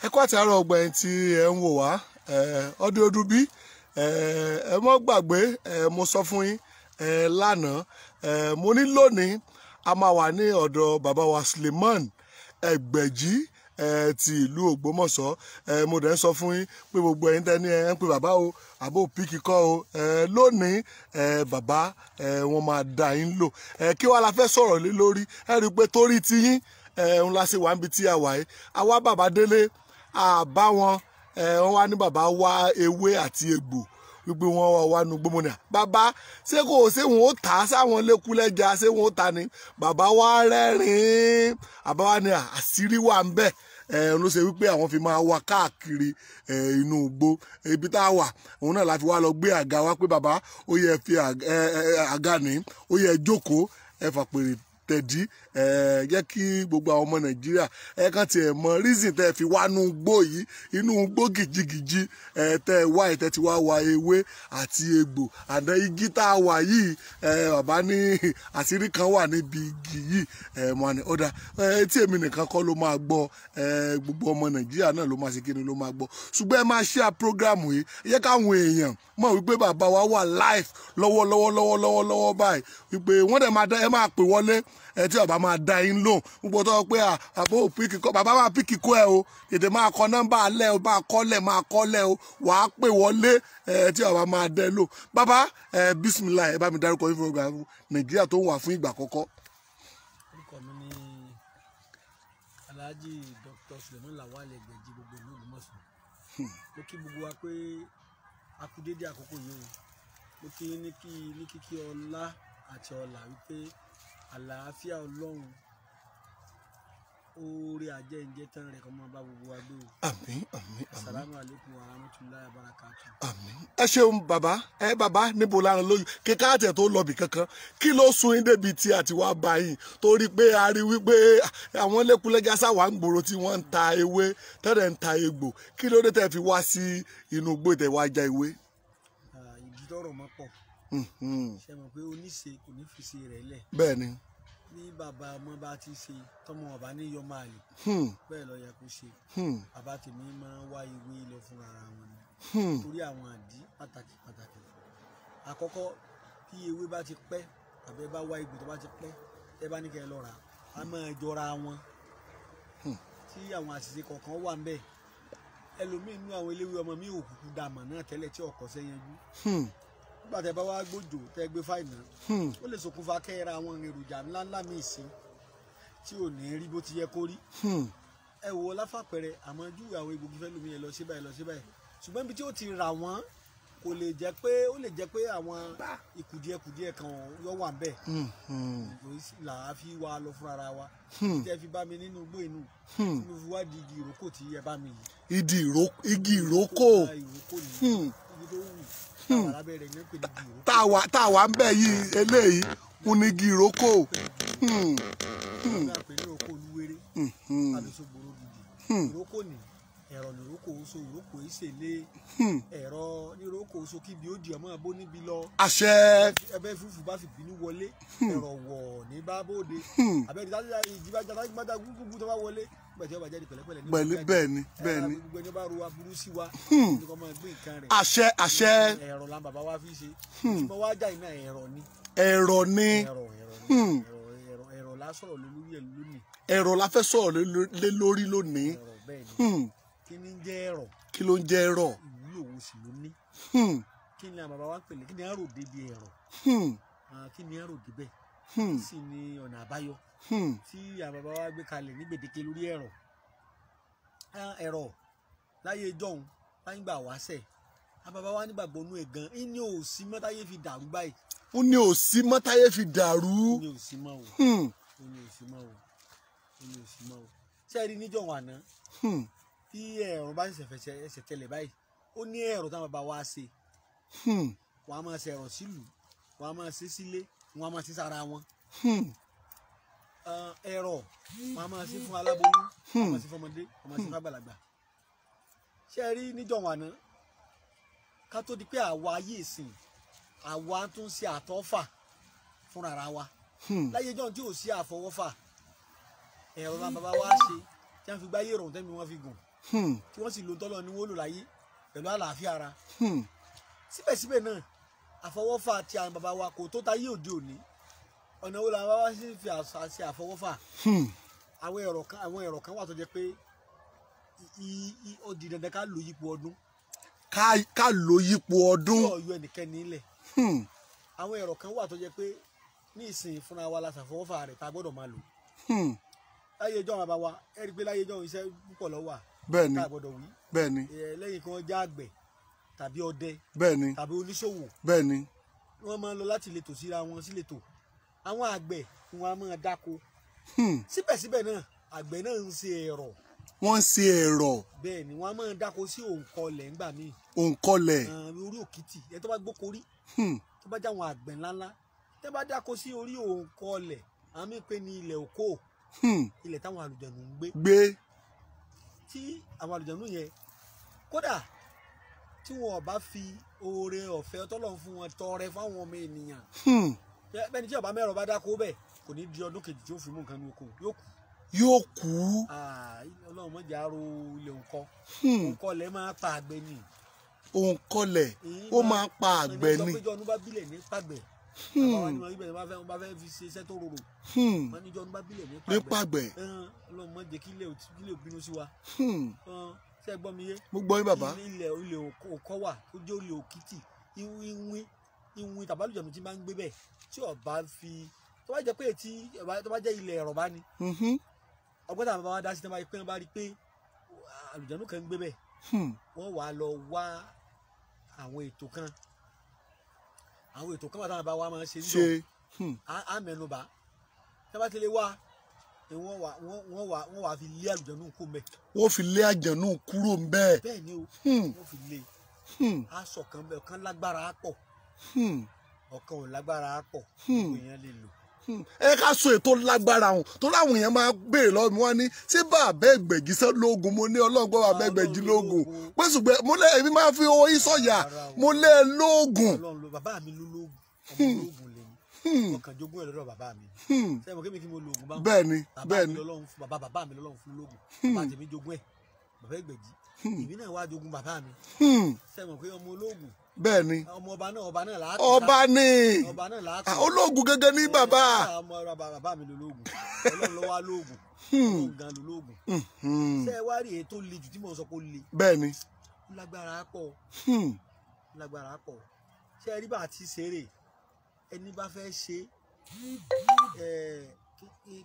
Ẹ kú àti àárọ̀ ọgbà ẹni tí ẹ ń wò wá ọdún ọdún bí ẹ mọ́ gbàgbé. Mo sọ fún yín lánàá, mo ní lónìí a máa wà ní ọ̀dọ̀ bàbá wa Suleiman Ẹgbẹ̀jì ti ìlú Ògbómọ̀ṣọ́. Mo dẹ̀ ń sọ fún yín pé gbogbo ẹ̀yin tẹ́ ní ẹ ń pe bàbá o, àbó píkì kọ́ o, lónìí bàbá wọn máa dá yín lò. Kí wàá la fẹ́ sọ̀rọ̀ lé lórí? Ẹ rí i pé torí ti yín ń la ṣe wà níbi tí a wà yìí. Àwa bàbá délé àbá wọn, wọ́n wá ní bàbá wá ewé àti egbò wípé wọ́n wá wá nu gbómọnìyà. Bàbá ṣé kò ṣé wọn ó tà á sáwọn lẹ́kúlẹ́jà, ṣé wọn ó tà ní? Bàbá wa rẹ́rìn-ín, àbá wa ní àṣírí wà ń bẹ̀. Ló ṣe wípé àwọn fi máa wá káàkiri inú igbó ibi tá a wà, òun náà la fi wá lọ gbé àga wá pé bàbá ó yẹ fi àga ní, ó yẹ jókòó, ẹ fàpèrè tẹ̀dí, jẹ́ kí gbogbo àwọn ọmọ Nàìjíríà ẹ kàn tiẹ̀ mọ reason tẹ́ fi wá nú igbó yìí, inú igbó gìjigìji tẹ́ ẹ wá, tẹ́ ti wá wa ewé àti egbò àdá igi tá a wà yìí. Bàbá ní àṣírí kan wà níbi igi yìí. Mọ̀ ní ọ̀dà tí èmi nìkan kọ́ ló máa gbọ́, gbogbo ọmọ Nàìjíríà náà ló máa ṣe kí ni ló máa gbọ́. Ṣùgbọ́n ẹ máa share program yìí, ẹ jẹ́ káwọn èèyàn mọ̀ wípé bàbá wa wà live lọ́wọ́lọ́wọ́ lọ́wọ́lọ́wọ́ lọ́wọ́ báyìí, wípé wọ́n dẹ̀ máa ẹ máa pè wọlé ẹ tí bàbá máa dá yín lóhùn. Gbogbo tó pé àbó píkì kọ́, bàbá máa píkì kọ́ ẹ o, tètè máa kọ nọ́mbà alẹ́ o, máa kọ́lẹ̀ máa kọ́lẹ̀ o, wàá pè wọlé ẹ tí bàbá máa dẹ́ lò. Bàbá ẹ bísímìlà, ẹ bá mi dárúkọ yín fún ọgbà Nàìjíríà tó ń wà fún ìgbà àkọ́kọ́. Orúkọ mi ni Alhaji Dr. Suleiman Lawal Ẹgbẹ̀jì, gbogbo ìlú Ògbómọ̀ṣọ́. Mo kí gbogbo wa pé a kú dédé àkókò yìí o. Mo kí ní kí ní kíkí ọlá àti ọlà wípé àlàáfíà Ọlọ́run, oore àjẹǹjẹ tán rẹ̀ kó máa bá gbogbo wa gbé o. Àmín, àmín, àmín. Assalamu alaikum wa rahmatullahi wa barakatuh. Àmín. Ẹ ṣeun bàbá. Ẹ bàbá, níbo lára lóyún kíkà àtẹ tó lọbì kankan, kí ló sún yín débi tí àti wá bá yín? Torí pé a rí wípé àwọn lẹ́kúlẹ́jà sáwà ń gbòòrò tí wọ́n ń ta ewé tẹ́lẹ̀ ń ta egbò, kí ló dé tẹ́ fi wá sí inú igbó tẹ́ wá já ewé? Ìdí tọ́rọ̀ mọ́ pọ̀. Ṣe mọ̀ pé oníṣe kò ní fi ṣe rẹ̀ lẹ̀. Bẹ́ẹ̀ ni. Ní bàbá ọmọ bá ti ṣe tọmọ ọba ní yọmọ àlè, bẹ́ẹ̀ ló yẹ kó ṣe. Bàbá tèmi máa ń wá ewé lọ fún ara wọn ni, torí àwọn àdí pàtàkì pàtàkì. Àkọ́kọ́, bí ewé bá ti pẹ́ tàbí ẹ bá wá egbò tó bá ti pẹ́, ẹ bá ní kẹ́ ẹ lọ rà á, máa jọra wọn tí àwọn àṣìṣe kọ̀ọ̀kan wà ńbẹ̀. Ẹlòmíín nú àwọn eléwé ọmọ mi òkùnkùn dàmọ̀ náà tẹ́lẹ̀ tí ọkọ̀ sẹ́yẹnjú. Nígbà tẹ́ bá wá gbójò tẹ́ gbé fáìnà, ó lè ṣokùnfà kẹ́ra àwọn èròjà ńláńlá míì sí tí ò ní rí bó ti yẹ kó rí. Ẹ wò ó láfàpẹrẹ, àmọ́ júwe àwọn egbògi fẹ́ lómi ẹ lọ sí báyìí, lọ sí báyìí, ṣùgbọ́n ibi tí ó ti rà wọ́n kò lè jẹ́ pé ó lè jẹ́ pé àwọn ìkùdíẹ̀kùdíẹ̀ kan yọ wà ńbẹ̀ là á fi wá lọ fúnra ra wa. Tẹ́ fi bá mi nínú igbó inú tí mo fi wá di igi ìrókò tí ẹ bá mi yìí. Igi ìrókò. Ìrókò ni igi tó wù tá a wà ń bẹ̀ yìí, eléyìí ń ní igi ìrókò. Ìrókò ni ẹ̀rọ nìrókò oṣù, ìrókò ìṣèlè ẹ̀rọ nìrókò oṣù, kíbi ó di ọmọ abó níbi lọ. Àṣẹ. Ẹbẹ fúfú bá fi bínú wọlé, ẹ̀rọ wọ̀ ní bá bóde, àbẹ̀rẹ̀ ìjìbájá gúgúgú tó bá wọlé gbẹ̀tẹ̀ ọba jáde pẹ̀lẹ́pẹ̀lẹ́. Pẹ̀lú bẹ́ẹ̀ ni, bẹ́ẹ̀ ni. Gbogbo ẹni bá ro aburú sí wa ní kò máa gbé nǹkan rẹ̀. Àṣẹ, àṣẹ. Ẹ̀rọ la bàbá wa fi ṣe tí mo wá já iná, ẹ̀rọ ni. Ẹ̀rọ ni. Ẹ̀rọ, ẹ̀rọ ni, ẹ̀rọ, ẹ̀rọ la sọ̀rọ̀ lórí ẹ̀ lónìí. Ẹ̀rọ la fẹ́ sọ̀rọ̀ lé lórí lónìí. Ẹ̀rọ, bẹ́ẹ̀ ni. Kí ni ń jẹ́ ẹ̀rọ? Kí ló ń jẹ́ ẹ̀rọ? Ìwúlò wo sì ló ní? Kí ni àwọn bàbá wa ń pèlè? Kí ni ẹ̀rọ débi ẹ̀rọ? Kí ni ẹ̀rọ débẹ̀? Sì ni ọ̀nà àbáyọ tí àwọn bàbá wa gbé kalẹ̀ ní gbèdéke lórí ẹ̀rọ. Ẹ̀rọ láyé ìjọ́un, láyé ìgbà wáṣẹ̀, àwọn bàbá wa nígbàgbọ́ nú ẹ̀ gan, ní òsì mọ́táyé fi dàrú báyìí. Ó ní òsì mọ́táyé fi dàrú. Ó ní òsì mọ́ o. Ó ní òsì mọ́ o. Ó ní òsì mọ́ o. Ṣé ẹ rí níjọ́ àná tí ẹ̀rọ bá ṣẹ̀ṣẹ̀ fẹsẹ̀ ẹsẹ̀ tẹlẹ̀ báyìí, ó ní ẹ̀rọ táwọn bàbá wa ṣe. Wọ́n á máa ṣe ẹ̀rọ sílùú, wọ́n á máa ṣe sílé, wọ́n á máa ṣe sára wọn. Ẹ̀rọ wọ́n á máa ṣe fún aláboyún, wọ́n á máa ṣe fún ọmọdé, wọ́n á máa ṣe fún àgbàlagbà. Ṣé ẹ rí níjọ́ àná, ká tó di pé àwa ayé ìsìn àwa tún ṣe àtọ́fà fúnra wa. Láyé ìjọ́ tí ò sí àfọwọ́fà, ẹ̀rọ náà bàbá wa ṣe tí wọ́n fi gbáyé ìrọ̀rùn tẹ́mi wọ́n fi gùn. Tí wọ́n sì lo tọ́lọ́ ní wọ́n lò láyé pẹ̀lú àlàáfíà ara. Síbẹ̀síbẹ̀ náà àfọwọ́fà ti àwọn bàbá wa kò tó táyé òde òní. Ọ̀nà wo làwọn bàbá wa sì fi àṣà ṣe àfọwọ́fà? Àwọn ẹ̀rọ kan wà tó jẹ́ pé ó di dandan ká lò yípo ọdún. Ká lò yípo ọdún. Yóò yọ ẹnikẹ́ni nílẹ̀. Àwọn ẹ̀rọ kan wà tó jẹ́ pé ní ìsìn fúnra wa la ṣàfọwọ́fà rẹ̀ tá a gbọ́dọ̀ máa lò. Láyé ijọ́ àwọn bàbá wa ẹ rí i pé láyé ijọ́ iṣẹ́ púpọ̀ ló wà. Bẹ́ẹ̀ni. Tá a gbọ́dọ̀ wí. Bẹ́ẹ̀ni. Lẹ́yìn kan já àgbẹ̀ tàbí ọdẹ. Bẹ́ẹ̀ni. Tàbí oníṣòwò. Bẹ́ẹ̀ni. Wọ́n máa ń lọ láti ìletò síra wọn sí ìletò. Àwọn àgbẹ̀ wọn a máa dáko. Síbẹ̀síbẹ̀ náà àgbẹ̀ náà ń ṣe ẹ̀rọ. Wọ́n ń ṣe ẹ̀rọ. Bẹ́ẹ̀ ni wọ́n á máa dáko sí òǹkọlẹ̀ ńgbà míì. Òǹkọlẹ̀. Orí òkìtì ẹ tó bá gbóko rí. Tó bá jáwọn àgbẹ̀ ńláńlá tẹ́ bá dáko sí orí òǹkọlẹ̀ àmì pé ní ilẹ̀ òkó. Ilẹ̀ táwọn àlùjànnú ń gbé. Gbé. Tí àwọn àlùjànnú yẹn kódà tí wọn ò bá fi oore ọ̀fẹ́ tọ́lọ́run fún wọn tọrẹ fáwọn ọmọ ènìyàn. Bẹ́ẹ̀ni tí ọba mẹ́rọ bá dáko bẹ́ẹ̀ kò ní di ọdún kejì tí ó fi mú nǹkan ní oko yóò kú. Yóò kú. Ọlọ́run má jẹ́ àrò ilẹ̀ òǹkọ. Òǹkọlẹ̀ máa pa àgbẹ̀ ni. Òǹkọlẹ̀ ó máa pa àgbẹ̀ ni. Ẹni tó péjọ ọdún bá bílẹ̀ ní pàgbẹ̀. Bàbá wa ni wọn ibẹ̀ wọ́n bá fẹ́ fi ṣe iṣẹ́ tó rorò. Wọ́n níjọ́ ọdún bá bílẹ̀ ní pàgbẹ̀. Ọlọ́run má jẹ́ kí ilẹ̀ bínú sí wa. Ṣé ẹ gbọ́ mi yé? Mo gbọ́ yín bàbá. Ilẹ̀ òǹkọ wà tó jẹ́ ilẹ̀ òkìtì ìwìn ìwìn tàbálùjọ̀nù tí máa ń gbé bẹ́ẹ̀ tí ọba fi tó bá jẹ́ pé tí tó bá jẹ́ ilẹ̀ ẹ̀rọ bá ní. Ọgbọ́n tàbí bàbá wa dá sí tí wọ́n bá rí pé àlùjọ̀nù kan ń gbé bẹ́ẹ̀ wọ́n wà lọ wá àwọn ètò kan wà táwọn bàbá wa máa ń ṣe níjọ́ á mẹ́nubà tí wọ́n bá ti lè wá wọ́n wà fi lé àlùjọ̀nù kúrò ńbẹ̀. Wọ́n fi lé àlùjọ̀nù kúrò ńbẹ̀. Bẹ́ẹ̀ ni o wọ́n fi lé aṣọ kan bẹ́ẹ̀ ọ̀kan lágbára pọ̀ ọ̀kan ò lágbára pọ̀ gbogbo èèyàn lè lò. Ẹ ká sọ ètò lágbára ọ̀hún torí àwọn èèyàn máa béèrè lọ́wọ́ mi wọ́n ní ṣé bàbá Ẹgbẹ̀jì sẹ́ lóògùn mo ní ọlọ́gbọ́n bàbá Ẹgbẹ̀jì lóògùn pé ṣùgbọ́n mo lé èmi máa fi owó yín sọ̀yà mo lé e lóògùn. Ọlọ́run ló bàbá mi ló lóògùn ọmọ lóògùn lèmi ọkàn jogún ẹ̀ lọ́dọ̀ bàbá mi sẹ́yìn mo kémi kí mo lo ògùn bá bẹ́ẹ̀ni bẹ́ẹ̀ni bàbá mi lọ́lọ́run fún lóògùn bàbá tèmi jogún ẹ̀ bàbá Ẹgbẹ̀jì èmi náà wá jogún bàbá mi sẹ́yìn mo pé ọmọ olóògùn bẹ́ẹ̀ni ọmọ ọba náà ọba náà làá ọba ni ọba náà làá olóògùn gẹ́gẹ́ ní bàbá ọmọ bàbá mi lolóògùn Ọlọ́run ló wá lóògùn Ọlọ́run gan lolóògùn ṣé ẹ wá rí èyí tó le jù tí mò ń sọ pé ó le bẹ́ẹ̀ni lágbára pọ̀ lágbára pọ̀ ṣé ẹ rí bá a ti ṣeré ẹni bá fẹ́ ṣe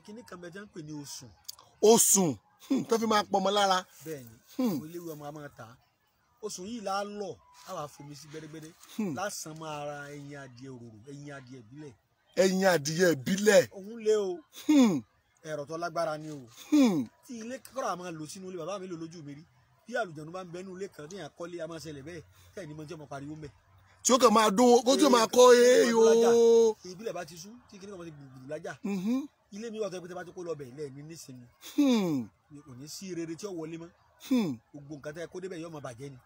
kíní kan bẹ jẹ́ ń pè ní osùn. Osùn tó fi máa pọmọ lára. Bẹ́ẹ̀ni oléwu ọmọ a máa ta osùn yìí la lọ a wà fomi sí gbẹdẹgbẹdẹ lásán máa ra ẹyin adìẹ òróró ẹyin adìẹ ìbílẹ̀. Ẹyin adìẹ ìbílẹ̀. Òun lé o ẹ̀rọ tó lágbára ni o tí ilé kọ́ra máa lò sínú ilé bàbá mi lò lójú mi rí bí àlùjànnú bá ń bẹnu ilé kan ní àkọlé a máa ṣẹlẹ̀ bẹ́ẹ̀ tẹ̀ ní mo jẹ́ ọmọ pariwo mẹ́. Tí ó kàn máa dún kó tí ó máa kọ́ ee o. Ìbílẹ̀ bá ti sú tí kìnìún kan ti gbùgbùrù lájà ilé mi wà tó yẹ pé tí a bá ti kó lọ bẹ̀ lẹ́ẹ̀ ní nísìnyí kò ní sí rere tí ó wọlé mọ́ gbogbo nǹkan tẹ́ kó débẹ̀ yóò máa bàjẹ́ ni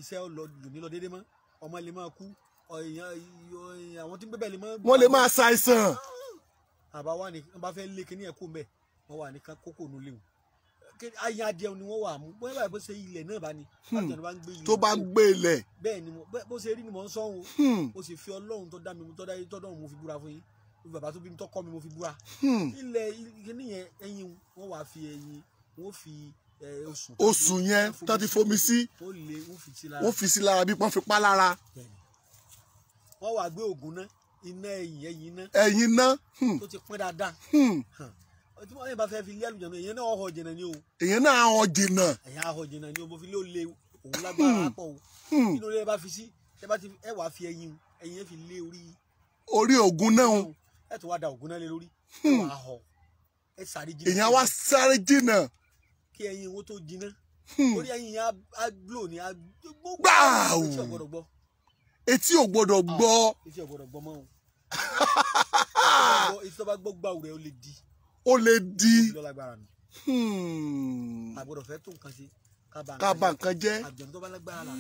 iṣẹ́ lò ní lọ déédéé mọ́ ọmọ lè máa kú àwọn tí ń gbébẹ̀ lè máa. Wọ́n lè máa ṣàìsàn. Àbá wa ni wọ́n bá fẹ́ lé kíní ẹ̀ kó mbẹ́ wọ́n wà ní kókò nù léwu ayé adìẹ ni wọ́n wà mú bóyá báyìí bó ṣe ilẹ̀ náà bá ní tó bá ń gbé ilẹ̀. Bẹ́ẹ̀ ni bó ṣe rí ni mò ń sọ́hun o sì fi Ọlọ́run tó dá mi tó dá tọ́dọ̀ mo fi búra fún yín bàbá tó bí mi tó kọ́ mi mo fi búra. Ilẹ̀ kíní yẹn ẹyin wọ́n wà fi ẹyin wọ́n fi osùn. Osùn yẹn tó ti fomi sí wọ́n fi sí lára bí wọ́n fi pa lára. Wọ́n wà gbé ògùn náà iná ẹyin ẹyin náà. Ẹyin náà. Tó ti pín dáadáa. Tí wọ́n yẹn bá fẹ́ fi lé àlùjànnú èyàn náà ọ̀họ̀ jìnnà ni o. Èyàn náà ọ̀họ̀ jìnnà. Èyàn ọ̀họ̀ jìnnà ni o mo fi lé olè òun lágbára pọ̀ o. Inú ilé bá fi sí ẹ bá ti ẹ wàá fi ẹyin ẹyin yẹn fi lé orí. Orí ògùn náà. Ẹ tó wá da ògùn náà lé lórí. Ẹ wàá họ ẹ sáré jìnnà. Èyàn wá sáré jìnnà. Kí ẹyin wo tó jìnnà. Orí ẹyin yẹn á blow ni á gbáà. Etí ò gbọ́dọ̀ gbọ́. Etí ò gbọ́dọ̀ gbọ́. Etí ò gbọ́dọ̀ gbọ́ mọ́ o. Etí tó bá gbọ́ gbàù rẹ̀ ó lè di. Ó lè di. Àgbọ́dọ̀ fẹ́ tó nǹkan ṣe ká bà nǹkan jẹ́. Àjọ̀nú tó bá lágbára là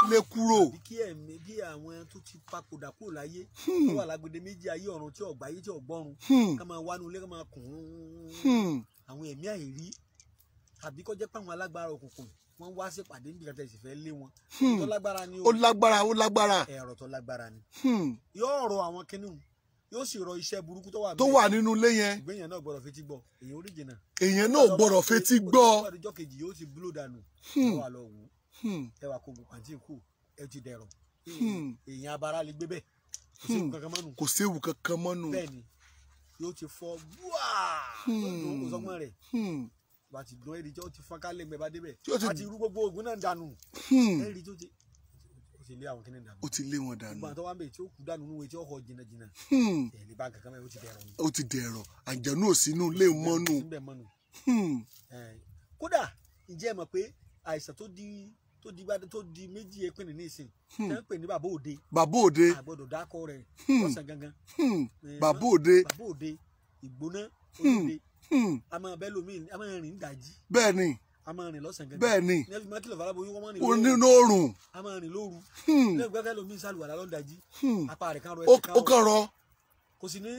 lé kúrò. Bí kí ẹ̀mí bí àwọn tó ti papòdà kúrò láyé tó wà lágbede méjì ayé ọ̀run tí ọ̀gbá ayé tí ọ̀gbọ́run ká máa wánú ilé ká máa kùn ún àwọn ẹ̀mí àìrí Tàbí kó jẹ́ pé àwọn alágbára òkùnkùn wọ́n wá sí pàdé níbi kẹtẹ ìsìfẹ́ lé wọn. Tó lágbára ni o. Ó lágbára, ó lágbára. Ẹ̀rọ tó lágbára ni. Yóò rọ àwọn kínní, yóò sì rọ iṣẹ́ burúkú tó wà tó wà nínú ilé yẹn. Ìgbéyàn náà gbọ́dọ̀ fetí gbọ́, èyàn orí jìnnà. Èyàn náà gbọ́dọ̀ fetí gbọ́. Ọjọ́ kejì yóò ti búlò dànù. Ẹ wà lọ wò ó. Ẹ wà kó pàǹtí kù, ẹ ti dẹ̀rọ̀. Èyàn abara lè gbé bẹ́ẹ̀. Kò séwu kankan mọ́nu. Kò séwu kankan mọ́nu. Bẹ́ẹ̀ni, yóò ti fọ́ wáá. Kò sọ́gbọ́n rẹ̀. Bá ti dùn ẹ̀rí tí ó ti fọ́n kálẹ̀ mẹ́ bá débẹ̀. Àti irú gbogbo oògùn náà dànù. Ẹ̀rí tó ti ó ti lé àwọn kìnìún dànù. Ó ti lé wọn dànù. Gbogbo àwọn tó wá ń bẹ̀ tí ó kú dànù nínú etí ọkọ̀ jìnnà jìnnà. Ẹ̀ lè bá nǹkan kan mẹ́, ó ti dẹ̀rọ̀ ni. Ó ti dẹ̀rọ̀, àjẹnú ò sínú ilé mọ́nù. Kódà ǹjẹ́ ẹ mọ̀ pé àìsàn tó di méjì ẹ̀pìnì ní ìsìn tẹ́ ń pè ní bàbá òde. Bàbá òde. Àgbọ̀dọ̀ dákọ̀ rẹ̀ lọ́sàn gangan. Bàbá òde. Bàbá òde ìgbóná òde. A máa bẹ́ lómi, a máa rìn dájí. Bẹ́ẹ̀ni. A máa rìn lọ́sàn gangan. Bẹ́ẹ̀ni. Ní ẹbí máa kìlọ̀ faraboyún wọ́n máa rìn lóru. Lóòrùn. A máa rìn lóru. Ní ẹbí gbẹ́kẹ̀ lómi sálùwàlá lọ́ndàjí. Apá rẹ̀ kan rọ, ẹsẹ̀ kan rọ. Ó kàn rọ. Kò sì ní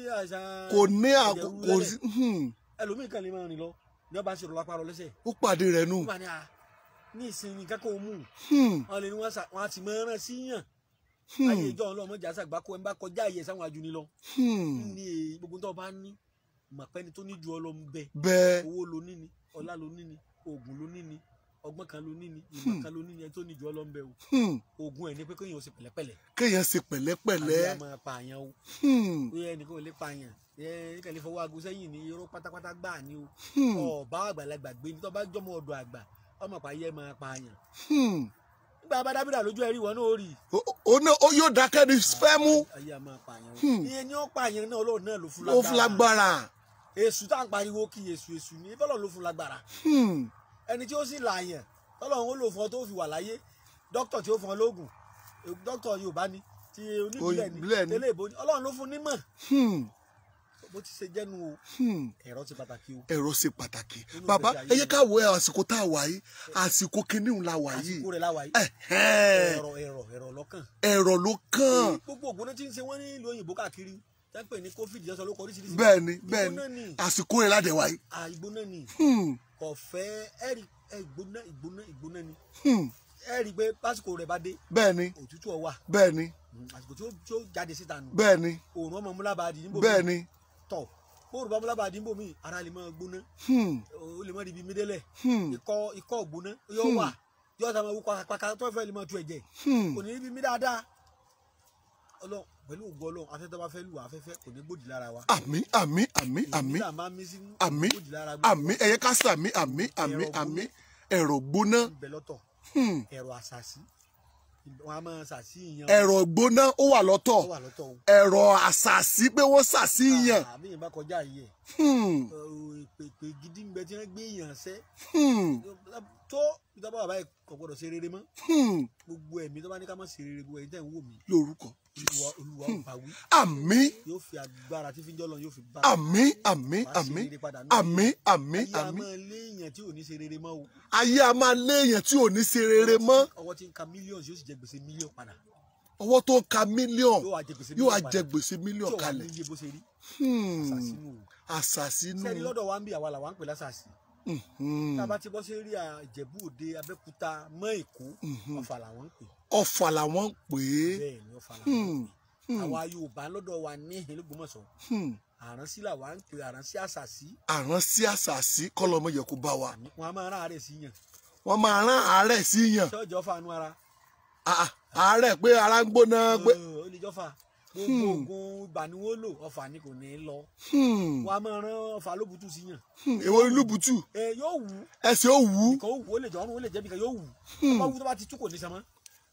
àìsàn. Kò ní kò sí. Ẹlòmíì kan lè máa rìn lọ ní ọba ṣe rọ lápá rọ lẹ́sẹ̀. Ó pàdé rẹ̀ nù. Ní ìsinmi kankan ò mú. Wọ́n lè ní wọ́n á ti máa rán sí yàn. Ayé ìjọ ọlọ́mọ jà sàgbákò ẹ̀ ń bá kọjá àyè sáwọn ajuni lọ. Ní gbogbo tó bá ní màpẹ́ni tó ní ju ọ lọ ń bẹ. Bẹ́ẹ̀. Owó lo ní ni, ọlá lo ní ni, oògùn ló ní ni, ọgbọ́n kan ló ní ni, ìmọ̀ kan ló ní ni, ẹni tó ní ju ọ lọ ń bẹ o. Oògùn ẹ̀ ní pé kéèyàn ṣe pẹ̀lẹ́pẹ̀lẹ́. Kéèyàn ṣe pẹ̀lẹ́pẹ̀lẹ́. Àbí a máa pààyàn o. Ó yẹ ẹnìkan ò lè pààyàn. Ẹnìkan lè fọwọ́ aago sẹ́yìn ní irọ́ pátápátá gbáà ni o. Ọba àgbàlagbà gbé ní tó bá jọmọ ọ̀dọ̀ àgbà, ọmọ pààyẹ máa pààyàn. Nígbà bá dábìrà lójú ẹ̀rí wọn náà ó rí. Ó yóò dákẹ́ ní fẹ́ mú. Ayé a máa pààyàn o. Ìyẹn ni ó pààyàn náà, Ọlọ́run náà ló fún lágbára. Ó fún lágbára. Èṣù tá à ń pariwo kí èṣù èṣù ní bọ́lọ̀ ló fún lágbára. Ẹni tí ó sì làyàn tọ́lọ́run ó lò fún ọ tó fi wà láyé, dókítà tí ó fún ọ lóògùn, dókítà Yorùbá ni, ti oníbílẹ̀ ni, tẹ́lẹ̀ ìbò ni, Ọlọ́run ló fún nímọ̀. Bó ti ṣe jẹ́nu o, ẹ̀rọ ṣe pàtàkì o. Ẹ̀rọ ṣe pàtàkì. Bàbá ẹ yẹ ká wo àsìkò tá a wà yìí, àsìkò kìnìún la wà yìí. Àsìkò rẹ̀ la wà yìí. Ẹ̀rọ ẹ̀rọ ẹ̀rọ lọ́kàn. Ẹ̀rọ ló kàn. Gbogbo ògbóná tí ń ṣe wọ́n ní ìlú òyìnbó káàkiri tẹ́ ní covid jẹ́ sọ ló kọ oríṣiríṣi. Bẹ́ẹ̀ni bẹ́ẹ̀ni, àsìkò rẹ̀ ládẹ̀ wáyé. Ìgbóná ni. Kò fẹ́ ẹ̀rí ìgbóná ìgbóná ìgbóná ni. Ẹ rí i pé pásìkò rẹ̀ bá dé. Bẹ́ẹ̀ni. Òtútù ó wà. Bẹ́ẹ̀ni. Àsìkò tí ó jáde síta nù. Bẹ́ẹ̀ni. Òòrùn ọmọ múlábàdì níbo mi. Bẹ́ẹ̀ni. Tọ̀ bóòrùn bá múlábàdì níbo mi, ara lè máa gbóná. Ó lè má rí ibi mídélẹ̀. Ikọ́ gbóná yóò wà. Yóò sá máa wú pàkàpàkà tó fẹ́ lè máa tu ẹ̀jẹ̀. Kò ní ibi mí dáadáa. Ọlọ́run pẹ̀lú ògo Ọlọ́run, afẹ́fẹ́ tó bá fẹ́ lù wá, afẹ́fẹ́ kò ní gbòdì lára wa. Àmín àmín àmín àmín àmín àmín, ẹ̀yẹ ká sí àmín àmín àmín àmín. Ẹ̀rọ gbóná. Ń bẹ lọ́tọ̀. Ẹ̀rọ àṣàṣì. Wọ́n á máa ṣàṣì yàn. Ẹ̀rọ gbóná ó wà lọ́tọ̀. Ó wà lọ́tọ̀ o. Ẹ̀rọ àṣàṣì pé wọ́n ṣàṣì yàn. Àbí yẹn bá kọjá yìí ẹ̀. Èpè gidi ń bẹ tí wọ́n gbé yàn sẹ́. Tó ìjọba bàbá yìí kò gbọdọ̀ ṣe rere mọ́. Gbogbo ẹ̀mí tó bá ní ká má ṣe rere, gbogbo ẹ̀yin tẹ̀ ń wò mí. Lórúkọ Olúwa ó bá wí. Àmín. Yóò fi agbára tí fi ń jọ́lọ́ yóò fi bá. Àmín àmín àmín àmín àmín àmín. Ayé a máa léèyàn tí ò ní ṣe rere mọ́ o. Ayé a máa léèyàn tí ò ní ṣe rere mọ́. Ọwọ́ tí ń ka mílíọ̀nù yóò sì jẹ gbèsè mílíọ̀nù padà. Ọwọ́ tó ń ka mílíọ̀nù yóò wá jẹ gbèsè mílíọ̀nù kalẹ̀. Tí ò wá ní iye bó ṣe rí. Àṣàṣínú. Sẹ́ni lọ́dọ̀ wa ń bí àwa làwa ń pè lásàṣì. Tá a bá ti bọ́ sí rí Ìjẹ̀bú Òde, Abẹ́òkúta mọ́ Èkó, Ọ̀fà làwọn ń pè. Ọ̀fà làwọn ń pè é. Bẹ́ẹ̀ ni Ọ̀fà làwọn ń pè. Àwa Yorùbá lọ́dọ̀ wa ní Ògbómọ̀ṣọ́. Àránsí làwa ń pè, àránsí àṣàṣì. Àránsí àṣàṣì kọ́lọ́mọ yẹ kó bá wa. Wọ́n á máa rán àárẹ̀ sí yàn. Wọ́n máa rán àárẹ̀ sí yàn. Ṣọ́jọ́ fanu ara. Àárẹ̀ pé ara ń gbóná pé. Ó lè jọ́fà. Gbogbo oògùn ibà ni wọ́n lò, ọ̀fà ni kò ní lọ. Wọ́n á máa rán ọ̀fà lóbùtù sí yàn. Èwo ni lóbùtù? Yóò wú. Ẹsẹ̀ ó wú. Ìkan ó wú, ó lè jọ ọrùn, ó lè jẹ́ bíkan yóò wú. Ọba wú tó bá ti tú kò ní sọmọ́.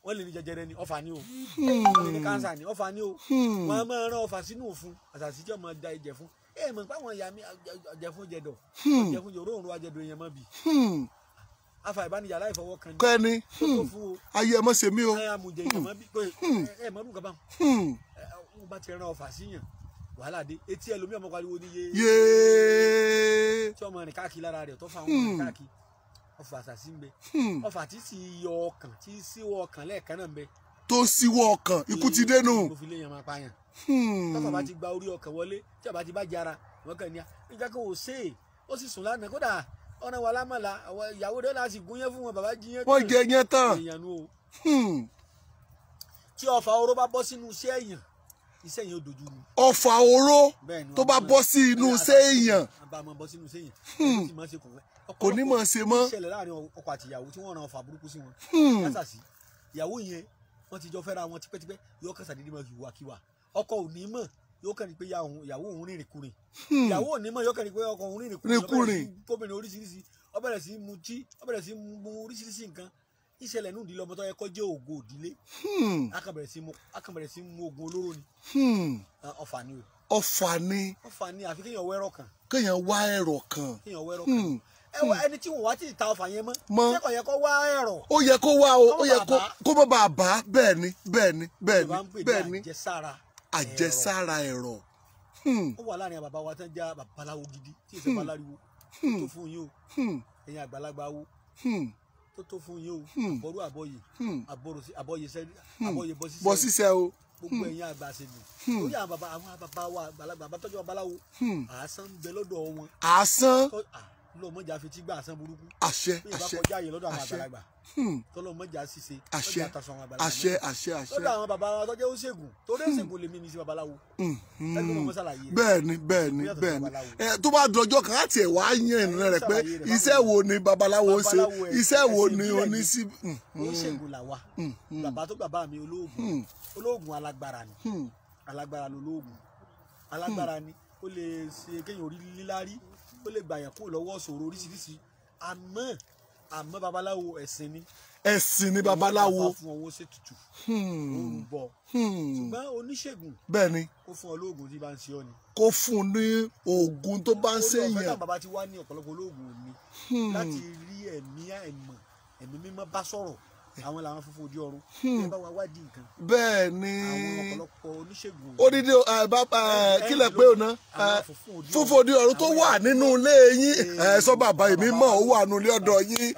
Wọ́n lè ní jẹjẹrẹ ni, ọ̀fà ni o. Wọ́n lè ní kánsà ni, ọ̀fà ni o. Wọ́n á máa rán ọ̀fà sínú òfun, àṣàṣì tí ọmọ da ìjẹ̀ fún. Ẹ mọ̀ pé àwọn ìyá mi jẹ̀fún jẹ̀dọ̀, jẹ̀fún jẹ̀dọ̀, òórùn ajẹ̀dọ̀ èèyàn mọ́ bì. Afa ìbánijà láì fọwọ́ kan ní. Kẹ́ni ayé ẹ mọ̀ ṣe mí o. Ẹ amújẹ èèyàn mọ́ bí ẹ mọ̀ ọdún kan bá wọn bá ti rán ọ̀fà síyàn, wàhálà dé. Etí ẹlòmíì ọmọ pariwo ní yé. Yéé. Tí ọmọ rìn káàkiri lára rẹ̀ tó fa àwọn ọmọ rìn káàkiri. Ọ̀fà àṣàṣì ń bẹ. Ọ̀fà tí sì yọ ọkàn, tí síwọ́ ọkàn lẹ́ẹ̀kan náà ń bẹ. Tó síwọ́ ọkàn, ikú ti dé nù. Mo fi léèyàn máa pààyàn. Tọ́fà bá ti gba orí ọkàn wọlé, tí ọba ti bá jara, wọ́n kàn ní à. Ìjà kan ò ṣe é, ó sì sùn lánàá, kódà Ọ̀nà wà lámàlà, àwọn ìyàwó rẹ̀ láti gún yẹn fún wọn, bàbá jiyàn. Wọ́n jẹ yẹn tán. Èèyàn nu o. Tí ọfà oró bá bọ́ sínú iṣẹ́ èèyàn, iṣẹ́ yẹn ó dojú rú. Ọfà oró tó bá bọ́ sí inú iṣẹ́ èèyàn, bá máa bọ́ sínú iṣẹ́ èèyàn, kò ní mọ̀ ṣe mọ́. Ìṣẹ̀lẹ̀ láàrin ọkọ àti ìyàwó tí wọ́n ran ọfà burúkú sí wọn. Yásàsí ìyàwó yẹn, wọ́n ti jọ fẹ́ra wọn tipẹ́tipẹ́, yóò kàn sàdédé máa hùwàkiwà. Ọkọ ò ní mọ̀, yóò kàn ní pé ìyàwó òun rìnrìn kùnrin. Ìyàwó ò ní mọ̀, yóò kàn ní pé ọkọ òun rìnrìn kùnrin. Kóbìnrin oríṣiríṣi, ó bẹ̀rẹ̀ sí mutí, ó bẹ̀rẹ̀ sí mu oríṣiríṣi nǹkan. Ìṣẹ̀lẹ̀ nù ìdílé ọmọ tó yẹ kó jẹ́ ògo ìdílé, a kàn bẹ̀rẹ̀ sí mu oògùn olóró ni. Ọfà ni o. Ọfà ni. Ọfà ni, àfi kéèyàn wá ẹ̀rọ kan. Kéèyàn wá ẹ̀rọ kan. Kéèyàn wá ẹ̀rọ kan. Ẹni tí wọn wá ti ta ọfà yẹn mọ́, ṣé kò yẹ kó wá ẹ̀rọ? Ó yẹ kó wá o, ó yẹ kó má bàa bá. Bẹ́ẹ̀ ni, bẹ́ẹ̀ ni, bẹ́ẹ̀ ni, bẹ́ẹ̀ ni. Àjẹsára ẹ̀rọ. Ó wà láàrin bàbá wa tán já babaláwo gidi tí èsè baláriwo tó fún yín o, ẹ̀yin àgbàlagbà wo tó fún yín o, àbọ̀rú àbọ̀yè àbọ̀yè àbọ̀yè bọ́ sísẹ́ o, gbogbo ẹ̀yin àgbà ṣègùn lórí àwọn bàbá, àwọn bàbá wa àgbàlagbà bá tọ́jú babaláwo, àásán ń bẹ lọ́dọ̀ wọn. Àásán lọ́mọjà fi tí gbà àásán burúkú. Àṣẹ, àṣẹ, àṣẹ kọjá yìí lọ́dọ̀ àwọn àgbàlagbà, tọ́lọ́mọjà ṣiṣe, àṣẹ, àṣẹ, àṣẹ, àṣẹ lọ́dọ̀ àwọn bàbá wa tọ́jú oṣègùn, torí oṣègùn lèmi ní sí babaláwo. Bẹ́ẹ̀ni, bẹ́ẹ̀ni, bẹ́ẹ̀ni. Ẹ tó bá dọjọ́ kan láti ẹ̀ wá yẹn ìrìn rẹ̀ pé iṣẹ́ wo ni babaláwo ṣe, iṣẹ́ wo ni oníṣí. Oṣègùn làwa bàbá tó bàbá mi olóògùn, olóògùn alágbára ni, alágbára lolóògùn, alágbára ni. Ó lè ṣe kéèyàn orí lílárí, ó lè gbàyàn kúrò lọ́wọ́ ṣòro oríṣiríṣi. Àmọ́ babaláwo ẹ̀sìn ni. Ẹ̀sìn ni babaláwo. Wọ́n fún owó ṣe tutù, ó ń bọ̀. Ṣùgbọ́n oníṣègùn, bẹ́ẹ̀ni, kó fún ọ lóògùn tí bá ń ṣe ọ ni. Kó fún un ní oògùn tó bá ń ṣe yẹn. Orí ọ̀fẹ́ náà bàbá ti wá ní ọ̀pọ̀lọpọ̀ olóògùn òní láti rí ẹ̀mí àìmọ̀, ẹ̀mí mímọ́ bá sọ̀rọ̀. Àwọn làwọn funfun ojú ọ̀run ẹ bá wa wádìí nǹkan. Bẹ́ẹ̀ ni àwọn ọ̀pọ̀lọpọ̀ oníṣègùn. Odidi kílẹ̀ pé ọ̀nà funfun ojú ọ̀run tó wà nínú ilé yín, ẹ sọ bàbá èmi mọ̀, ó wà nínú ilé ọ̀dọ̀ yín,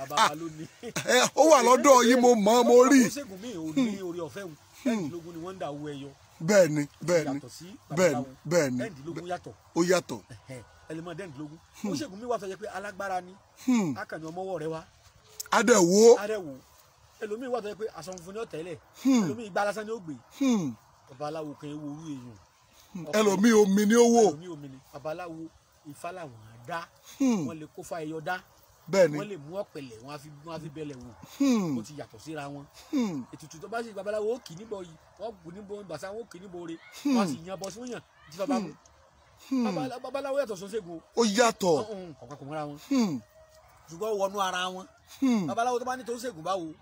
ó wà lọ́dọ̀ yín, mo mọ̀, mo rí. Oníṣègùn mi ò ní orí ọ̀fẹ́ wọn, ẹ̀ẹ́dínlógún ni wọ́n ń dà owó ẹyọ. Bẹ́ẹ̀ ni, bẹ́ẹ̀ ni, bẹ́ẹ̀ ni, bẹ́ẹ̀ ni, ẹ̀ẹ́dínlógún yàtọ̀. Ó yàtọ̀. Ẹlẹ́mọ̀ ẹ̀ẹ́dínlógún. Oníṣègùn mi wà tó jẹ́ pé alágbára ni, akànnì ọmọwọ́ rẹ wá. Adẹ̀wò. Adẹ̀wò. Ẹlòmíì wà tó yẹ pé aṣọ funfun ni ó tẹ́lẹ̀, ẹlòmíì igba lásán ni ó gbé. Babaláwo kan ewu orú èèyàn. Ẹlòmíì omi ni ó wò. Ẹlòmíì omi ni. Babaláwo ifá làwọn dá, wọ́n lè kó fa ẹyọ dá, bẹ́ẹ̀ni, wọ́n lè mú ọ̀pẹ̀lẹ̀, wọ́n á fi bẹ̀lẹ̀ wò. Ó ti yàtọ̀ síra wọn. Ètùtù tó bá sì babaláwo ó kì í níbọ̀ yìí, wọ́n kù níbo bàṣà, wọ́n kì í níbo re, wọ́n á sì yan bọ́ sí yàn tí bàbá mú. Babaláwo yàtọ̀ sọ́sẹ́gun. Ó yàtọ̀. Kọ̀ọ̀kan kò mọ́ra wọn, ṣùgbọ́n wọnú ara wọn. Babaláwo tó bá ní tó ń ṣègùn báwo,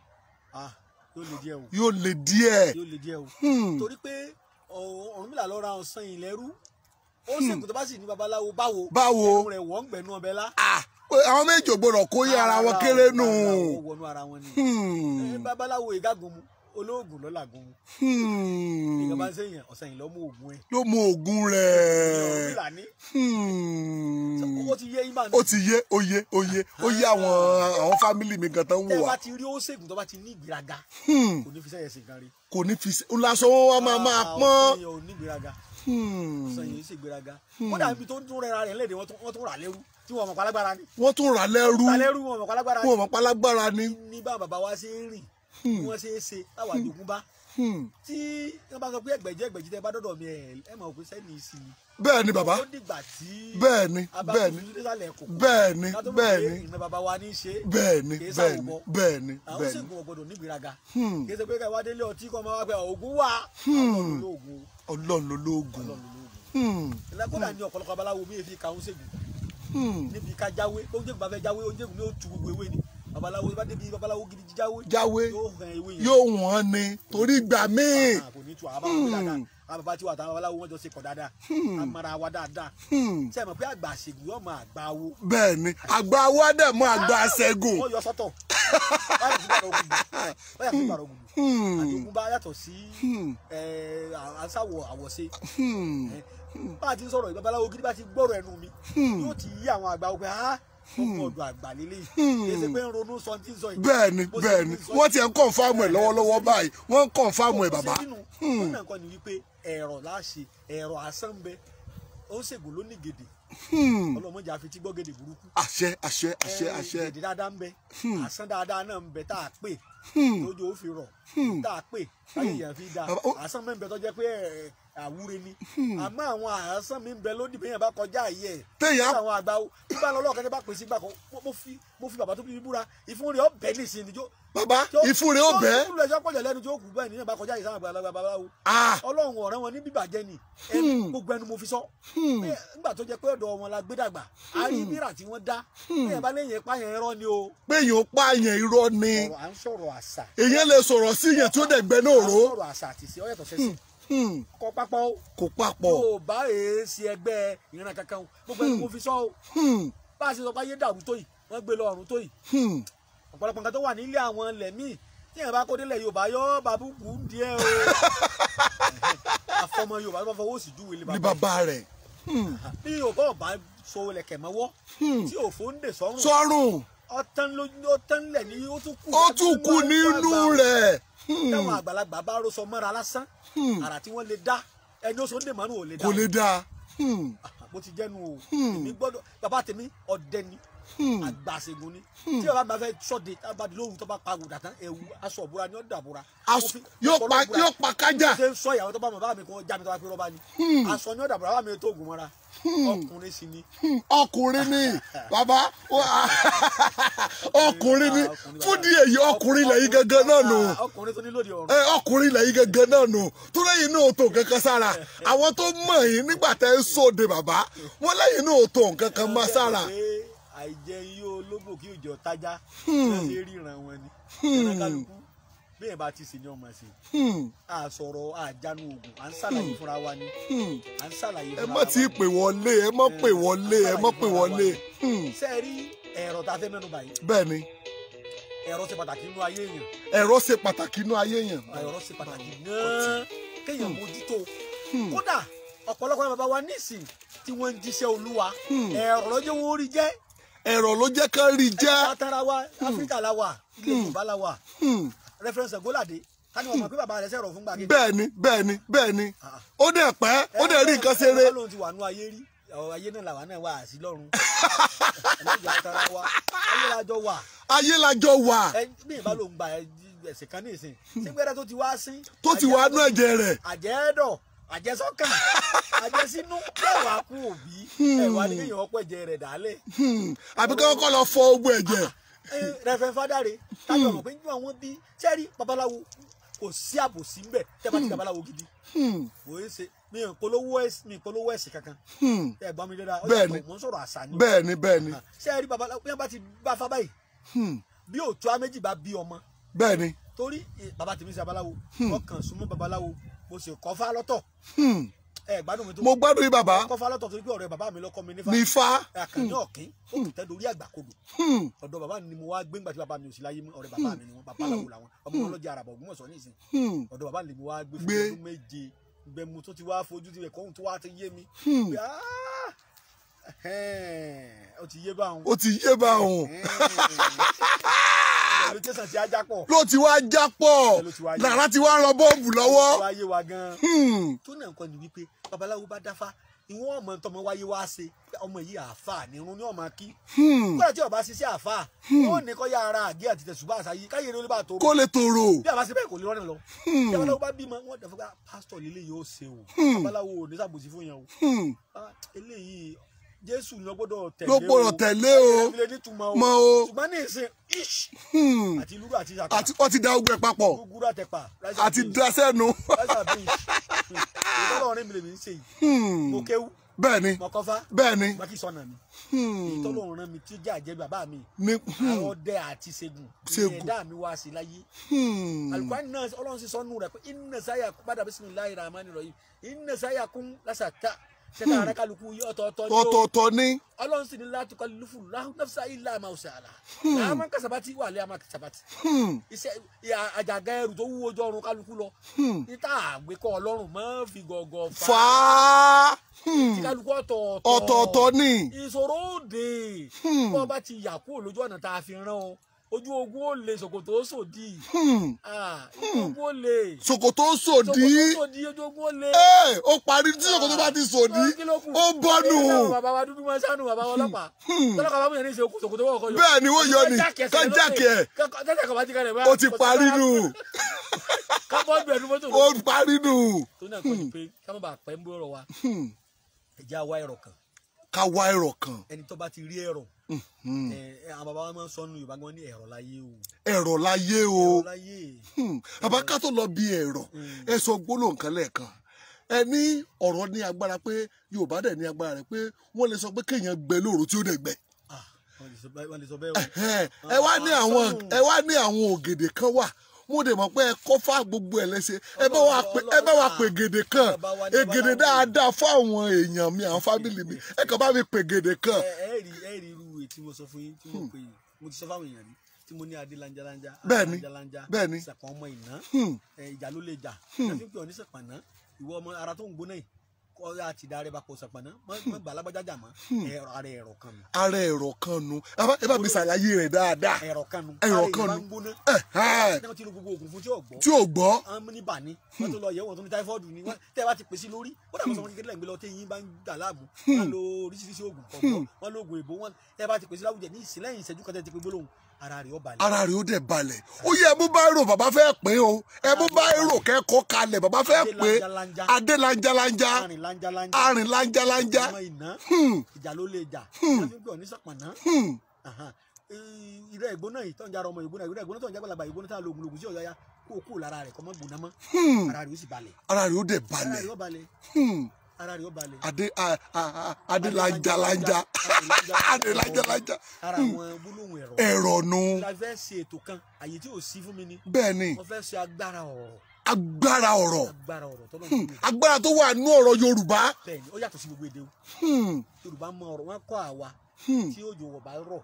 yóò le díẹ̀ o. Yóò le díẹ̀. Yóò le díẹ̀ o. Torí pé Ọ̀rúnmìlà lọ ra ọ̀sán ìlẹ́rú. Ó ṣègùn tó bá sì ní babaláwo báwo. Báwo. Ẹnu rẹ̀ wọ́n ń gbẹ̀nu ọbẹ̀ lá. Àwọn méjì ò gbọdọ̀ kó yé ara wọn kéré nù. Ó wọnú ara wọn ni. Babaláwo ìgágun mu, olóògùn lọ́làgùn mu. Ìgbà bá ń sèyàn, ọ̀sán yìí ló mú oògùn ẹ̀. Ló mú oògùn rẹ̀. Ọ̀rúnmìlà ní. Ó ti yé yín. Ó ti yé, ó yé, ó yé, ó yé àwọn fámìlì mi gan tán wò wá. Tẹ́ bá ti rí ó ṣègùn tó bá ti ní ìgbéraga, kò ní fi sẹ́yẹ̀ sí nǹkan rí. Kò ní fi lásán wọn wá máa pọ́n. Ọ̀sán yẹn ò ní ìgbéraga. Ọ̀sán yẹn ò sí ìgbéraga. Kódà ibi tó ń tún rẹra rẹ̀ lẹ́dẹ̀ẹ́, wọ́n tún rà lẹ́rú tí wọ́n mọ̀ pálágbára ni. Wọ́n tún rà lẹ́rú. Wọ́n mọ̀ pálágbára ni. Wọ́n mọ̀ pálágbára ni. Ní bá bàbá wa ṣe ń rìn, bí wọ́n ṣe é ṣe táwa jogún bá, tí wọ́n bá sọ pé ẹgbẹ̀jẹ̀ ẹgbẹ̀jì tẹ́ bá dọ́dọ̀ mi, ẹ mọ̀ pé sẹ́ni sí i. Bẹ́ẹ̀ ni bàbá. Ó dìgbà tí bẹ́ẹ̀ ni, bẹ́ẹ̀ ni, bẹ́ẹ̀ ni, bẹ́ẹ̀ ni, ìran bàbá wa ní í ṣe. Bẹ́ẹ̀ ni, bẹ́ẹ̀ ni, bẹ́ẹ̀ ni, àwọn bẹ́ẹ̀ ni. ṣègùn ọ̀gbọ́dọ̀ nígbéraga. Kì í ṣe pé ká wá délé ọtí kọ́ máa wá pé ògùn wà. Ọlọ́run lóògùn. Ọlọ́run lóògùn. Ọlọ́run lóògùn. Kódà ní ọ̀pọ̀lọpọ̀ babaláwo mi fi kàún ṣègùn. Níbi ká jáwé, oúnjẹ bá fẹ́ jáwé, oúnjẹ mi ó tu gbogbo ewé ni. Babaláwo bá débi babaláwo gidi jáwé. Jáwé yóò yóò wọ́n ni torí gbà míì. Kò ní tu àwọn bàbá dáadáa, àwọn bàbá tí wà táwọn babaláwo wọn jọ ṣe kọ̀ dáadáa, amara wa dáadáa. Ṣé ẹ mọ̀ pé àgbà ṣègùn yóò mọ àgbà wo. Bẹ́ẹ̀ ni, àgbà wa dẹ̀ mọ àgbà ṣẹ́gun. Wọ́n yọ sọ́tọ̀ wọ́n yà sí gbàrọ̀ gbùdù àjogún bá yàtọ̀ sí àṣàwọ̀ àwọ̀ṣe. Bá a ti ń sọ̀rọ̀ babaláwo gidi bá ti gbọ́rọ̀ ẹnu mi, yóò ti yí àwọn àgbà wo pé ọkọ ọ̀dọ̀ àgbà lélẹ̀ yìí, kì í ṣe pé ń ronú sọ tí ń sọ yìí. Bẹ́ẹ̀ni, bẹ́ẹ̀ni, wọ́n ti ń kọnfàmù ẹ lọ́wọ́lọ́wọ́ báyìí, wọ́n ń kọnfàmù ẹ bàbá. Wọ́n náà kọ́ ni wípé ẹ̀rọ láṣẹ, ẹ̀rọ asán bẹ, ó ń ṣègùn lónìí gèdè, Ọlọ́mọdé àfi tí gbọ́gẹ̀dẹ̀ burúkú. Àṣẹ àṣẹ àṣẹ àṣẹ. Gèdè dáadáa ń bẹ, àsán dáadáa náà ń bẹ tá a pè lójú ó fi rọ̀, tá a pè láyé yẹn fi da. Àsán mi ń bẹ tó jẹ́ pé àwúre ni, àmọ́ àwọn àsán mi ń bẹ lódì bẹ́yẹn bá kọjá yìí ẹ̀ téèyàn àwọn àgbà o bí bá lọ lọ́ọ̀kẹ́ bá pè sí gbà kan, mo fi bàbá tó bí mi búra, ìfún rẹ̀ ọ̀bẹ nísìnyí jó. Bàbá ìfún rẹ̀ ọ̀bẹ. Ìfún rẹ̀ ọ̀pọ̀jọ̀ lẹ́nu tí ó kù bẹ́ẹ̀ nìyẹn bá kọjá yìí sáwọn àgbàlagbà bàbá o. Ọlọ́run ọ̀rẹ́ wọn ní bíbàjẹ́ ni, gbogbo ẹnu mo fi sọ. Nígbà tó jẹ́ pé ọ̀dọ̀ wọn la gbé dàgbà, a rí bírà tí wọ́n dá, bẹ́ẹ̀ bá léyìn pààyàn irọ́ ni o. Péyàn pààyàn irọ́ ni. À ń sọ̀rọ̀ àṣà. Èyàn lè sọ̀rọ̀ sí yẹn tí ó dẹ̀ gbẹ náà ró. À ń sọ̀rọ̀ àṣà àti ìṣe ọ̀yàtọ̀ sẹ́sìn. Kò papọ̀ o. Kò papọ̀. Yóò bá èsì ẹgbẹ́ ìran kankan o, gbogbo ẹni mo fi sọ o. Bá a ṣe sọ pé ayé dàrú tó yìí, wọ́n gbé lọ ọ̀run tó yìí. Ọ̀pọ̀lọpọ̀ nǹkan tó wà nílé àwọn ilẹ̀ míì tí èèyàn bá kó délẹ̀ Yorùbá yọ bàbúkú ń díẹ̀ o. Àfọmọ Yorùbá tó bá fọwọ́ sí júwe lé bàbá rẹ̀. Bí Yorùbá ọba so lẹ̀kẹ̀ mọ́wọ́ tí òfò ń dè sọ́rùn. Sọ́rùn. Ọ̀tán lẹ̀ ni ó tún kù. Ó tún kù nínú rẹ̀. Táwọn àgbàlagbà bá rọ́ṣọ mọ́ra lásán, àrà tí wọ́n lè dá ẹni ó sọ ń dè mọ́nù ò lè dá. Kò lè dá. Bó ti jẹ́nu o, èmi gbọ́dọ̀ bàbá tèmi ọdẹ ni, àgbàṣègùn ni. Tí bàbá mi bá fẹ́ sọ́de, tá a bá di lóru tó bá pa àgùdà tán, ẹ̀wù aṣọ òbúra ni ó dàbúra. Yóò pa kájà. Ṣé ń sọ ìyàwó tó bá bàbá mi kó já mi tó bá pé rọ́bà ni. Aṣọ ni ó dàbúra, bàbá mi tó ògùn mọ́ra. Ọkùnrin sì ni. Ọkùnrin ni bàbá, ọkùnrin ni. Fún di èyí ọkùnrin lẹ́yìn gangan náà nù. Ọkùnrin tó ní lòdì ọ̀run. Ọkùnrin lẹ́yìn gangan náà nù. Tó lẹ́yìn náà tó nǹkan kan sára. Àwọn tó mọ̀ yín nígbà tẹ́ ń sóde bàbá, wọ́n lẹ́yìn náà tó nǹkan kan mọ́ sára. Àìjẹ yóò lógbò kí òjò tájá ṣe ríran wọn ni. Ìran kálukú bẹ́ẹ̀ bá ti sè ní ọmọ sí. A sọ̀rọ̀ àjánu oògùn, à ń ṣàlàyé fúnra wa ni. À ń ṣàlàyé fúnra wa. Ẹ má ti pè wọlé, ẹ má pè wọlé, ẹ má pè wọlé. Ṣé ẹ rí ẹ̀rọ tá a fẹ́ mẹ́nu báyìí? Bẹ́ẹ̀ ni. Ẹ̀rọ ṣe pàtàkì nínú ayé èèyàn. Ẹ̀rọ ṣe pàtàkì nínú ayé èèyàn. Ẹ̀rọ ṣe pàtàkì gan-an kéèyàn mójútó. Kódà ọ̀pọ̀lọpọ̀ bàbá wa nísìn tí wọ́n ń jíṣẹ́ Olúwa, ẹ̀rọ ló jẹ́ wọ́n rí jẹ́. Ẹ̀rọ ló jẹ́ kán rí jẹ́. Látara wa, Áfíríkà la wà, ilẹ̀ Yorùbá la wà. Reference Golade, ká ní wọn mọ̀ pé bàbá rẹ̀ sẹ̀rọ̀ fún gbàgede. Bẹ́ẹ̀ni bẹ́ẹ̀ni bẹ́ẹ̀ni, ó dẹ̀ pẹ́, ó dẹ̀ rí nǹkan ṣeré. Ọlọ́run ti wà nú ayé rí, ayé náà làwa náà wà sí lọ́run. Ẹlẹ́jọ́ àtàrà wa, ayé lajọ wà. Ayé lajọ wà. Bí ìbá ló ń gba ẹ̀sìn kan ní ìsìn, sígbẹ́rẹ́ tó ti wá sí. Tó ti wá nú ẹ̀jẹ̀ rẹ̀. Àjẹ́dọ̀, àjẹsọ́kàn, àjẹsínú, ẹ̀wà kú òbí, ẹ̀wà ní kéèyàn ọ̀pọ̀ ẹ̀jẹ̀ rẹ̀ dálẹ̀. Àbí kí wọ́n kọ́ lọ fọ ogun ẹ̀jẹ̀. Rẹ̀fẹ̀ fádàrẹ táyọ̀ mọ̀ pé nígbà wọn bí sẹ́rí babaláwo kò sí àbòsí ńbẹ̀ tẹ́ bá ti babaláwo gidi. Kò é ṣe mi ò polówó ẹ̀sìn kankan. Ẹ gbọ́ mi dáadáa, bẹ́ẹ̀ni mò ń sọ̀rọ̀ àṣà ni. Bẹ́ẹ̀ni bẹ́ẹ̀ni. Sẹ́rí babaláwo bí wọ́n bá ti bá fá báyìí, bí òtún á méjì bá bí ọmọ. Bẹ́ẹ̀ni. Torí bàbá tèmi ṣe babaláwo, ọkàn súnmọ́ babaláwo, mo sì kọ́ fá lọ́tọ̀. Ẹ gbádùn mi tó. Mo gbádùn yín bàbá. Kọ́ fá lọ́tọ̀ torí pé ọ̀rẹ́ bàbá mi lọ́kọ́ mi nífá. Nífá. Àkànní ọ̀kín ó kì í tẹ́ dorí àgbàkodò. Ọ̀dọ̀ bàbá mi ni mo wá gbé ńgbà tí bàbá mi ò sí láyé mọ́, ọ̀rẹ́ bàbá mi ni wọ́n, bàbá làwọn làwọn. Ọmọ wọn lọ́jà àràbọ̀ Ògbómọ̀ṣọ́ nísìn. Ọ̀dọ̀ bàbá mi ni mo wá gbé fún ọdún méje. Gbẹ̀mú tó ti wá fojú ti rẹ̀ kọ́hún tó wá ti yé mi. Ó ti yé báwọn. Ó ti yé báwọn. Ló ti wá já pọ̀, lára ti wá rọ bọ́ọ̀bù lọ́wọ́. Ló ti wá yé wa gan-an. Tó náà nǹkan ni wípé babaláwo bá dáfá, ìwọ̀n ọmọ tọmọ wáyé wá ṣe, ọmọ yìí àáfàá ni irun ní ọmọ kí. Kódà tí ọba ṣiṣẹ́ àáfàá, ó ní kọ́ ya ara àgé àti tẹ̀sùbá àṣàyí káyé ló bá tòrò. Kó lè tòrò. Bí àbá ṣe bẹ́ẹ̀ kò lè rọ́nà lọ. Tí babaláwo bá bímọ, wọ́n dẹ̀ fún pé pásítọ̀ lílé yóò ṣe o. Babaláwo ò ní sàbòsí fún yẹn o. Eléyìí Jésù ló gbọ́dọ̀ tẹ̀lé o. Ló gbọ́dọ̀ tẹ̀lé o. Mọ o. Ṣùgbọ́n ní ìsìn ish. Àti lúrú àti ìsàkà. Àti wọ́n ti da ogun ẹ̀ papọ̀. Gúgúrú àtẹ̀pà. Àti da sẹ́nu. Ìtọ́lọ́rin mi lèmi ń ṣe yìí. Mo kéwú. Bẹ́ẹ̀ni. Mo kọ́fá. Bẹ́ẹ̀ni. Mo kì í sọnà mi. Ìtọ́lọ́rin mi tí jẹ́ àjẹ́ bàbá mi. Àwọn ọdẹ àti ṣègùn. Ṣègùn. Ẹ̀dá mi wá sí láyé. Àlùkùránì náà Ọlọ́run sì sọnù rẹ̀ pé inna sa'yakum bismillahir rahmanir rahim. Inna sa'yakum lashatta. Ṣẹta ara kálukú yí ọ̀tọ̀ọ̀tọ̀ ni o. Ọ̀tọ̀ọ̀tọ̀ ni. Ọlọ́run sì ní láti kọ́ lùfù nafsa illa ma ṣàlà. Àmọ́ kasabati wà lé àmọ́ kasabati. Iṣẹ́ àjàgà ẹrù tó wúwo jọ ọrùn kálukú lọ. Níta àgbékọ́ Ọlọ́run máa fi gọ̀gọ̀ fà á. Tí kálukú ọ̀tọ̀ọ̀tọ̀. Ọ̀tọ̀ọ̀tọ̀ ni. Ìṣòro òde. Bọ́ bá ti yà kúrò lójú ọ̀nà tá a fi rán ọ. Ojú ogun ó le, ṣòkòtò ó sòdì. Ogun ó le, ṣòkòtò ó sòdì, ojú ogun ó le. Ó parí tí ṣòkòtò bá ti sòdì, ó bọ́nù. Bàbá wa dúdú máa ń ṣàánú bàbá wa ọlọ́pàá. Tọ́lọ́pàá bá mú yẹn ní ìṣe ṣòkòtò wọ́n kọ́ yọ. Bẹ́ẹ̀ ni wọ́n yọ ni, kán jákè ẹ̀. Ó ti parí nù. Ó parí nù. Tó náà kọ́ ni pé ká má bàa pẹ́ ń bọ̀rọ̀ wa. Ẹ̀jẹ̀ á wá ẹ̀rọ kan. Ká wá ẹ̀rọ kan. Ẹni tó bá ti rí ẹ̀rọ. Àwọn bàbá wa máa ń sọ nínú Yorùbá gan ní ẹ̀rọ láyé o. Ẹ̀rọ láyé o. Bàbá ká tó lọ bí ẹ̀rọ, ẹ sọ gbólóhùn kan lẹ́ẹ̀kan. Ẹ ní ọ̀rọ̀ ní agbára pé Yorùbá dẹ̀ ní agbára rẹ̀ pé wọ́n lè sọ pé kéèyàn gbẹ lóru tí ó dẹ̀ gbẹ. Ẹ wá ní àwọn ògèdè kan wà. Mo dẹ̀ mọ̀ pé ẹ kọ́ fá gbogbo ẹ̀ lẹ́sẹ̀. Ẹ bá wa pè gèdè kan, ègèdè dáadáa fún àwọn èèyàn mi, àwọn fámìlì mi. Ẹ kàn bá mi pè gèdè kan. Ẹ rí irú èyí tí mo sọ fún yín, tí mo pè yín, mo ti sọ fáwọn èèyàn rí, tí mo ní adé lanjalanja. Bẹ́ẹ̀ni, bẹ́ẹ̀ni. Sàpọ̀n ọmọ ìná, ìjà ló lè jà. Ẹ fi ń pè ọ ní sàpọ̀nà, ìwọ ọmọ ara tó ń gbóná yìí, kọ́ àti ìdá rẹ bá kọ sàpọ̀nà, mọ́ gbàlágbájá jà mọ́, ara ẹ̀rọ kan nu. Ara ẹ̀rọ kan nu. Ẹ bá mi ṣàlàyé rẹ̀ dáadáa. Ẹ̀rọ kan nu. Ẹ̀rọ kan nu. Ara ti lo gbogbo oògùn fún tí ò gbọ́. Tí ò gbọ́. Àwọn ní bà ní, wọ́n tó lọ yẹ̀ wọ́n tó ní táífọ́ọ̀dù ni, tẹ́ ẹ bá ti pèsè lórí, ó dàgbà sọ wọn kékeré lẹ́gbẹ̀ẹ́ lọ tẹ́ yín bá ń dà láàmú. Wọ́n lo oríṣiríṣi oògùn kọ̀ọ̀kan, wọ́n lo oògùn èbó, wọ́n tẹ́ ẹ bá ti pèsè láwùjẹ ní ìsìnlẹ́yìn ìṣẹ́jú kan tẹ́ ti pé gbólóhùn, ara rẹ̀ ó balẹ̀. Ara rẹ̀ ó dẹ̀ balẹ̀. Ó yẹ ẹ mú báírò, bàbá fẹ́ pín o. Ẹ mú báírò kẹ́kọ̀ọ́ kalẹ̀, bàbá fẹ́ pín. Adé lanjalanja. Arìn lanjalanja. Ọmọ ìná, ìjà ló lè jà. Wọ́n fi ń pè ọ́ ní sàpàná. Ìrẹ́ ìgbóná yìí tó ń jára ọmọ ìgbóná, ìrẹ́ ìgbóná tó ń jágbàlagbà ìgbóná tá a lo ògùn lògùn sí ọ̀yá ya kó o kú lára rẹ̀ kọ́ mọ́ gbóná mọ́. Ara rẹ̀ ó sì balẹ̀. Ara rẹ̀ ó dẹ̀ balẹ̀. Ara rẹ̀ ó balẹ̀. Ara rẹ̀ ó balẹ̀. Adé lanjalanja. Adé lanjalanja. Ara àwọn gbólóhùn ẹ̀rọ. Ẹ̀rọ nu. La fẹ́ ṣe ètò kan, àyè tí ò sí fún mi ni. Bẹ́ẹ̀ni. Mo fẹ́ ṣe agbára ọ̀rọ̀. Agbára ọ̀rọ̀. Agbára ọ̀rọ̀ tọ́lọ́ ní ìlú. Agbára tó wà nú ọ̀rọ̀ Yorùbá. Bẹ́ẹ̀ni, ó yàtọ̀ sí gbogbo èdè o. Yorùbá mọ ọ̀rọ̀ wọn kọ́ àwa tí òjò ò bá rọ̀.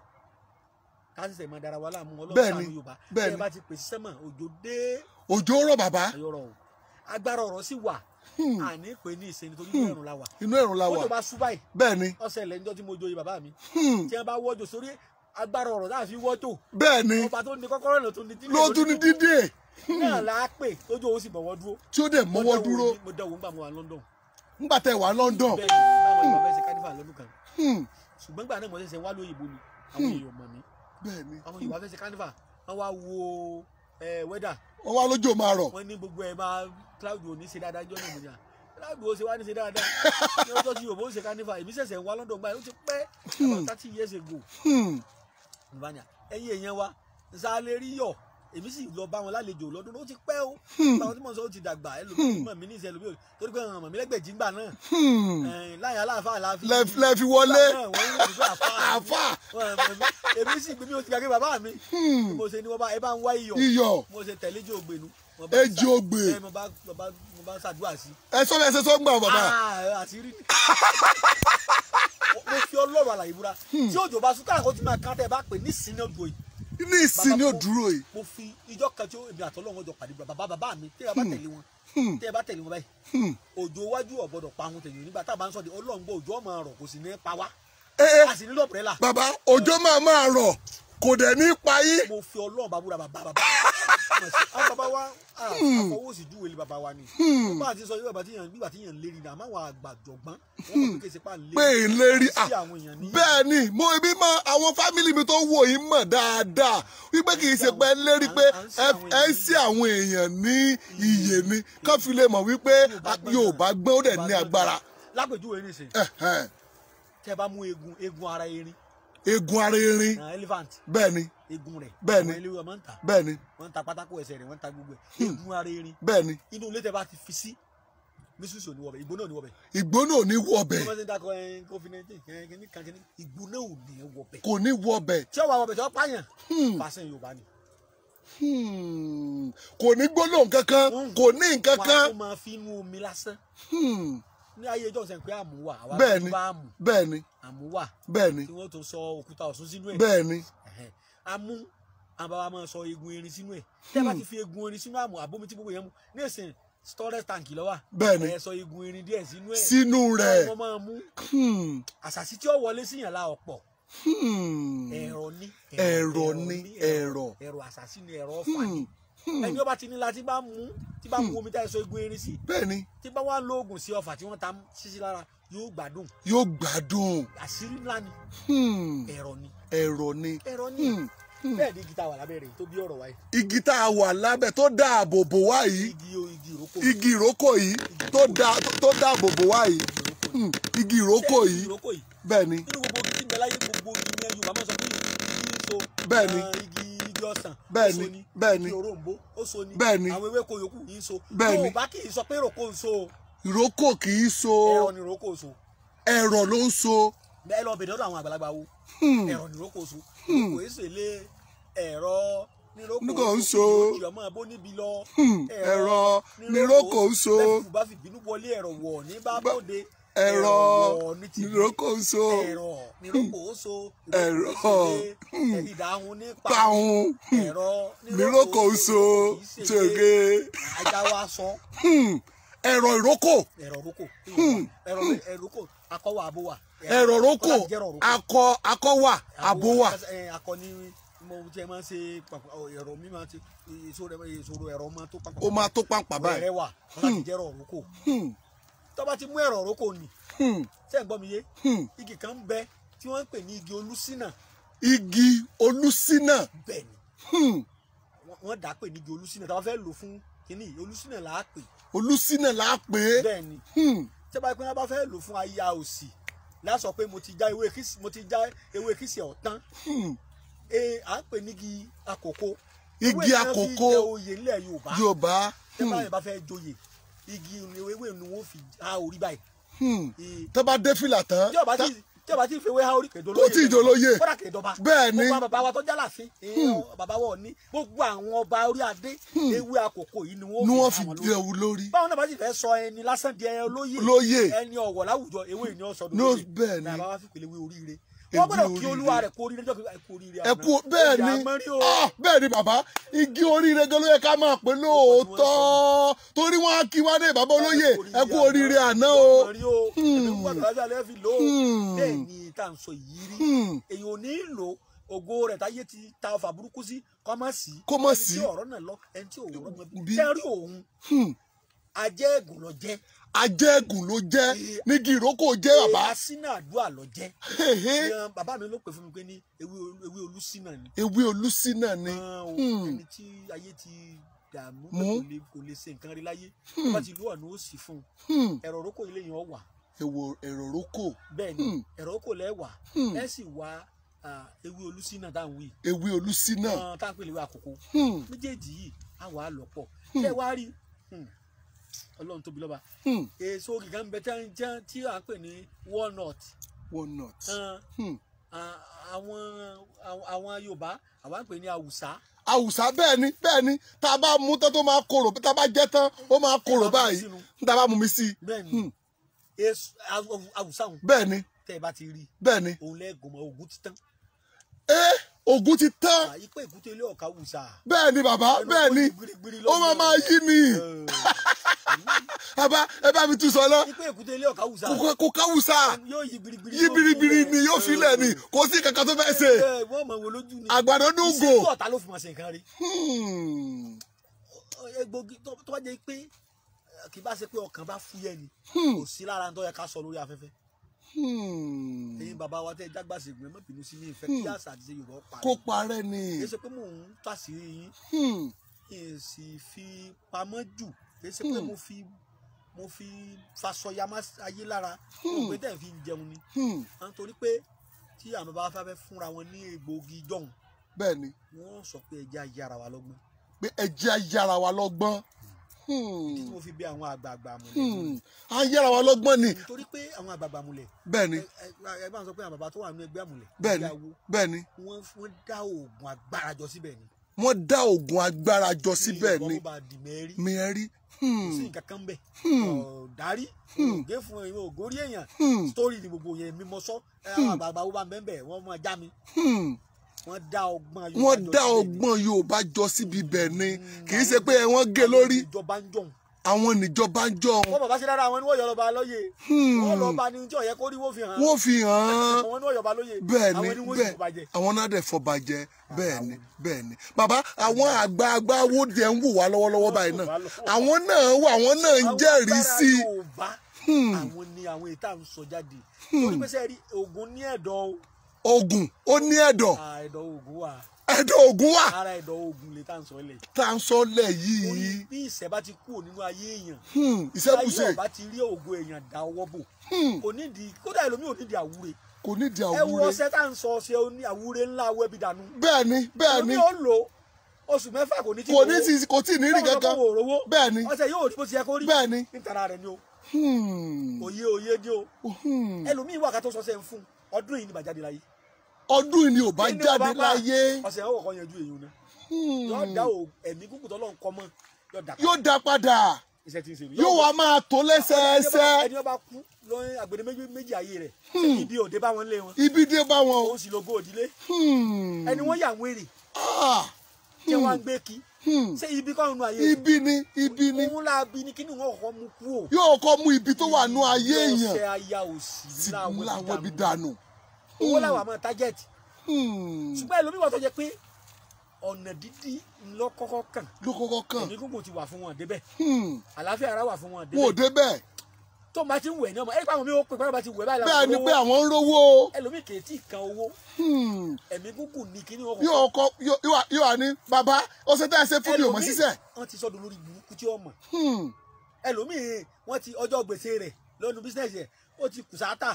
Ká ṣẹ̀ṣẹ̀ máa dára wa láàmú Ọlọ́run ṣàánú Yorùbá. Bẹ́ẹ̀ bá ti pèsè sẹ́mọ̀, òjò dé. Òjò rọ̀ bàbá. Agbára ọ̀rọ̀ sì wà. Àní pé ní ìsìn nítorí inú ẹ̀rùn la wà. Inú ẹ̀rùn la wà. Òjò bá sú báyìí. Bẹ́ẹ̀ni. Ọ̀sẹ̀ ilẹ̀ níjọ́ tí mo joyè bàbá mi. Tí wọ́n bá wọ́jò sórí agbára ọ̀rọ̀ láti fi wọ́jò. Bẹ́ẹ̀ni. Ọba tó ní kọ́kọ́rọ́ ló tún ní dídè. Ló tún ní dídè. Náà la pè lójú òun sì bọ̀wọ́ dúró. Tí ó dẹ̀ mọ́wọ́ dúró. Mo dẹ̀wò ńgbà mo wà London. Ńgbà tẹ wà London. Bẹ́ẹ̀ni, báwọn ìgbà fẹ́ ṣe kánífà lọ́dún kan. Ṣùgbọ́n gbà náà mo ṣẹ̀ṣẹ̀ wá lóyìnbó ni àwọn èèyàn mọ̀ mí. Bẹ́ẹ̀ni. Àwọn ìwà fẹ́ ṣe kánífà, wọ́n wá wo wẹ́dà. Wọ́n wá lójó máa rọ̀. Wọ́n ní gbogbo ẹ̀ máa cloud ò ní ṣe dáadáa jọ́ náà mo ní à. Cloud ò ṣe wá ní ṣe dáadáa. Ní ọjọ́ tí Yorùbá ó ṣe kánífà, èmi ṣẹ̀ṣẹ̀ wá London gbà ó ti pẹ́ about 30 years ago. Ẹ̀yin èèyàn wa, ṣáà rí yọ̀. Èmi sì lọ bá wọn lálejò lọ́dún ó ti pẹ́ o. Báwọn tí mò ń sọ ó ti dàgbà, ẹlòmíì mọ̀ mí ní ìṣẹ́ ẹlòmíì torí pé ọmọ mi lẹ́gbẹ̀jì ńgbà náà. Láyé aláàfáà láàfin. Lẹ́fi wọlé. Àfáà. Èmi sì gbé mi ó ti gbàgbé bàbá mi. Mo ṣe ni wọ́n bá ẹ bá ń wá iyọ̀. Iyọ̀. Mo ṣe tẹ̀lé ejò ògbè nu. Ejò ògbè. Mo bá ṣàdúrà sí. Ẹ sọ bẹ́ẹ̀ ṣe sọ ń gbà bàbá. Àṣírí. Mo fi Ọlọ́run àlàyé búra. Tí òjò bá sún káàkó tí màá ká tẹ́ ẹ bá pè ní ìsinmi òjò yìí. Ní ìsinmi òdúró yìí. Mo fi ìjọ kan tí èmi àtọ́lọ́wọ́n jọ pàdé bàbá bàbá mi tẹ́ ẹ bá tẹ̀lé wọn tẹ́ ẹ bá tẹ̀lé wọn báyìí òjò iwájú ò gbọ́dọ̀ pa ohun tẹ̀yìn nígbà tá a bá ń sọ de Ọlọ́run gbọ́ òjò ọmọ rọ̀ kò sì ní pa wá. A sì nílò ọ̀pẹ̀rẹ̀là. Bàbá òjò máa rọ̀ kò dẹ̀ ní pa yín. Mo fi Ọlọ́run bàbúrà bàbá bàbá àwọn bàbá wa àfọwọ́sí júwèé bàbá wa ni. Bá a ti sọ yóò bàbá tí yàn ń lérí ni àmọ́ àwọn àgbàjọ̀gbọ́n wọ́n mọ̀ pé kése pa ń lérí bẹ́ẹ̀ ni mo ibi mọ àwọn fámìlì mi tó wò yín mọ̀ dáadáa wípé kì í ṣe pé ń lérí pé ẹ ń sí àwọn èèyàn ní iyè ni kán fi lè mọ̀ wípé Yorùbá gbọ́n ó dẹ̀ ní agbára. Lápèjúwe nísìnyí tẹ́ bá mú eegun ara erin. Eegun ara erin. Elephant. Bẹ́ẹ̀ni. Eegun rẹ̀. Bẹ́ẹ̀ni. Àwọn eléwé máa ń tà. Bẹ́ẹ̀ni. Wọ́n ń ta pátákó ẹsẹ̀ rẹ̀, wọ́n ń ta gbogbo ẹ̀. Eegun ara erin. Bẹ́ẹ̀ni. Inú ilé tẹ́ bá ti fi sí, mísùsù ò ní wọbẹ̀, ìgbóná ò ní wọbẹ̀. Ìgbóná ò ní wọbẹ̀. Wọ́n ti ń dakọ̀ COVID-19 kìíní kan kìíní, ìgbóná ò ní wọbẹ̀. Kò ní wọbẹ̀. Tí ó wà wọbẹ̀ tí ó pààyàn, fàṣẹ Yorùbá ni. Kò ní gbólóhùn kankan, kò ní nǹkan kan. Wọ́n á máa fi inú omi lásán. Ní ayé ìjọ sẹ́yìn pé àmú wà, àwa bẹ́ẹ̀ni bá àmú. Bẹ́ẹ̀ni. Àmú wà. Bẹ́ẹ̀ni. Tí wọ́n tó sọ òkúta Ọ̀ṣun sínú ẹ̀. Bẹ́ẹ̀ni. Àmú àwọn bàbá máa sọ eegun erin sínú ẹ̀. Tẹ́ bá ti fi eegun erin sínú àmú àbómi tí gbogbo yẹn mú ní ìsìn storage tank ló wà. Bẹ́ẹ̀ni. Ẹ sọ eegun erin díẹ̀ sínú ẹ̀. Sínú rẹ̀. Wọ́n máa mú. Àṣàṣì tí ó wọlé síyàn la ọ̀pọ̀. Ẹ̀rọ ní. Ẹ̀rọ ní ẹ̀rọ. Ẹ̀rọ àṣàṣì ni ẹ̀rọ ọ̀fà ni. Ẹni ó bá ti ní la tí bá mú omi tá ẹ sọ egun erin sí. Bẹ́ẹ̀ni. Tí bá wà lóògùn sí ọfà tí wọ́n ta sísí lára yóò gbádùn. Yóò gbádùn. Àṣírí ńlá ni. Ẹ̀rọ ni. Ẹ̀rọ ni. Ẹ̀rọ ni. Bẹ́ẹ̀ ni igi tá a wà lábẹ́ rẹ̀ tó bí ọ̀rọ̀ wáyé. Igi tá a wà lábẹ́ tó dáàbò bò wá yìí. Igi ìrókò yìí tó dáàbò bò wá yìí. Igi ìrókò yìí. Bẹ́ẹ̀ ni. Nínú gbogbo igi tí ń bẹ láyé gbogbo igi ní Yorùbá máa ń sọ pé igi ń so. Bẹ́ẹ̀ ni. Igi ọsàn. Bẹ́ẹ̀ ni. Bẹ́ẹ̀ ni. Igi òrombó ó so ni. Bẹ́ẹ̀ ni. Àwọn ewéko yòókù yìí ń so. Bẹ́ẹ̀ ni. Yorùbá kì í sọ pé ìrókò ń so. Ìrókò kì í so. Ẹ̀rọ ni ìrókò so. Ẹ̀rọ ló ń so. Ẹ lọ bèèrè lọ́dọ̀ àwọn àgbàlagbà wo. Ẹ̀rọ ni ìrókò so. Ìrókò èso ilé ẹ̀rọ níròkò ń so. Ìjọmọ bó níbi lọ. Ẹ̀rọ níròkò ń so. Bẹ́ẹ̀ bá fi bínú wọlé ẹ̀rọ wọ̀ ní bá bóde. Ẹ̀rọ níròkò ń so. Ẹ̀rọ níròkò ń so. Ẹ̀rọ ìdáhùn ní pàhùn. Ẹ̀rọ níròkò ń so. Tòge. Ajá wa sọ. Ẹ̀rọ ìrókò. Ẹ̀rọ ìrókò. Ẹ̀rọ ìrókò akọ wà abo wà. Ẹ̀rọ ìrókò akọ wà abo wà. Akọ ni mo ti máa ń ṣe ẹ̀rọ mi máa ń ṣe ìṣòro ẹ̀rọ máa tó pàpà. Ó máa tó pàpà báyìí. Ẹ̀rẹ̀ wà wọ́n láti jẹ́ ẹ̀rọ ìrókò. Tó bá ti mú ẹ̀rọ ìrókò nì. Ṣé ń gbọ́ mi yé? Igi kan ń bẹ tí wọ́n ń pè ní igi olúsínà. Igi olúsínà. Bẹ́ẹ̀ ni. Wọ́n dà pé ní igi olúsínà tá a bá fẹ́ lò fún kínní olúsínà là á pè. Olúsínà là á pè é. Bẹ́ẹ̀ ni. Tí wọ́n bá fẹ́ lò fún aya òsì lásọ pé mo ti já ewé kìsì ọ̀tán. À ń pè ní igi àkókò. Igi àkókò. Oyè nílẹ̀ Yorùbá. Yorùbá. Tí wọ́n bá fẹ́ joyè igi ewé ni wọ́n fi há orí báyìí. Tó bá dé fìlà tán. Tí ọba tí ì fewé há orí kèdè olóyè. Kò tí ì dolóyè. Kódà kèdè ọba. Bẹ́ẹ̀ ni. Gbogbo bàbá wa tó jálàfin. Bàbá wa ní gbogbo àwọn ọba orí adé ewé àkókò yìí ni wọ́n fi dé ewu lórí. Báwọn náà bá sì fẹ́ sọ ẹni lásán di ẹni olóyè. Lóyè. Ẹni ọ̀wọ̀ láwùjọ ewé ni ó sọ dolóyè. Bẹ́ẹ̀ ni. Bàbá wa fi pèlè ewé oríire. Wọ́n gbọ́dọ̀ kí olúwa rẹ̀ kú oríire lọ́jọ́ kú oríire. Ẹ kú bẹ́ẹ̀ ni bẹ́ẹ̀ ni bàbá igi oríire gan ló yẹ ká máa pè lóòótọ́ torí wọ́n á kí wá dé bàbá olóyè ẹ kú oríire àná o. Bẹ́ẹ̀ ni tá à ń sọ yìí rí èyàn ò ní lò ògo rẹ̀ táyé ti ta ọfà burúkú sí kọ́ mọ̀ sí. Kó mọ̀ sí. Ẹni tí ọ̀rọ̀ náà lọ ẹni tí òwúrọ̀ mọ̀ bí. Sẹ́rí òun ajẹ́gùn ló jẹ́. Ajẹ́gùn ló jẹ́ nígi ìrókò jẹ́ bàbá. Asínà àdúrà ló jẹ́. Bàbá mi ló pè fún mi pé ní ewé olúsínà ni. Ewé olúsínà ni. Ẹni tí ayé ti dààmú kò lè ṣe nǹkan rí láyé. Tó bá ti lú ọ̀nà ó sì fún un. Ẹ̀rọ ìrókò ilé yẹn wà. Ẹ̀rọ ìrókò. Bẹ́ẹ̀ ni ẹ̀rọ ìrókò lẹ́ wà. Ẹ sì wá ewé olúsínà tá à ń wí. Ewé olúsínà. Tá à ń pè léwé àkókò. Méjèèjì yìí á wà á lọ́pọ̀. Ẹ wá rí Ọlọ́run tóbi lọ́ba. Èso gíga ń bẹ tí à ń pè ní walnut. Walnut. Àwọn Yorùbá àwọn ń pè ní awùsá. Awùsá bẹ́ẹ̀ ni bẹ́ẹ̀ ni tá a bá mú tán tó máa korò tá a bá jẹ tán ó máa korò báyìí tá a bá mú mi sí i. Bẹ́ẹ̀ ni èso awùsá òun. Bẹ́ẹ̀ ni. Tẹ́ ẹ bá ti rí. Bẹ́ẹ̀ ni. Òun lẹ́gùn mọ́ ògùn ti tán. Ògùn ti tán. Ìpè èkúté ilé ọ̀ka wùsà. Bẹ́ẹ̀ ni bàbá bẹ́ẹ̀ ni ó máa máa yí ni. Bàbá ẹ bá mi tún sọ lọ. Ìpè èkúté ilé ọ̀ka wùsà. Kò ká wùsà. Yóò yí biribiri. Yí biribiri ni yóò filẹ̀ ni kò sí kankan tó fẹ́ ṣe. Wọ́n mọ̀ wọ́n lójú ni. Àgbàdo dùngò. Ìṣèlú ọ̀tá ló fi mọ̀ ṣe nǹkan rí. Egbògi tó bá jẹ́ pé kì í bá ṣe pé ọkàn bá fúyẹ́ ni kò sí lára tó yẹ ká sọ lórí afẹ́fẹ́. Ẹ̀yin bàbá wa tẹ́ ẹ jágbàsè gbọ́n má bínú sí mi ìfẹ́ kí àṣà àti ṣe Yorùbá parẹ́. Kó parẹ́ ni. Kì í ṣe pé mò ń tàṣírí yín. Kì í sì fi pamọ́ jù. Kì í ṣe pé mo fi fasọya má ayé lára. Mo pé tẹ̀ fi ń jẹun ni. Nítorí pé tí àwọn bàbá fẹ́ fúnra wọn ní egbòogi jọ̀hún. Bẹ́ẹ̀ ni. Wọ́n sọ pé ẹ jẹ́ ayára wa lọ́gbọ́n. Pé ẹ jẹ́ ayára wa lọ́gbọ́n. Ìdí tí mo fi bí àwọn àgbààgbà múlẹ̀. À ń yára wa lọ́gbọ́n ni. Nítorí pé àwọn àgbààgbà múlẹ̀. Bẹ́ẹ̀ni. Ẹ bá ń sọ pé àwọn bàbá tó wà nínú ẹgbẹ́ àmúlẹ̀. Bẹ́ẹ̀ni bẹ́ẹ̀ni. Wọ́n dá oògùn agbára jọ síbẹ̀ ni. Wọ́n dá oògùn agbára jọ síbẹ̀ ni. Ìbọn bá di mẹ́rí. Mẹ́rí. Kò sí nǹkan kan bẹ̀. Ọ̀dárí. Ògé fún èèyàn ògórí èèyàn. Sítórì ni gbogbo yẹn mímọ sọ. Àwọn àgbààgbà wo bá ń bẹ́ẹ̀ wọ́n máa já mi. Wọ́n dá ọgbọ́n wọ́n dá ọgbọ́n Yorùbá jọ síbi bẹ̀ ni kì í ṣe pé wọ́n gé lórí. Ìjọba ń jọ̀hún. Àwọn níjọba ń jọ. Wọ́n bàbá sí dára àwọn ni wọ́n yọ lọ́ba lóye. Wọ́n lọ́ba ni tí ó yẹ kó rí wọ́n fi hàn. Wọ́n fi hàn. Àwọn ni wọ́n yọba lóye. Bẹ́ẹ̀ ni bẹ́ẹ̀ àwọn náà dẹ̀ fọbàjẹ́. Bẹ́ẹ̀ ni bẹ́ẹ̀ ni bàbá, àwọn àgbààgbà wo dẹ̀ ń wò wá lọ́wọ́lọ́wọ́ báyìí náà, àwọn náà wà, àwọn náà ń jẹ́rìí sí i. Àwọn ni àwọn ètò à ń sọ jáde. Torí pé sẹ́ẹ̀rí Ògún ní ẹ̀dọ̀ o. Ògún ó ní ẹ̀dọ̀. Ẹ̀dọ̀ Ògún wà. Ẹ̀dọ̀ Ògún wà. Ara ẹ̀dọ̀ Ògún lè tá à ń sọ lẹ̀. Tá à ń sọ lẹ̀ yìí. Bí ìṣẹ́ bá ti kúrò nínú ayé èèyàn. Ìṣẹ́bùṣe. Ayé ọba ti rí ògo èèyàn dá ọwọ́ bò. Kò nídìí, kódà ẹlòmíì ò nídìí àwúre. Kò nídìí àwúre. Ẹ wo ọṣẹ tá à ń sọ ọṣẹ oní àwúre ńlá awẹ́bí dànù. Bẹ́ẹ̀ni bẹ́ẹ̀ni. Ẹlòmíì ó lò oṣù mẹ́fà kò ní tí kò ní tí kò tí ní rí kankan. Bẹ́ẹ̀ni. Ọṣẹ yóò rí bó ti yẹ kó rí. Bẹ́ẹ̀ni. Nítara rẹ̀ ni o. Òye òye ni o. Ẹlòmíì wà ká tó sọṣẹ ń fún ọdún yìí ni bàjáde láyé. Ọdún yìí ni ò bá jáde láyé. Ọ̀sẹ̀ yẹn kọ̀ọ̀kan yanjú èyí náà. Yóò dá ẹ̀mí kúkú tọ́lọ́ nǹkan mọ́. Yóò dá padà. Yóò wá máa tó lẹ́sẹẹsẹ. Ẹni ọba kú lóyún àgbèrè méjì ayé rẹ̀. Ibi òde bá wọn lé wọn. Ibi dé bá wọn. Òun sì lógo òdílé. Ẹni wọ́n yà wọ́n èrè. Kí wọ́n á gbé kí. Ṣé ibi kọ́ nínú ayé rẹ̀? Ibi ni ibi ni. Òun la bí ni kí ni wọ́n kọ́ mú kú o. Yóò kọ́ mú ibi tó wà nú ayé èèyàn. Ọ̀sẹ̀ aya òsì láwọn ibi dànù. Owó làwọn àmọ́ tájẹ́ẹ̀tì. Ṣùgbọ́n ẹlòmíì wà tó jẹ pé ọ̀nà dídí ńlọ kọ́kọ́ kàn. Ló kọ́kọ́ kàn. Ẹ̀mí gúngùn ti wà fún wọn débẹ̀. Àlàáfíà ara wà fún wọn débẹ̀. Wọn ò débẹ̀. Tó máa ti ń wẹ̀ ní ọmọ ẹ̀ pé àwọn mi ò pè pé bá ti wẹ̀ báyìí. Bẹ́ẹ̀ ni pé àwọn ń rówó. Ẹlòmíì kì í tí ì kan owó. Ẹ̀mí gúngùn ní kíní wọn. Yóò kọ yóò wà ní bàbá ó ṣe tẹ́ ẹ ṣe fún mi ò mọ̀ sísẹ̀. Wọ́n ti sọ́dọ̀ lórí burúkú tí ó mọ̀. Ẹlòmíì wọ́n ti ọjọ́ gbèsè rẹ̀ lọ́nu bísíǹsì ẹ̀ ó ti kùsàtà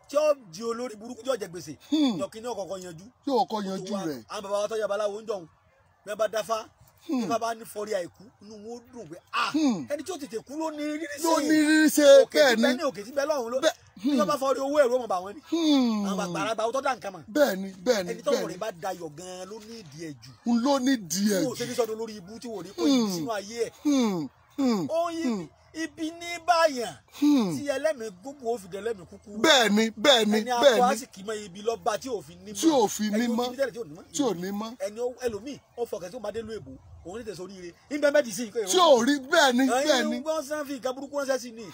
tí ó di olórí burúkú tí ó jẹ gbèsè yọkí ní ọkọ̀ọ̀kan yanjú. Yóò kọ́ yanjú rẹ̀. Àwọn bàbá wa tọ́jú abaláwo ń jọ̀hún bí wọ́n bá dáfá bí wọ́n bá ní fọrí àìkú inú wọn ó dùn pé ah ẹni tí ó tètè kú ló ní rírí ṣe. Ló ní rírí ṣe bẹ́ẹ̀ ni. Òkè tí bẹ́ẹ̀ lọ́hùn ló bí wọ́n bá fọrí owó ẹ̀rọ ọmọ bà wọ́n ni. Àwọn bàbá àgbà tó dá nǹkan mọ̀. Bẹ́ẹ̀ ni bẹ́ẹ̀ ni ẹni tọ́wọ́ rẹ̀ bá dayọ̀ gan-an ló ní ìdí ẹ̀ jù. Ló ní ìdí ẹ̀ jù. Tí wò ó ṣe ní sọ́dọ̀ lórí ibú tí wò ní kó ìdí sínú ayé ẹ̀. Ó yí ibi ní báyàn tí ẹlẹ́mìí gbogbo ó fi dẹ ẹlẹ́mìí kúkú. Bẹ́ẹ̀ni bẹ́ẹ̀ni bẹ́ẹ̀ni. Ẹni akọ àsìkí mọ ibi lọ́ba tí ò fi ní mọ́. Tí ò fi ní mọ́ tí ò ní mọ́. Ẹni ẹlòmíì ó fọkàn tí ó máa dé lú èbó òun ní tẹ̀sán oríire níbẹ̀ mẹ́tì sí. Tí ò rí bẹ́ẹ̀ni bẹ́ẹ̀ni. Ẹni wọ́n sàn fi nǹkan burúkú ránṣẹ́ sí ni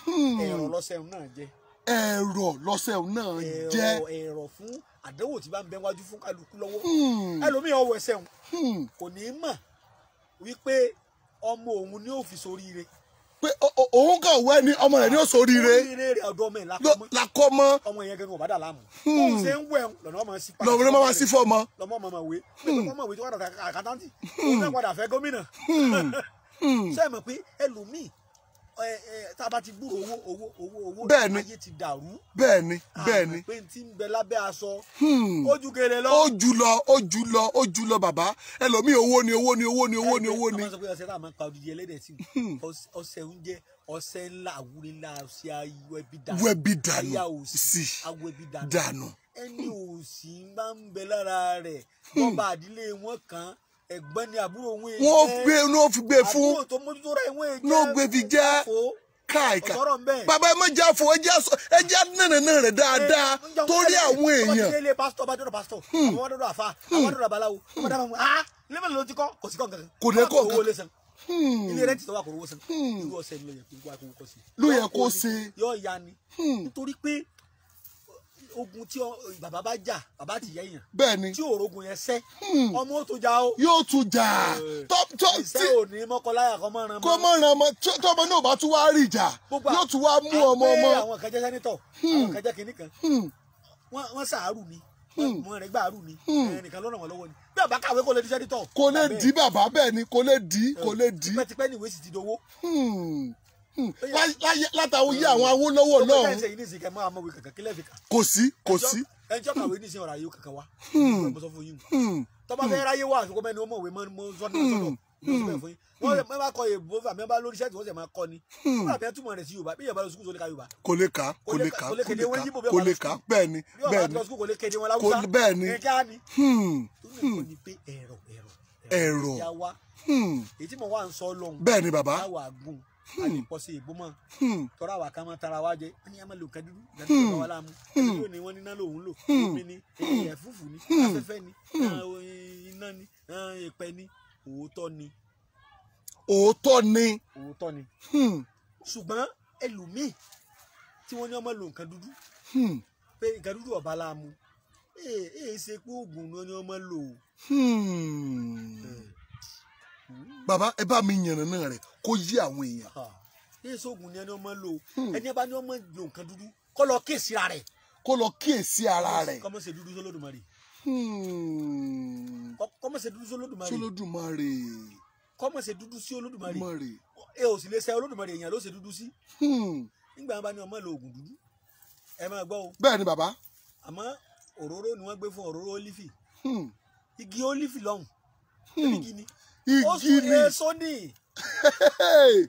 ẹ̀rọ lọ́sẹ̀ náà jẹ́. Ẹ̀rọ lọ́sẹ̀ náà jẹ́. Ẹ̀rọ fún àdánwò tí bá ń bẹ wájú fún kálukú lọ́wọ́. Ẹlòmíì ọwọ́ ẹsẹ̀ kò ní mọ̀ wípé ọmọ òun ni ó fi soríire. Pé òun kàn wẹ́ ni ọmọ rẹ̀ ní ó soríire. Oríire rẹ̀ ọ̀dọ̀ ọmọ ẹ̀ lakọ́ mọ́. Ọmọ yẹn gẹ́gẹ́ ọ̀bá dà láàmú. Òun ṣe ń wẹ̀ lọ́nà ọmọ sí pa. Lọ́mọ máa sí fọ́mọ. Lọ́mọ ọmọ máa wé. Pé ọmọ ìwé tó wà dàda àkátàntì. Òun náà padà fẹ́ gómìnà. Ṣé ẹ mọ̀ pé ẹlòmíì tá a bá ti gbúrò owó owó owó owó ayé ti dàrú. Bẹ́ẹ̀ni bẹ́ẹ̀ni. Àmọ́ pé n ti ń bẹ lábẹ́ aṣọ. Ó ju gèrè lọ. Ó jù lọ ó jù lọ ó jù lọ bàbá ẹlòmíì owó ni owó ni owó ni owó ni owó ni. Àwọn sọ pé ọṣẹ tá a máa ń pa odidi ẹlẹ́dẹ̀ sí ọṣẹ oúnjẹ ọṣẹ ńlá àwúre ńlá ọṣẹ awẹbi dànù. Wẹbi dànù sí awẹbi dànù. Ẹni òsì máa ń bẹ lára rẹ̀ bọ́ba àdílé wọn kan ẹ̀gbọ́n ni àbúrò òun èyí wọ́n gbé ní wọ́n fi gbé fún àbúrò tó mójútó rẹ̀ wọ́n èyí ní wọ́n gbé fi jẹ́ káìka bàbá ẹ má jẹ́ àfọ ẹ jẹ́ nànàna rẹ̀ dáadáa torí àwọn èèyàn. ọba ti délé pásítọ̀ ọba dọ́dọ̀ pásítọ̀ àwọn dọ́dọ̀ àfa àwọn dọ́dọ̀ babaláwo ọba dọ́dọ̀ àwọn ah lẹ́mọ̀lẹ́ ló ti kọ́ kò sí kọ́ nǹkan kò dé kọ́ owó lé san ilé rẹ̀ ti tọ́wọ́ kò rówó san irú ọ̀sẹ̀ ni ló yẹ kó ṣe. Ló yẹ kó ṣe. Yóò ya ni nítorí pé ogun tí bàbá bá jà bàbá ti yẹ èèyàn. Bẹ́ẹ̀ni. Tí òrogun yẹn sẹ́ ọmọ ó tún jà o. Yóò tún jà. Ìṣe ò ní mọ́kànláyà kọ́ mọ́ ran mọ́. Kọ́ mọ́ ran mọ́ tọ́mọ náà bá tún wá rí ìjà yóò tún wá mú ọmọ ọmọ. Àwọn kan jẹ́ sẹ́nitọ̀ àwọn kan jẹ́ kinní kan wọ́n sàárù ni wọ́n rẹ̀ gbàárù ni ẹnìkan lọ́nà wọn lọ́wọ́ ni bí bàbá kàwé kò lè di sẹ́nitọ̀. Kò lè di bàbá bẹ́ẹ̀ ni kò lè di kò lè di. Tipẹ́tipẹ́ ni ìwé sì ti dowó. Látàwọn yí àwọn Awólọ́wọ̀ náà. Kò sí kò sí. Ẹni tí ó kàwé nísìnyí ọ̀rọ̀ ayé kankan wá. Mo sọ fún yín. Tọ́ba fẹ́ ráyé wá àfikún mẹ́ni ó mọ̀wé mọ́ sọ́dọ̀ sọ́dọ̀ fún yín. Wọ́n bá kọ èbó àmì bá lórí sẹ́ẹ̀tì wọ́n sì máa kọ́ ni. Wọ́n àbí túmọ̀ rẹ̀ sí Yorùbá bí Yorùbá lọ sukùl tó lè ka Yorùbá. Kò lè kà kò lè kà kò lè kà bẹ́ẹ̀ ni bẹ́ẹ̀ ni bẹ́ẹ̀ ni. Ẹ̀rọ èyí tí mo wá ń sọ lọ́hùn. Bẹ́ẹ̀ ni bàbá. Àlèpọ̀sí ìbò mọ́ tọ́ra àwa kan máa tara wa jẹ wọ́n ní a máa lò nǹkan dúdú nǹkan dúdú bá wa láàmú ẹni yóò ní wọ́n níná lòun lò omi ni ẹ̀fúùfù ni afẹ́fẹ́ ni iná ni èèpẹ̀ ni òótọ́ ni. Òótọ́ ni. Òótọ́ ni. Ṣùgbọ́n ẹlòmíì tí wọ́n ní ọmọ lo nǹkan dúdú, pé nǹkan dúdú ọ̀bá láàmú, èè ṣe pé oògùn ni wọ́n ní ọmọ lò. Bàbá ẹ bá mi yànnàná rẹ̀ kó yé àwọn èèyàn. Èè ṣe oògùn ni wọ́n ní ọmọ lò. Ẹni bá ní ọmọ lo nǹkan dúdú kó lọ kíyèsí ara rẹ̀. Kó lọ kíyèsí ara rẹ̀. Kó má ṣe dúdú sólódùmarè. Kó má ṣe dúdú sólódùmarè. Sólódùmarè. Kó má ṣe dúdú sí Olódùmarè. Ẹ ò sì lè ṣe Olódùmarè, èèyàn ló ṣe dúdú sí. Nígbà wọn bá ní ọmọ lo oògùn dúdú, ẹ máa gbọ́ o. Bẹ́ẹ̀ ni bàbá. Àmọ́ òróró ni wọ́n gbé fún, òróró ólífì. Igi ólífì lọ́hùn. Igi ni. Igi ni. Èso ni.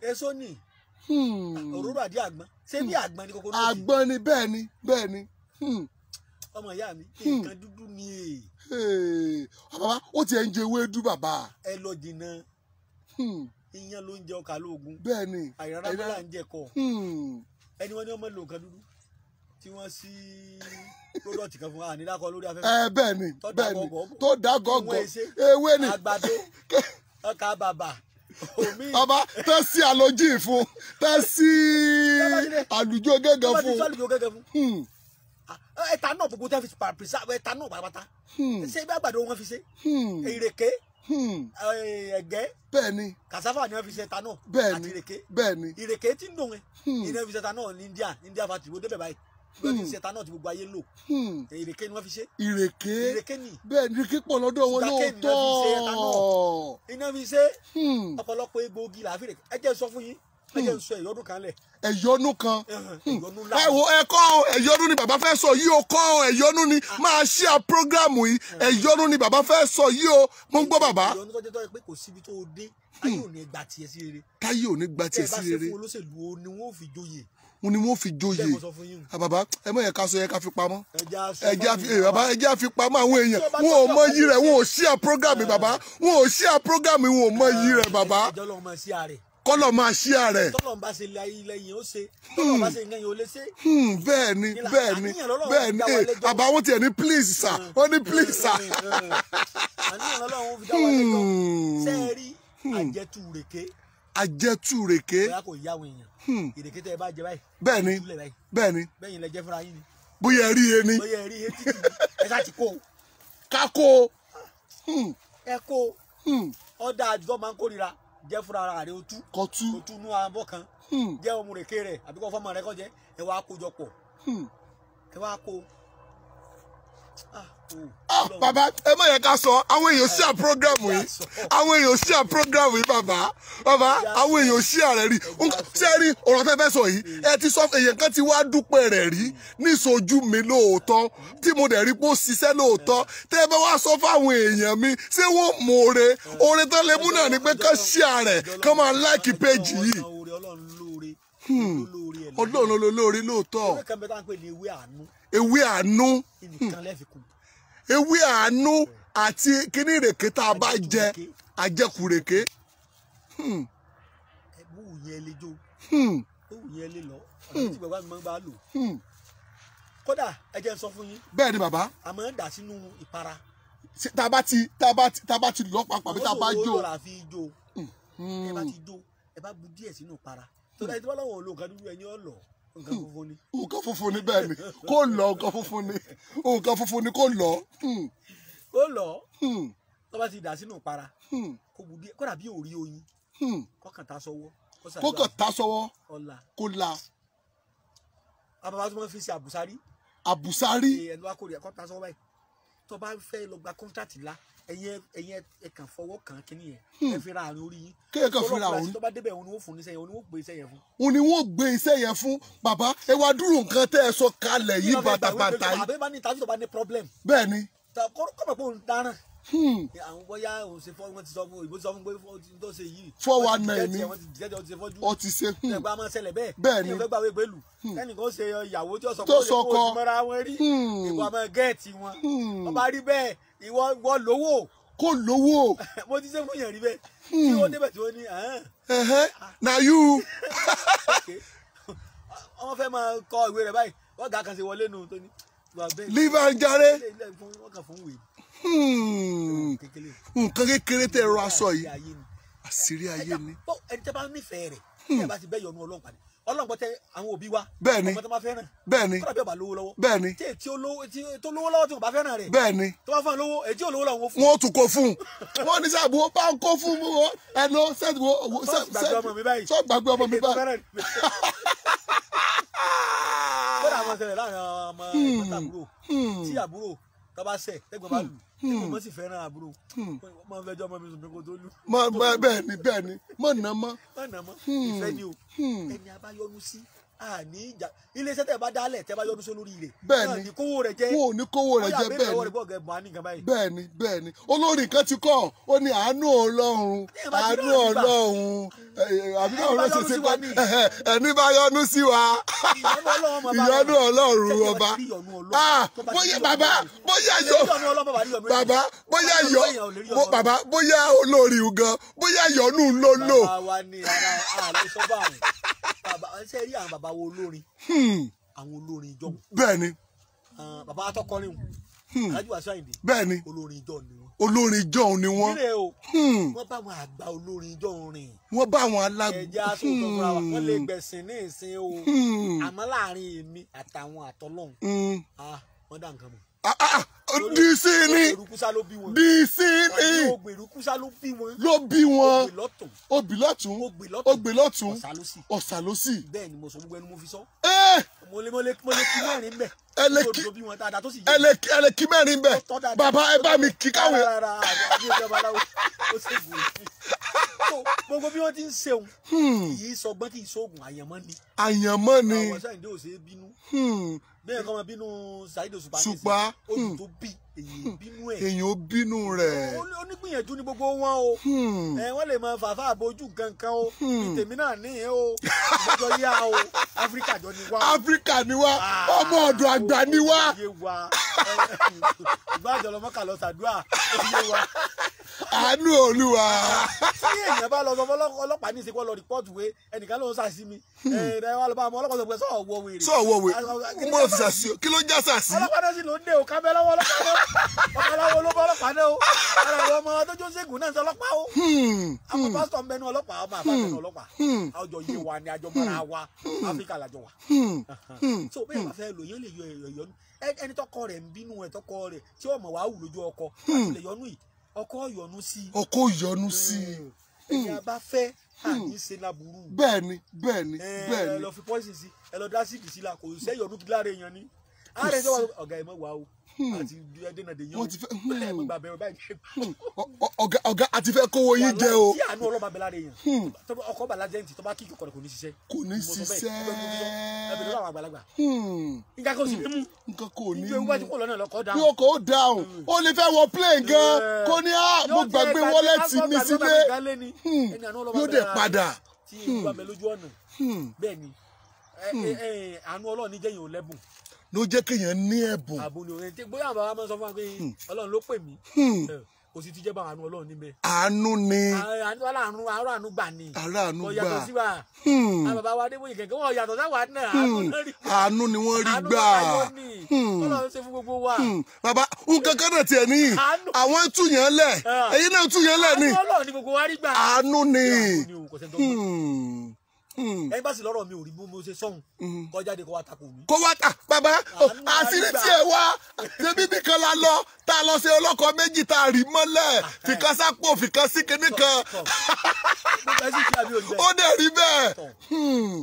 Èso ni. Òróró àdí àgbọn. Ṣé bí àgbọn ni kókó náà? Àgbọn ni, bẹ́ẹ̀ ni, bẹ́ẹ̀ ni. Ọmọ ìyá mi, nǹkan dúdú ni. Bàbá, ó tiẹ̀ ń jẹ ewédú bàbá. Ẹ lọ jìnnà. Iyán ló ń jẹ ọkà lóògùn. Bẹ́ẹ̀ ni. Àìrárá ń jẹ kọ. Ẹni wọ́n ní ọmọ lò nǹkan dúdú tí wọ́n sí product kan fún wa nídàkọ lórí afẹ́fẹ́. Ẹ bẹ́ẹ̀ ni, bẹ́ẹ̀ ni, tó dá gọ́gọ́ ewé ni. Àgbàdo, ọkà bàbà, omi. Bàbá tẹ́ sí àlọ́jì fún, tẹ́ sí àlùjọ gẹ́gẹ́ fún. Àlùjọ gẹ́gẹ́ fún. Ẹ̀ta náà gbogbo tẹ́ fi preserve ẹ̀ta náà pátápátá. Ṣé ibi àgbàdo wọn fi ṣe? Ìrèké, ẹ̀gẹ́. Bẹ́ẹ̀ ni. Cassava ni wọ́n fi ṣe ẹ̀ta náà. Bẹ́ẹ̀ ni. Àti ìrèké. Bẹ́ẹ̀ ni. Ìrèké tí ń dùn ẹ́. Ìrèké fi ṣe ẹ̀ta náà ní India, India factory, ó débẹ̀ báyìí. Wọ́n fi ṣe ẹ̀ta náà tí gbogbo ayé lò. Ìrèké ni wọ́n fi ṣe. Ìrèké. Ìrèké ni. Bẹ́ẹ̀ ni, ìrèké pọ̀ lọ́dọ̀ wọn lóòótọ́. Iná fi ṣe ọ̀pọ̀lọpọ̀ egbòogi làá fi rèké. Ẹ jẹ́ sọ fún yín, ẹ jẹ́ sọ ẹ̀yọ́dún kan lẹ̀. Ẹ̀yọ́nú kan. Ẹ wo ẹ̀kọ́ ẹ̀yọ́nú ni bàbá fẹ́ sọ yìí o, kọ́ ẹ̀yọ́nú ni máa ṣí à prógrámù yìí. Ẹ̀yọ́nú ni bàbá fẹ́ sọ yìí o, mo ń gbọ́ bàbá. Ẹ̀yọ́nú tó jẹ́ tọ́ pé kò síbi tó o dé, táyé ò ní gba tiẹ̀ sí rere. Táyé ò ní gba tiẹ̀ sí rere. Ẹ bá ṣe fún olóṣèlú o ni wọ́n fi joyè. Wọ́n ni wọ́n fi joyè. Bàbá ẹ mọ̀ yẹ ká sọ yẹ ká fi pamọ́. Bàbá ẹ jẹ́ àfi pamọ́ àwọn èèyàn. Wọn ò mọ iyì rẹ̀, wọn ò ṣí à prógrámù bàbá. Wọn ò ṣí à prógrámù, wọn ò mọ iyì rẹ̀ bàbá. Kọ́lọ̀ máa ṣí ààrẹ. Tọ́lọ̀ ń bá ṣe lẹ́yìn ó ṣe, tọ́lọ̀ bá ṣe nǹkan yẹn ó lè ṣe. Bẹ́ẹ̀ ni, bẹ́ẹ̀ ni, bẹ́ẹ̀ ni, àbá wọn tiẹ̀ ní please sir, wọ́n ní please sir. Àníyàn lọ́lọ́run fi dá wa lẹ́jọ́. Ṣé ẹ rí àjẹtù rèké? Àjẹtù rèké. Bóyá kò yá àwọn èèyàn. Ìrèké tẹ́ ẹ bá jẹ báyìí. Bẹ́ẹ̀ ni, bẹ́ẹ̀ ni. Bẹ́ẹ̀ yẹn lẹ jẹ fúnra yín ni. Bóyá ẹ rí e ni. Bóyá ẹ rí e títì ẹ sá ti kó. Ká kó. Ẹ kó. Ọ̀dà àjọ máa ń kórira. Jẹ́ fúnra ara rẹ̀ o tú. Kọtú. O tú nú abọ́ kan. Jẹ́ ọmọ rèké rẹ̀ àbí kọ́ fọ́mọ rẹ̀ kọ́ jẹ́. Ẹ wá kó jọ pọ̀. Ẹ wá kó. Bàbá ẹ má yẹ ká sọ àwọn èèyàn sí à prógrámù yìí. Àwọn èèyàn sí à prógrámù yìí bàbá. Bàbá àwọn èèyàn sí à rẹ̀ rí. Ṣé ẹ rí ọ̀rọ̀ tẹ́ fẹ́ sọ yìí? Ẹ ti sọ èèyàn kan ti wá dúpẹ́ rẹ̀ rí níṣojú mi lóòótọ́ tí mo dẹ̀ rí pé ó ṣiṣẹ́ lóòótọ́. Tẹ́ ẹ bá wá sọ fáwọn èèyàn mi ṣé wọ́n mọ oore? Oore tán lè mú náà ni pé kán ṣí à rẹ̀ kán máa láìkì péjì yìí. Ọlọ́run olóore lóòótọ́. Ewé àánú. Ewé àánú àti kíní ìrèké tá a bá jẹ àjẹkù ìrèké. Bóun yẹn lè jó, bóun yẹn lè lọ, ọ̀nà tí bàbá mi máa ń bá lò. Kódà ẹ jẹ́ n sọ fún yín. Bẹ́ẹ̀ ni bàbá. A máa ń dà sínú ìpara. Tá a bá ti lọ papọ̀ àbí tá a bá jó. Ó lọ́ra fi jó. Ẹ bá ti jó, ẹ bá bu díẹ̀ sínú ìpara. Tọ́lá ẹni tí wọ́n lọ́wọ́ lo nǹkan dúdú ẹni ọ̀ lọ. Nǹkan funfun ni. Nǹkan funfun ni bẹ́ẹ̀ ni kó lọ, nǹkan funfun ni, nǹkan funfun ni kó lọ. Kó lọ, tó bá ti dà sínú ìpara, kó bu díẹ̀, kódà bí òrí oyin, kọ́kàn ta sọ́wọ́. Kọ́kàn ta sọ́wọ́. Ọ̀la. Kó la. Àbàbà tó máa ń fi ṣe àbùsárí. Àbùsárí. Ẹni wá kórè kọ́ ta sọ́wọ́ báyìí. Tó bá fẹ́ lọ gba kọ́ńtàtì ńlá, ẹ̀yin ẹ kàn fọwọ́ kàn kínní yẹn, ẹ fi ra àárín orí yín. Kéèyàn kàn fi ra orí. Tó bá débẹ̀ òun ni wọ́n fún níṣẹ́ yẹn, òun ni wọ́n gbé iṣẹ́ yẹn fún. Òun ni wọ́n gbé iṣẹ́ yẹn fún. Bàbá ẹ wá dúró nǹkan tẹ́ ẹ sọ kalẹ̀ yìí bàtàbàtà yìí. Àbẹ́ bá ní tàbí tó bá ní problem. Bẹ́ẹ̀ ni. Kọ́ mọ̀ pé òun dáràn. Àwọn bóyá òun ṣe fọ́, wọ́n ti sọ fún òyìnbó ti sọ fún pé tó ṣe yìí. 419 ni. Wọ́n ti dìtẹ́tì wọ́n ti ṣe fọ́jú. Ó ti ṣe. Ẹgbẹ́ a máa ṣẹlẹ̀ bẹ́ẹ̀. Bẹ́ẹ̀ ni. Ẹni fẹ́ gbàwé pẹ̀lú. Ẹnìkan ṣe ìyàwó tí ó sọ pé ó ti mọ́ra wọn rí. Ìwọ máa gẹ́ẹ̀tì wọn. Wọ́n bá rí bẹ́ẹ̀ ìwọ lówó. Kó lówó. Mo ti ṣe fún yẹn rí bẹ́ẹ̀. Tí wọ́n débẹ̀ tí wọ́n ní. Na you. Wọ́n fẹ́ máa kọ ìwé rẹ̀ báyìí. Wọ́n gà kan ṣe wọlé nu tó ní. Live and jare. Wọ́n kàn fún wèé. Nǹkan kékeré tẹ ẹ̀rọ aṣọ yìí. Àṣírí ayé ni. Ẹni tẹ́ bá nífẹ̀ẹ́ rẹ̀ tẹ́ bá ti bẹ́ yọnu Ọlọ́run pàdé. Ọlọ́run gbọ́ tẹ àwọn òbí wa. Bẹ́ẹ̀ni. Ọmọ tó bá fẹ́ràn. Bẹ́ẹ̀ni. Kọ́dà bí ọba lówó lọ́wọ́. Bẹ́ẹ̀ni. Tí tó lówó lọ́wọ́ tí wọ́n bá fẹ́ràn rẹ̀. Bẹ́ẹ̀ni. Tó bá fún lówó èyí tí ò lówó lọ́wọ́ fún. Wọ́n tún kó fún un. Wọ́n ní sábà wọ́n bá ń kó fún wọn. Ẹnu sẹ́ẹ̀tì wo sọ́ọ̀gbàgbé ọmọ mi báyìí. Kódà àwọn ṣẹlẹ̀ láàrin ọmọ ẹ̀gbọ́n àbúrò tí àbúrò tó bá ṣẹ̀ tẹ́gbọ́n bá lù tẹ́gbọ́n mọ́ sì fẹ́ràn àbúrò máa ń fẹjọ́ ọmọ mi sùn pé kó tó lù. Bẹ́ẹ̀ni bẹ́ẹ̀ni mọ̀ nà mọ́. Mọ̀ nà mọ́ ìfẹ́ ni o ẹni a bá yọnu sí àní ìjà iléeṣẹ́ tẹ́ bá dálẹ̀ tẹ́ bá yọnu sí olórí rẹ̀. Bẹ́ẹ̀ni ní kówó rẹ̀ jẹ́ wọn ò ní kówó rẹ̀ jẹ́ bẹ́ẹ̀ni bẹ́ẹ̀ni bẹ́ẹ̀ni olórí kan ti kọ́ ó ní àánú Ọlọ́run àánú Ọlọ́run àbí náà ló ṣe ṣe pé ẹni bá yọ́nú sí wa ìyọ́nú Ọlọ́run ọba bóyá bàbá bóyá yọ bàbá bóyá yọ bàbá bóyá olórí gan bóyá yọ́nú ló lò. Bàbá wa ní ara àlè sọ́bà rẹ̀ bàbá ṣe rí àwọn bàbá wo olórin àwọn olórin ìjọ. Bẹ́ẹ̀ni. Bàbá atọkọrin Alhaji Wasiu Ayinde. Bẹ́ẹ̀ni. Olórin ìjọ ni wọ́n. Olórin ìjọ ni wọ́n. Nílẹ̀ o wọ́n bá àwọn àgbà olórin ìjọ rìn. Wọ́n bá àwọn alágbó. Ẹja sọ̀tọ̀ fúnra wa wọ́n lè gbẹ̀sìn ní ìsìn o àmọ́ láàrin èmi àtàwọn àtọlọ́hún wọ́n dá nǹkan mọ̀. DC ni Èrùkúsá ló bí wọn. DC ni Ògbèrúkúsá ló bí wọn. Ló bí wọn. Ògbè lọ́tún. Òbí lọ́tún. Ògbè lọ́tún. Ọ̀sà lósì. Ọ̀sà lósì. Bẹ́ẹ̀ ni mo sọ gbogbo ẹnu mo fi sọ. Mo lè kí mẹ́rin bẹ̀. Ẹ lè kí mẹ́rin bẹ̀. Bàbá ẹ bá mi kí káwé. Rárá àbí ìjọba aláwo ó sì gùn. Gbogbo bí wọ́n ti ń ṣeun kì í sọgbọ́n kì í sóògùn àyànmọ́ ni. Àyànmọ́ ni. Àwọn Sáyìndé ò ṣe é bínú. Bẹ́ẹ̀ kọ́ máa bínú Saheed Òṣùpá ní ìsìn odù tó bí èyí bínú ẹ̀. Èyàn ó bínú rẹ̀. Onígbìyànjú ni gbogbo wọn o. Wọ́n lè máa fàáfà àbójú kankan o. Tèmi náà níyẹn o. Ìjọ yá o. Áfíríkà jọ ni wá. Áfíríkà ni wá. Ọmọ ọ̀dọ̀ àgbà ni wá. Ìgbà àjọ lọmọ kà lọ sàdúrà. Ó yé wa. Àánú Olúwa. Tí èèyàn bá lọ sọ fún ọlọ́pàá ní ìsìnkú lọ rìpọ́ọ̀tù wé ẹnìkan ló ń sàṣì mi. Ẹ wá lọ bá ọmọ ọlọ́pàá sọ pé sọ̀wọ́ wèrè. Sọ̀wọ́ wèrè. Mo lọ fi sàṣì o. Kí ló ń já sàṣì? Ọlọ́pàá náà sì ló ń dé o. Kábẹ́ lọ́wọ́ ọlọ́pàá náà. Ọmọláwo ló bá ọlọ́pàá náà o. Ara àwọn ọmọ tó jó ṣègùn náà ń sọ ọlọ́pàá o. Àwọn pásítọ̀ ń bẹnu ọlọ́pàá ọmọ àfáà bẹnu ọlọ́pàá. Àjọ yé wa ni àjọ mọ́ra wa. Áfíríkà làjọ wa. So bẹ́ẹ̀ bá fẹ́ lò yẹn lè yọ ẹ̀yọ́nú. Ẹni tọkọ rẹ̀ ń bínú ẹ̀ tọkọ rẹ̀ tí ọmọ wa wù lójú ọkọ lè yọnú yìí. Ọkọ yọ́nú sí. Ọkọ yọ́nú sí. Ẹni a bá fẹ́ àní ṣe láburú. Bẹ́ẹ̀ni bẹ́ẹ̀ni bẹ́ẹ̀ni. Ẹ lọ fi poison sí ẹ lọ dá síìdì sí la kò sẹ́yọ̀nú kí lára èèyàn ni. Ààrẹ sọ wà ọ̀gá ẹ̀ mọ̀ wá o àti ẹdínà dè yín o. Wọ́n ti fẹ́ gbà bẹ̀rẹ̀ báyìí. Ọ̀gá àti fẹ́ kówó yín jẹ o. Tí àánú ọlọ́ba bẹ lára èèyàn ọkọ̀ bàlá jẹ́ǹtì tó bá kíkì kọ̀ọ̀rọ̀ kò ní ṣiṣẹ́. Kò ní ṣiṣẹ́. Ẹ bẹ̀rẹ̀ lọ́wọ́ àwọn àgbàlagbà. Nǹkan kò sì ní mú. Nǹkan kò ní mú. Ìjọ iwájú kò lọ́nà lọ́kọ̀ dáhùn. Bí ọkọ̀ ó dáhùn ó lè fẹ́ wọ plane gan kó ní á mo gbàgbé wọ́lẹ́tì mi sílé yóò dẹ̀ padà. Tí ìlú abẹ lójú ọ̀nà bẹ́ẹ̀ ni àánú Ọlọ́run ní jẹ́yìn ò lẹ́bùn ló jẹ́ kéèyàn ní ẹ̀bùn. Àbùn ni òun bóyá àwọn bàbá máa ń sọ fún wa pé Ọlọ́run ló pè mí kò sì ti jẹ́ bá àánú Ọlọ́run níbẹ̀. Àánú ni. Àánú àánú gbà ni. Àánú gbà. Kò yàtọ̀ sí wa. Àwọn bàbá wa Adébóyè kẹ̀kẹ́ wọn yàtọ̀ sáwà náà àánú náà rí. Àánú ni wọ́n rí gbà. Àánú ni Ọlọ́run ṣe fún gbogbo wa. Bàbá nǹkan kan náà tiẹ̀ níyì àwọn túyàn lẹ̀ èyí náà túyàn lẹ̀ ni. Àánú Ọlọ́run ni gbogbo wa rí gbà. Àánú ni. Ẹni bá sì lọ́rọ̀ mi ò rí bí mo ṣe sọ̀hún kó jáde kó wá takò mí. Kó wá ta bàbá àṣírí tí ẹ wá ṣebí bí kan la lọ tá a lọ ṣe ọlọ́kọ méjì tá a rí mọ́lẹ̀ fìkan sápò fìkan sí kinní kan ó dẹ̀ rí bẹ́ẹ̀.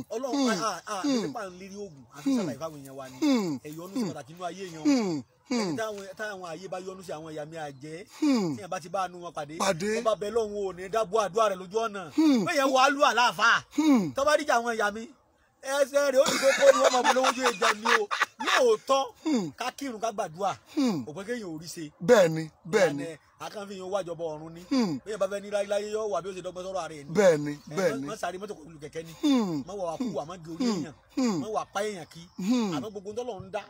Ọlọ́run nípa ń lérí oògùn àti ṣàlàyé fáwọn èèyàn wa ni ẹ̀yọ́nú sí pàtàkì inú ayé èèyàn táwọn ayé bá yọ́nú sí àwọn ìyá mi àjẹ́ tí yẹn bá ti bá àánú wọn pàdé ọba bẹ lọ́hùn ò ní dábò àdúrà rẹ̀ lójú ọ̀nà bẹ́ẹ̀ yẹn wàá lù àláàfáà tọ́ba díjà àwọn ìyá mi ẹsẹ̀ rẹ̀ ó ní kókó ni wọ́n máa bọ̀ lówó ìjọ ni o lóòótọ́ ká kírun ká gbàdúrà òpin kéèyàn ò rí ṣe. Bẹ́ẹ̀ni bẹ́ẹ̀ni akànfin yóò wájọbọ ọ̀run ni bẹ́ẹ̀ bá fẹ́ ní láyé yóò wà bí ó ṣe dọ́gbọ́n sọ̀rọ̀ ààrẹ ni. Bẹ́ẹ̀ni bẹ́ẹ̀ni mọ sáré mọ́tò kọlù kẹ̀kẹ́ ni mọ wà kú àmọ́ gé orí èèyàn mọ wà pa èèyàn kí àmọ́ gbogbo ńtọ́lọ̀ ń dá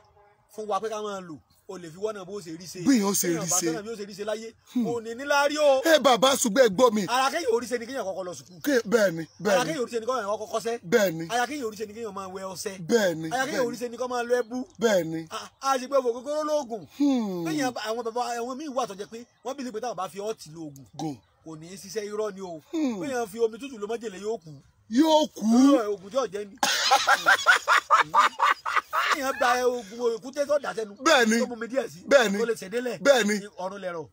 fún wa pé ká máa lò o lè fi wọ́nà bó ṣe rí ṣe bí yóò ṣe rí ṣe bí yóò ṣe rí ṣe láyé kò ní níláárí o. Ẹ bàbá ṣùgbọ́n ẹ gbọ́ mi. Ara kéèyàn orí ṣe ni kéèyàn kọ́kọ́ lọ sùkúù. Bẹ́ẹ̀ni bẹ́ẹ̀ni. Ara kéèyàn orí ṣe ni kéèyàn kọ́kọ́ kọ́ṣẹ́. Bẹ́ẹ̀ni. Ara kéèyàn orí ṣe ni kéèyàn máa wẹ ọṣẹ. Bẹ́ẹ̀ni. Ara kéèyàn orí ṣe ni kó máa lọ ẹbú. Bẹ́ẹ̀ni. A sì pé òfò kókóró lóògùn. Kéèyàn àwọn bàbá àwọn míì wà tó jẹ́ pé wọ́n bí pé táwọn bá fi ọtí lóògùn. Kò ní í ṣiṣẹ́ irọ́ ni o. Bẹ́ẹ̀ fi omi tútù ló májèlé yóò kú. Yóò kú. Oògùn tí ò jẹ́ ni. Èèyàn gba oògùn èkúté tó dà sẹ́nu. Bẹ́ẹ̀ni. Tó mú mi díẹ̀ sí. Bẹ́ẹ̀ni. Tó lè ṣẹ̀délẹ̀. Bẹ́ẹ̀ni. Ọ̀run lẹ̀rọ̀.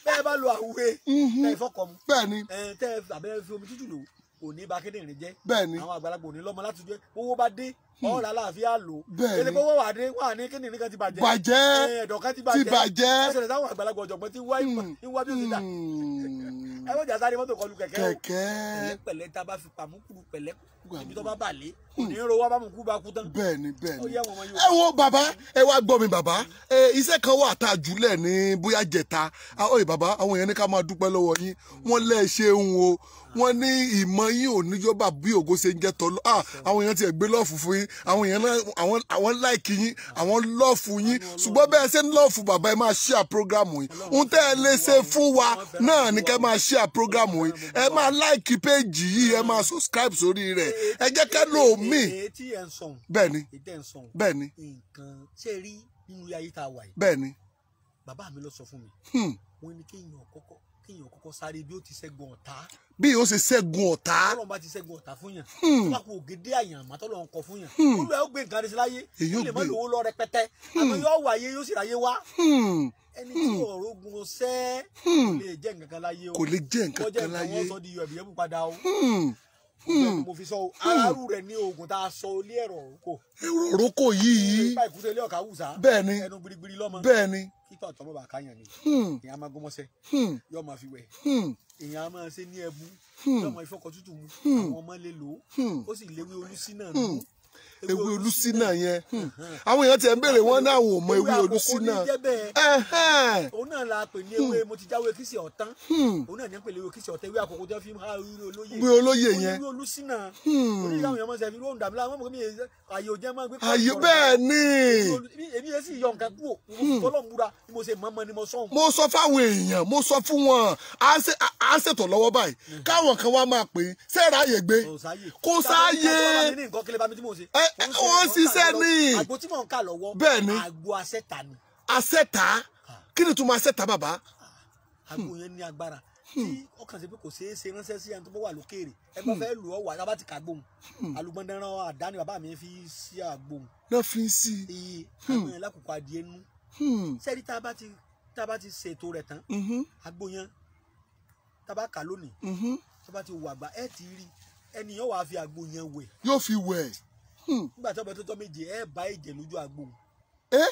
Bẹ́ẹ̀ bá lo àwúre. Tẹ́ ìfọkọ̀ mu. Bẹ́ẹ̀ni. Tẹ́ àbẹ́ fi omi tútù lò kò ní ba kíndìnrín jẹ́. Bẹ́ẹ̀ni. Àwọn àgbàlagbà ò ní lọ́mọ láti jẹ́ owó bá dé ọ̀rọ̀ aláàfíà lò. Bẹ́ẹ̀ni. Èlé pé wọ́n wà dé wọ́n à ní kíndìnrín kan ti bàjẹ́. Bàjẹ́. Ẹ̀dọ̀ kan ti Ti bàjẹ́. Ó ṣẹlẹ̀ sáwọn àgbàlagbà ọ̀jọ̀gbọ́n tí wá bí ó ti dà. Ẹ wọ́n jà sáré mọ́tò kọlu kẹ̀kẹ́ o. Kẹ̀kẹ́. Pẹ̀lẹ́pẹ̀lẹ́ tá a bá fi pàmùkùrù pẹ̀lẹ́ ibi tó bá bà lé kò ní ro wá bá mú kú bá kú tán. Bẹ́ẹ̀ni bẹ́ẹ̀ni. Ó yẹ wọn yóò. Ẹ wo bàbá, ẹ wá gbọ́ mi bàbá, iṣẹ́ kan wà tá a jùlẹ̀ ní bóyá jẹta. Oye bàbá, àwọn èèyàn ní ká máa dúpẹ́ lọ́wọ́ yín, wọ́n lẹ́ ṣe ń wo, wọ́n ní ìmọ̀ yín ò níjọba bí ògo ṣe ń jẹ́ tọ́lọ́. Àwọn èèyàn ti ẹ̀ gbé lọ́ọ̀fù fún yín, àwọn èèyàn náà àwọn láìkì yín, àwọn lọ́ọ̀fù yín, ṣùgbọ́n bẹ́ẹ̀ ṣe ń lọ́ọ̀fù bàbá, ẹ máa share program yìí. Ohun tẹ́ ẹ lè ṣe fún wa náà ni kẹ́ máa share program yìí, ẹ máa láìkì péjì yìí, ẹ máa subscribe sórí rẹ̀, ẹ jẹ́ ká lò mí. Tí ẹ ń sọ̀hún. Bẹ́ẹ̀ni. Ètí ẹ ń sọ̀hún. Bẹ́ẹ̀ni. Nǹkan ṣe rí nínú ayé tá a wà yìí. Bẹ́ẹ̀ni. Bàbá mi ló sọ fún mi. Wọ́n ní kéèyàn kọ́kọ́ sáré bí ó ti ṣẹ́gun ọ̀tá. Bí ó ṣe ṣẹ́gun ọ̀tá. Tọ́lọ́run bá ti ṣẹ́gun ọ̀tá fún yàn. Tó bá kú ògèdè àyàn àmọ́ tọ́lọ́run kọ fún yàn. Olúwa ó gbé nǹkan rẹ̀ sí láyé. Ó lè má lówó lọ rẹpẹtẹ. Àmọ́ yóò wáyé yóò sì ráyé wá. Ẹni tí ọ̀rọ̀ ogun ṣẹ́ kò lè jẹ́ nǹkan kan láyé o. Kò lè jẹ́ nǹkan kan láyé. Wọ́n sọ di iyọ̀ ẹ̀bìyẹ́bù padà o. Mo fi sọ o, aráàlú rẹ̀ ní oògùn tá a sọ ilé ẹ̀rọ òrókò. Ẹ̀rọ òrókò yìí. Nípa ìkúté ilé ọ̀kà wùsà. Bẹ́ẹ̀ni. Ẹnu gbirigbiri lọ́mọ. Bẹ́ẹ̀ni. Kíkọ́ ọ̀tọ̀ bá káyàn ni. Èèyàn á máa gbọ́mọṣẹ́. Yóò máa fi wẹ̀. Èèyàn á máa ṣe ní ẹbu. Yóò máa ìfọkọ̀ tútù mu. Àwọn ọmọ lè lò ó. Ó sì léwé olúsínà nù. Ewé olúsínà yẹn. Àwọn èèyàn tiẹ̀ ń béèrè wọn náà wò mọ ewé olúsínà. Òun náà la pè ní ewé mo ti jáwé kìsì ọ̀tán. Òun náà ní pè ní ewé kìsì ọ̀tán, ewé àkókò tí wọ́n fi ń ha orí olóyè. Ewé olóyè yẹn. Ewé olúsínà. Oníṣẹ́ àwọn èèyàn máa ń ṣe fi róhùn dàmílà wọn mọ̀ kí àyè òjẹ́ máa ń gbé. Àyè bẹ́ẹ̀ ni. Èmi yẹn sì yọ nǹkan kúrò. Mo fọlọ́ múra ni mo ṣe mọ́mọ́ ni mo sọ̀hún. Mo sọ fáwọn èèyàn, mo sọ fún wọn, à ń ṣètò lọ́wọ́ báyìí. Káwọn kan wá máa pè é, sẹ́ẹ̀rà àyè gbé. Kò sáyè. Wọ́n ṣiṣẹ́ ní. Àgbo tí mò ń kà lọ́wọ́. Bẹ́ẹ̀ni. Àgbo asẹ́ta ni. Asẹ́ta? Kí ni túmọ̀ asẹ́ta bàbá? Àgbo yẹn ní agbára tí ọkàn ṣe pé kò ṣeé ṣe ránṣẹ́ sí ẹni tó bá wà lókèèrè. Ẹ bá fẹ́ lù ọ́ wà lábá ti kà gbóhùn. Alùgbọ́ndẹ́rán àdáni bàbá mi fi sí àgbóhùn. Náà fi sí. Iye àgbo yẹn lákòókò adìẹ nú. Sẹ́ẹ̀rí tá a bá ti ṣètò rẹ̀ tán. Àgbo yẹn tá a bá kà lónìí. Tá a bá ti wà gbà ẹ ti rí ẹnìyàn wàá fi àgbo yẹn wẹ̀. Yóò fi wẹ̀. Nígbà tí ọbẹ̀ tó tọ́ méje ẹ bá ẹ̀jẹ̀ lójú àgbo. Ẹ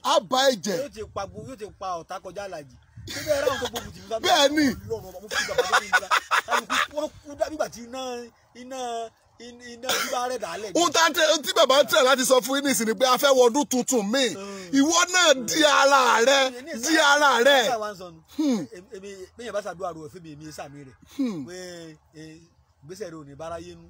á bá ẹ̀jẹ̀. Yóò ti pa yóò ti pa ọ̀tá kọjá àlàjì. Bíbẹ̀ ẹ̀rọ àwọn tó gbógun tì mí bá mi. Bẹ́ẹ̀ni. Lọ́rùn ọba mo fi bàbá tó ń bá wọ́n kú nígbà tí iná iná bíbá rẹ̀ dálẹ̀. Ohun tí bàbá ń tẹ̀ láti sọ fún yín nísìnyí pé a fẹ́ wọdún tuntun míì. Ìwọ náà di ara rẹ, di ara rẹ. Èmi bẹ́ẹ̀ bá ṣàdúrà rò fún mi èmi sàmì rẹ̀. Pé ìgbésẹ̀ rẹ̀ ò ní báráyé nú.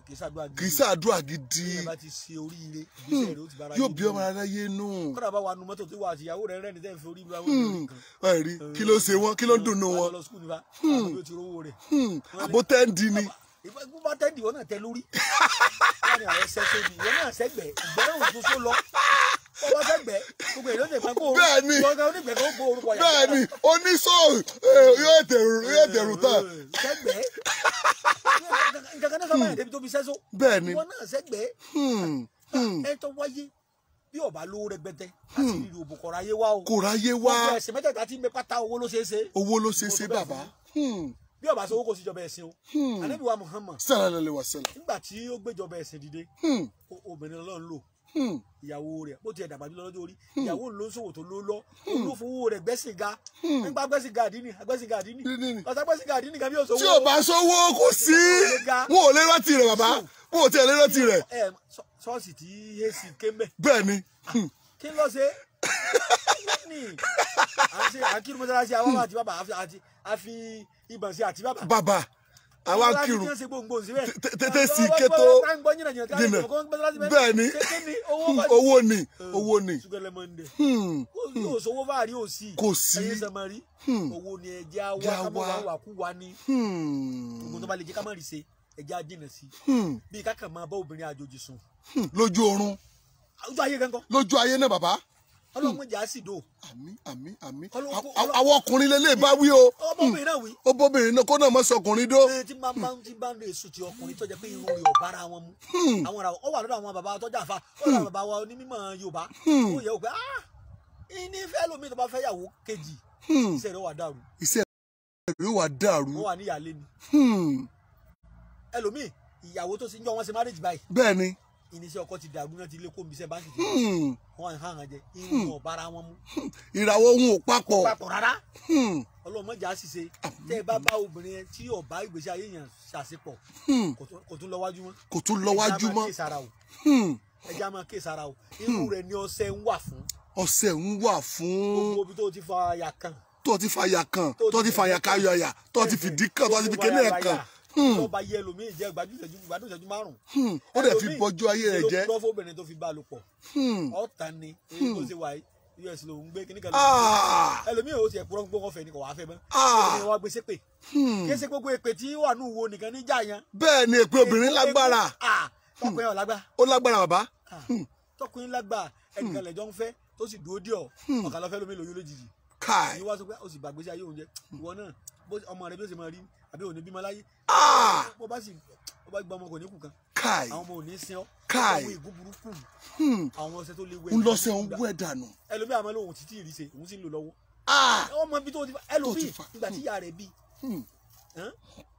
Kì í ṣàdúrà gidi. Bí ẹ bá ti ṣe oríire ìgbésẹ̀ rẹ̀ ó ti báráyé nú. Yóò bí ọmọ aráyé nú. Kọ́dà bá wa nu mọ́tò tí wà àti ìyàwó rẹ̀ rẹ̀ ní tẹ́ fi orí ìlú àwọn ènìyàn kan. Ẹ rí kí ló ṣe wọn, kí ló ń dùnnú wọn. Lọ sukùl nípa àwọn bí ó ti rówó rẹ̀. Àbó tẹ́ǹdì ni. Ìbá bá tẹ́ǹdì ìwọ náà tẹ lórí. Wọ́n ní àwọn ṣẹ́ṣẹ́ ni ìwọ náà sẹ́gbẹ̀ẹ́ ìgbẹ́ náà ò tún só lọ. Bọ́bá sẹ́gbẹ̀ẹ́ gbogbo èèyàn lè pẹ́ kó orúkọ yàrá. Bẹ́ẹ̀ni oníṣòwò yóò tẹ̀rù tán. Sẹ́gbẹ̀ẹ́ nǹkan kan náà sábà yẹn débi tó fi sẹ́só. Bẹ́ẹ̀ni ìwọ náà sẹ́gbẹ̀ẹ́ ẹ tó wáyé bí ọba lówó rẹpẹtẹ láti rí òbò kọ̀ọ̀rọ̀ ayé wá o. Kò ráyé wá. Gbogbo ẹ̀sìn mẹ́tẹ̀ẹ̀ta tí ń bẹ pátá owó ló ṣeé ṣe. Owó ló ṣeé ṣe bàbá. Bí ọba sọ owó kò sí ìjọba ẹ̀sìn o. Ànábì wa Muhammad. Sallallahu alaihi wasallam. Nígbà tí ó gbéjọba ẹ̀sìn dìde, obìnrin Ọlọ́run lò. Ìyàwó rẹ̀ bó tiẹ̀ dàgbà jùlọ lọ́jọ́ orí, ìyàwó ló ń ṣòwò tó ló lọ, ló fowó rẹ̀ gbẹ́sìn ga. Nípa gbẹ́sìn ga àdínì, gbẹ́sìn ga àdínì. Ọ̀sán gbẹ́sìn ga àdínì kan bí òṣòwò. Tí ò bá sówó kò sí, wọn ò lè rántí rẹ̀ bàbá, wọn ò tiẹ̀ lè rántí rẹ̀. Ṣọ́ọ̀ṣì tí AC ké mbẹ́. Bẹ́ẹ̀ni. Kí ló ṣe? Ní àkírun mọ́sálásí àwọn àti bàbá àti àfi ìbọn sí àti bàbá. Bàbá àwa kírun tètè sí ké tó jìnnà. Bẹ́ẹ̀ni owó ni owó ni. Yóò sọ owó fáàrí ò sí. Kò sí. Ẹyin sọmọ rí. Owó ni ẹjẹ́ àwa ká mọ̀ wá wà kú wa ní. Ogun tó bá lè jẹ́ ká má rí ṣe ẹjẹ́ á jìnnà sí. Bí ká kàn máa bá obìnrin àjòjì sùn. Lójú oorun. Lójú ayé gangan. Lójú ayé náà bàbá. Ọlọ́run jẹ́ àsìdò. Àmín àmín àmín. Àwọn ọkùnrin lélẹ̀ bá wí o. Ọmọbìnrin náà wí. Ó bóbìnrin náà kó náà mọ́ sọkùnrin dó. Tí bá ń tí bá ń lè sùn ti ọkùnrin tó jẹ́ pé irun rẹ̀ ò bára wọn mu. Àwọn ọ̀rọ̀ ó wà lọ́dọ̀ àwọn bàbá tọ́jà fa ó lọ́dọ̀ bàbá wa onímọ̀ Yorùbá. Ó yẹ ó pé ní fẹ́ lómi tó bá fẹ́ yàwó kejì. Iṣẹ́ rẹ̀ wà dàrú. Iṣẹ́ rẹ̀ wà dàrú. Wọ́n wà ní ìyàlé ni. Ẹlòmíì ìyàwó tó ti ń jọ wọn ṣe marriage báyìí. Bẹ́ẹ̀ni. Iníṣẹ́ ọkọ ti dàrú náà ti lé kó nbíṣẹ́ báńkì ti wọn hàn hàn jẹ irun ọ̀bára wọn mú. Ìràwọ̀ ohun ò papọ̀. Papọ̀ rárá. Ọlọ́mọdé àṣìṣe tẹ́ ẹ bá bá obìnrin yẹn tí ọba ìgbésí ayé yẹn ṣàṣepọ̀ kò tún lọ wájú mọ́. Kò tún lọ wájú mọ́. Ẹja máa ké sára o. Irú rẹ̀ ni ọṣẹ ń wà fún. Ọṣẹ ń wà fún. Gbogbo ibi tó ti fa àyà kan. Tó ti fa àyà kan tó ti fa àyà káyọ̀ àyà tó ti fìdí kan tó ti fi kéde ẹ̀ kan. Tó bá yẹ ẹlòmíì jẹ gbádùn ìṣẹ́jú márùn-ún. Ó dẹ̀ fi bọjú ayé rẹ̀ jẹ́. Ẹlòmíì ló fóbìnrin tó fi bá a lò pọ̀. Ọ̀tá ni èyí tó ṣe wáyé us ló ń gbé kíní kan lọ. Ẹlòmíì ò tiẹ̀ kúrọ́ gbogbo ọ̀fẹ́ ni kò wá fẹ́ mọ́. Ẹlòmíì wá gbé sépè. Kí ṣe gbogbo èpè tí wà nù wo nìkan níjà yẹn. Bẹ́ẹ̀ ni èpè obìnrin lágbára. Tọkùnrin ò lágbára. Ó lágbára bàbá. Tọkùnrin lágbára ẹnìkan lẹ́jọ́ ń fẹ́ tó sì dúró dí ọ ọ̀kan lọ́fẹ́ lómi lóyún lójijì. Káì. Ìwọ sọ pé ó sì gbàgbé sí ayé oúnjẹ ìwọ náà ọmọ rẹ bí ó sì máa rí àbí òní bímọ láyé. Bó bá sì bó bá gba ọmọ kò ní kù kan. Káì. Àwọn ọmọ ò ní sin ọ. Káì. Àwọn ègún burúkú. Àwọn ọṣẹ tó léwu. Ń lọsẹ ń wẹ dànù. Ẹlòmíì àmọ́ lóhun títí ìrìsè òun sì ń lò lọ́wọ́. Ọmọ ibi tó ti fa ẹlòmíì ìgbà tí ìyá rẹ̀ bí.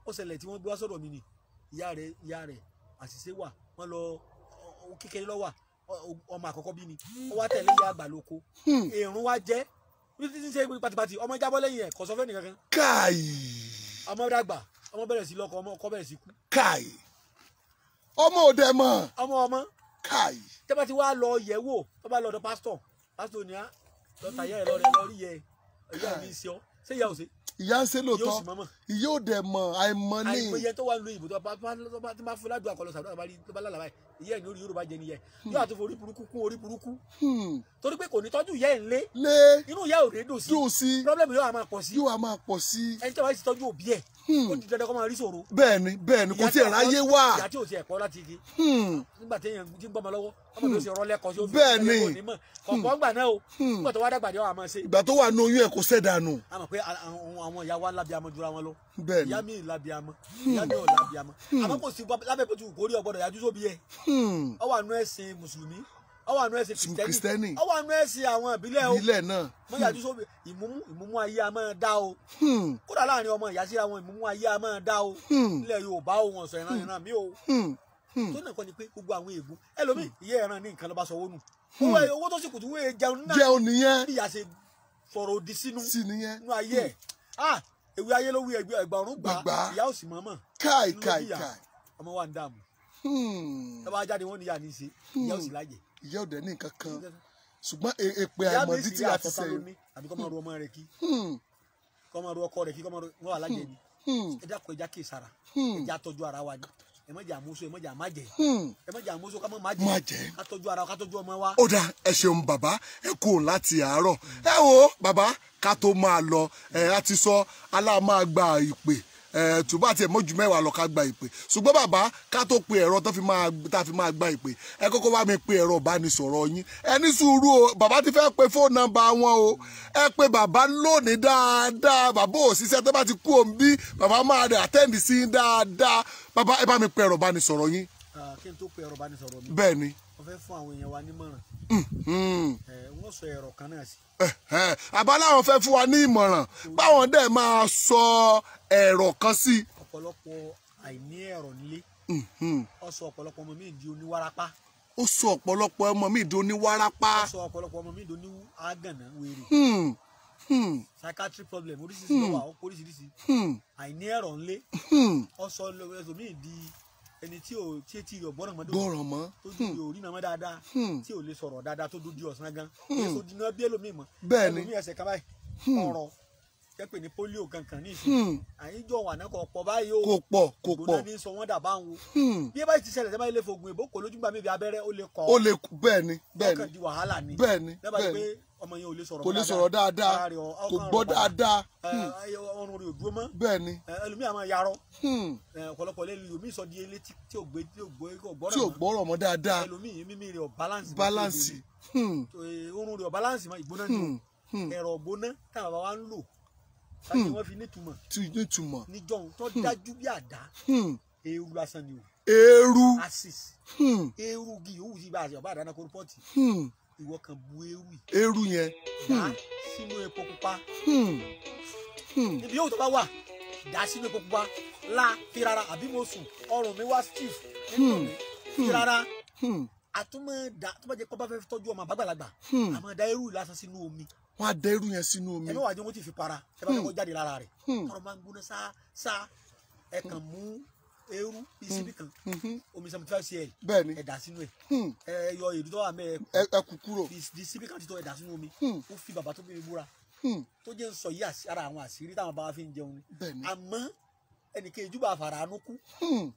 Ó ṣẹlẹ̀ tí wọ́n gbé wá sọ̀rọ̀ mi ni ìyá rẹ̀ àṣìṣe wà wọ́n lọ kékeré lọ́wà ọmọ àkọ́kọ́ bí ni ó wá tẹ̀lé ìyá àgbà lóko. Èrún wá jẹ́ bí ti ń ṣe pàtìpàtì ọmọ jábọ́ lẹ́yìn ẹ̀ kò sọ fẹ́ nìkankan. Káì. Ọmọ dàgbà ọmọ bẹ̀rẹ̀ sí lọ́kọ ọmọ ọkọ bẹ̀rẹ̀ sí kú. Káì. Ọmọ òde mọ̀. Ọmọ ọmọ. Káì. Tẹ́bá ti wá lọ yẹ̀ wò tó bá lọ ọ̀dọ̀ pásítọ̀ pásítọ̀ ni á lọ́ta yẹ́ ẹ lọ́rẹ́ lọ́rí yẹ ìyá mi ṣe ọ́ ṣé ìyá ò ṣe. Ìyá ń ṣe lóòótọ́ ìyá ò dẹ̀ mọ̀ àìmọ̀ ní. Àìmọye tó wà nínú ìbò tó bá fún ládùúgbò àkọlọ sàdúrà tó bá lálàbáyé ìyá ẹ̀ ní orí Yorùbá jẹ nìyẹn yóò àti forí burúkú kún orí burúkú torí pé kò ní tọ́jú ìyá ẹ̀ ńlé inú ìyá ò ní dùn sí problem yóò máa pọ̀ sí yóò máa pọ̀ sí ẹni tí wọ́n ti tọ́jú òbí ẹ̀ ó di dandan kó máa rí ṣòro. Bẹ́ẹ̀ni bẹ́ẹ̀ni kò tiẹ̀ ráyé wá. Ìyá tí ò tiẹ̀ kọ́ láti igi nígbà tí èèyàn ti ń gbọ́mọ lọ́wọ́ ọmọ tó ṣe rọlẹ́ kọ́ sí ó fi bẹ́ẹ̀ni kọ̀ọ̀kan gbà náà o nígbà tó wá dàgbà ni wọ́n á máa ṣe. Ìgbà tó wà ní oyún ẹ̀ kò ṣẹ̀ dànù. A mọ̀ pé àwọn ìyá wa lábíamọ jura wọn lọ. Bẹ́ẹ̀ni ìyá mi lábíamọ ìyá mi ò lábíamọ àmọ́ kò sí lábẹ́ pẹ̀tù kò rí ọgbọ́dọ̀ yájú sóbi ẹ̀. Ó wà nú ẹ̀sìn mùsùlùmí ó wà nú ẹ̀sìn kìrìsìtẹ́nì ó wà nú ẹ̀sìn àwọn ìbílẹ̀ o ìbílẹ̀ náà mọ yájú sóbi ìmúmú ayé a máa dá o kódà láàrin ọmọ ìyá síra wọn ìmúmú ayé a máa dá o nílẹ̀ Yorùbá o wọn sọ ìran ìran mi o tó náà kọ́ ni pé gbogbo àwọn ègún ẹlòmíì ìyá ẹran ní nǹkan ló bá sọ owó nù owó tó sì kùtù wéé jẹun náà jẹun nìyẹn bí ìyá ṣe sọ̀rọ̀ òdì sínú nínú ayé ẹ̀ ewé ayé ló wí ẹgbà ọ̀run gbà ìyá ò sì mọ̀ọ́mọ̀ káì káì káì ọmọ wa ń dààmú ẹ bá jáde wọn ní ìyá ní í ṣe ìyá ò sì lájẹ. Ìyá ò dẹ̀ ní nǹkan kan ṣùgbọ́n èpè àìmọ̀dí tí a ti ṣe. Àbí kọ́ máa ru ọmọ rẹ̀ kí kọ́ máa ru ọkọ rẹ̀ kí kọ́ máa ru wọn wà lájẹ ni ẹ dákun ẹja kí sara ẹja tọ́jú ara wa ni ẹ má jẹ́ àmúso ẹ má jẹ́ àmájẹ ẹ má jẹ́ àmúso ká má má jẹ ká tọ́jú ara wa ká tọ́jú ọmọ wa. Ó dáa ẹ ṣeun bàbá ẹ kú òun láti àárọ̀ ẹ wo bàbá ká tó máa lọ ẹ á ti sọ aláà máa gba ìpè tùbá tiẹ̀ mọ́jú mẹ́wàá lọ ká gba ìpè ṣùgbọ́n bàbá ká tó pe ẹ̀rọ tó fi máa gba ìpè ẹ kọ́kọ́ bá mi pe ẹ̀rọ ìbánisọ̀rọ̀ yín ẹ ní sùúrù o bàbá ti fẹ́ pe fóònù nọ́mbà wọn o ẹ pe bàbá lónìí dáadáa bàbá ò ṣiṣẹ́ tó bá ti kú òun bí bàbá máa rẹ̀ àtẹ́ǹdì sí dáadáa bàbá ẹ bá mi pe ẹ̀rọ ìbánisọ̀rọ̀ yín. Kí n tó pe ẹ̀rọ ìbánisọ̀rọ̀ mi. Bẹ́ẹ̀ ni. Mo fẹ́ fún àwọn èèyàn wa nímọ̀ràn. Wọ́n sọ ẹ̀rọ kan náà sí. Àbá láwọn fẹ́ fún wa ní ìmọ̀ràn báwọn dẹ̀ máa sọ ẹ̀rọ kan sí. Ọ̀pọ̀lọpọ̀ àìní ẹ̀rọ nílé. Ó sọ ọ̀pọ̀lọpọ̀ ọmọ mi di oníwárápá. Ó sọ ọ̀pọ̀lọpọ̀ ọmọ mi di oníwárápá. Ó sọ ọ̀pọ̀lọpọ̀ ọmọ mi di oníwágànná wèrè. Psychiatric problem oríṣiríṣi ló wà oríṣiríṣi. Àìní ẹ̀rọ nílé. Ó sọ ẹlòmíì di ẹni tí ò tí etí rẹ̀ gbọ́ràn mọ́ gbọ́ràn mọ́ tó dúdú orí náà mọ́ dáadáa tí ò lè sọ̀rọ̀ dáadáa tó dúdú ọ̀sán gan èso dínà bí ẹlòmíì mọ́ bẹ́ẹ̀ni ẹlòmíì ẹsẹ̀ kan báyìí ọ̀rọ̀ jẹ́ pé ní pólíò kankan ní ìsìn àyíjọ wà náà kò pọ̀ báyìí o kò pọ̀ kò pọ̀ gbóná ní sọ wọ́n dà bá ń wo bí ẹ bá ti ṣẹlẹ̀ sẹ́bàá ilé fogun ìbò kò lójú gbà mí bí abẹ́rẹ́ ó lè kọ́ ó lè bẹ́ẹ̀ni bẹ́ẹ̀ni ọkàn di wàhálà ni bẹ́ẹ̀ni lẹ́bàá yìí pé Ọmọ yẹn ò lè sọ̀rọ̀ Kò lè sọ̀rọ̀ dáadáa, kò gbọ́ dáadáa. Ọrùn rẹ̀ ò dúró mọ́. Bẹ́ẹ̀ ni. Ẹlòmíì àmọ́ yarọ. Ọ̀pọ̀lọpọ̀ ẹlòmíì sọ di elétí tí ò gbé tí ò gbọ́ Tí ò gbọ́rọ̀ mọ́ dáadáa. Ẹlòmíì mímí rẹ̀ ò balance. Balance. Orun rẹ̀ ò balance mọ́, ìgbóná ni. Ẹ̀rọ ìgbóná táwọn bàbá wa ń lò láti wọ́n fi nítumọ̀. Nítumọ̀. Níjọ́un tó dájú bí àdá. Eérú lásán ni o. Eérú. Axis. Eérú gi yòówù sí ibà àti ọba àdáná kórópọ̀tì. Ìwọ kan bu eérú yìí. Eérú yẹn. Dà sínú epo pupa. Ibi yòówù tó bá wà, dà sínú epo pupa. La fi rárá àbí mo sùn, ọrùn mi wá stiff nínú mi. Fi rárá. Àtúmọ̀ dà tó bá jẹ́ kó bá fẹ́ tọ́jú ọmọ àbágbàlagbà. Àmọ́ da eérú lásán sínú omi. Wọ́n á da eérú yẹn sínú omi. Ẹ bá wà jẹ́ wọ́n ti fi para. Ẹ bá fẹ́ kó jáde lára rẹ̀. Tọrọ máa ń gbóná sá sá. Ẹ kàn mú eérú bíi síbí kan, omi 75 cl. Bẹ́ẹ̀ni. Ẹ dà sínú ẹ. Ẹ yọ èdú tó wà mẹ. Ẹ kú kúrò. Di síbí kan títọ́ ẹ dà sínú omi. Ó fi bàbá tó bí mi búra. Tó jẹ́ ń sọ yí ara àwọn àṣírí táwọn bàbá fi ń jẹun ni. Bẹ́ẹ̀ni. Àmọ́ ẹnìkan ìjúbà àfàrà àánú kú.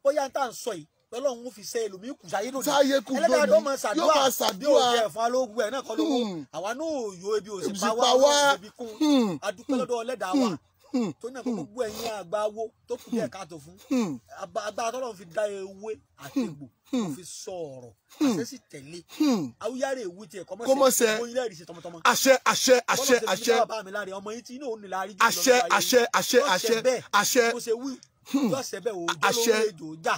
Bóyá tá à ń sọ yìí lọ́lọ́run ó fi ṣe ẹlòmíì kù sáyé lónìí. Sáyé kù lónìí. Ẹlẹ́dàá ló máa ṣàdúrà. Yóò máa ṣàdúrà. Bí òjò ẹ̀fọn alógun ẹ̀ náà kọ́ lówó. Àwa náà ò yó ebi òsì pa wá, ebi kún. Adúpẹ́ lọ́dọ̀ ẹlẹ́dàá wa. Tó ní àkókò gbogbo ẹ̀yin àgbà wo tó kù díẹ̀ káàtó fún. Agbára tọ́lọ́run fi dá ewé àti egbò kò fi sọ ọ̀rọ̀. Àṣẹ sì tẹ̀lé. Awúyárè ewu tiẹ̀ kọ́mọ́sẹ̀. Mo ilé ìrìsẹ̀ tọmọtọmọ. Àṣẹ àṣẹ àṣẹ àṣẹ. Bọ́lá mi láre ọmọ yín tí inú òun nílá rí jù lọ. Àṣẹ àṣẹ àṣẹ àṣẹ àṣẹ. Mo ṣe wí yóò ṣe bẹ́ẹ̀ o Àṣẹ. jọlọ ejò já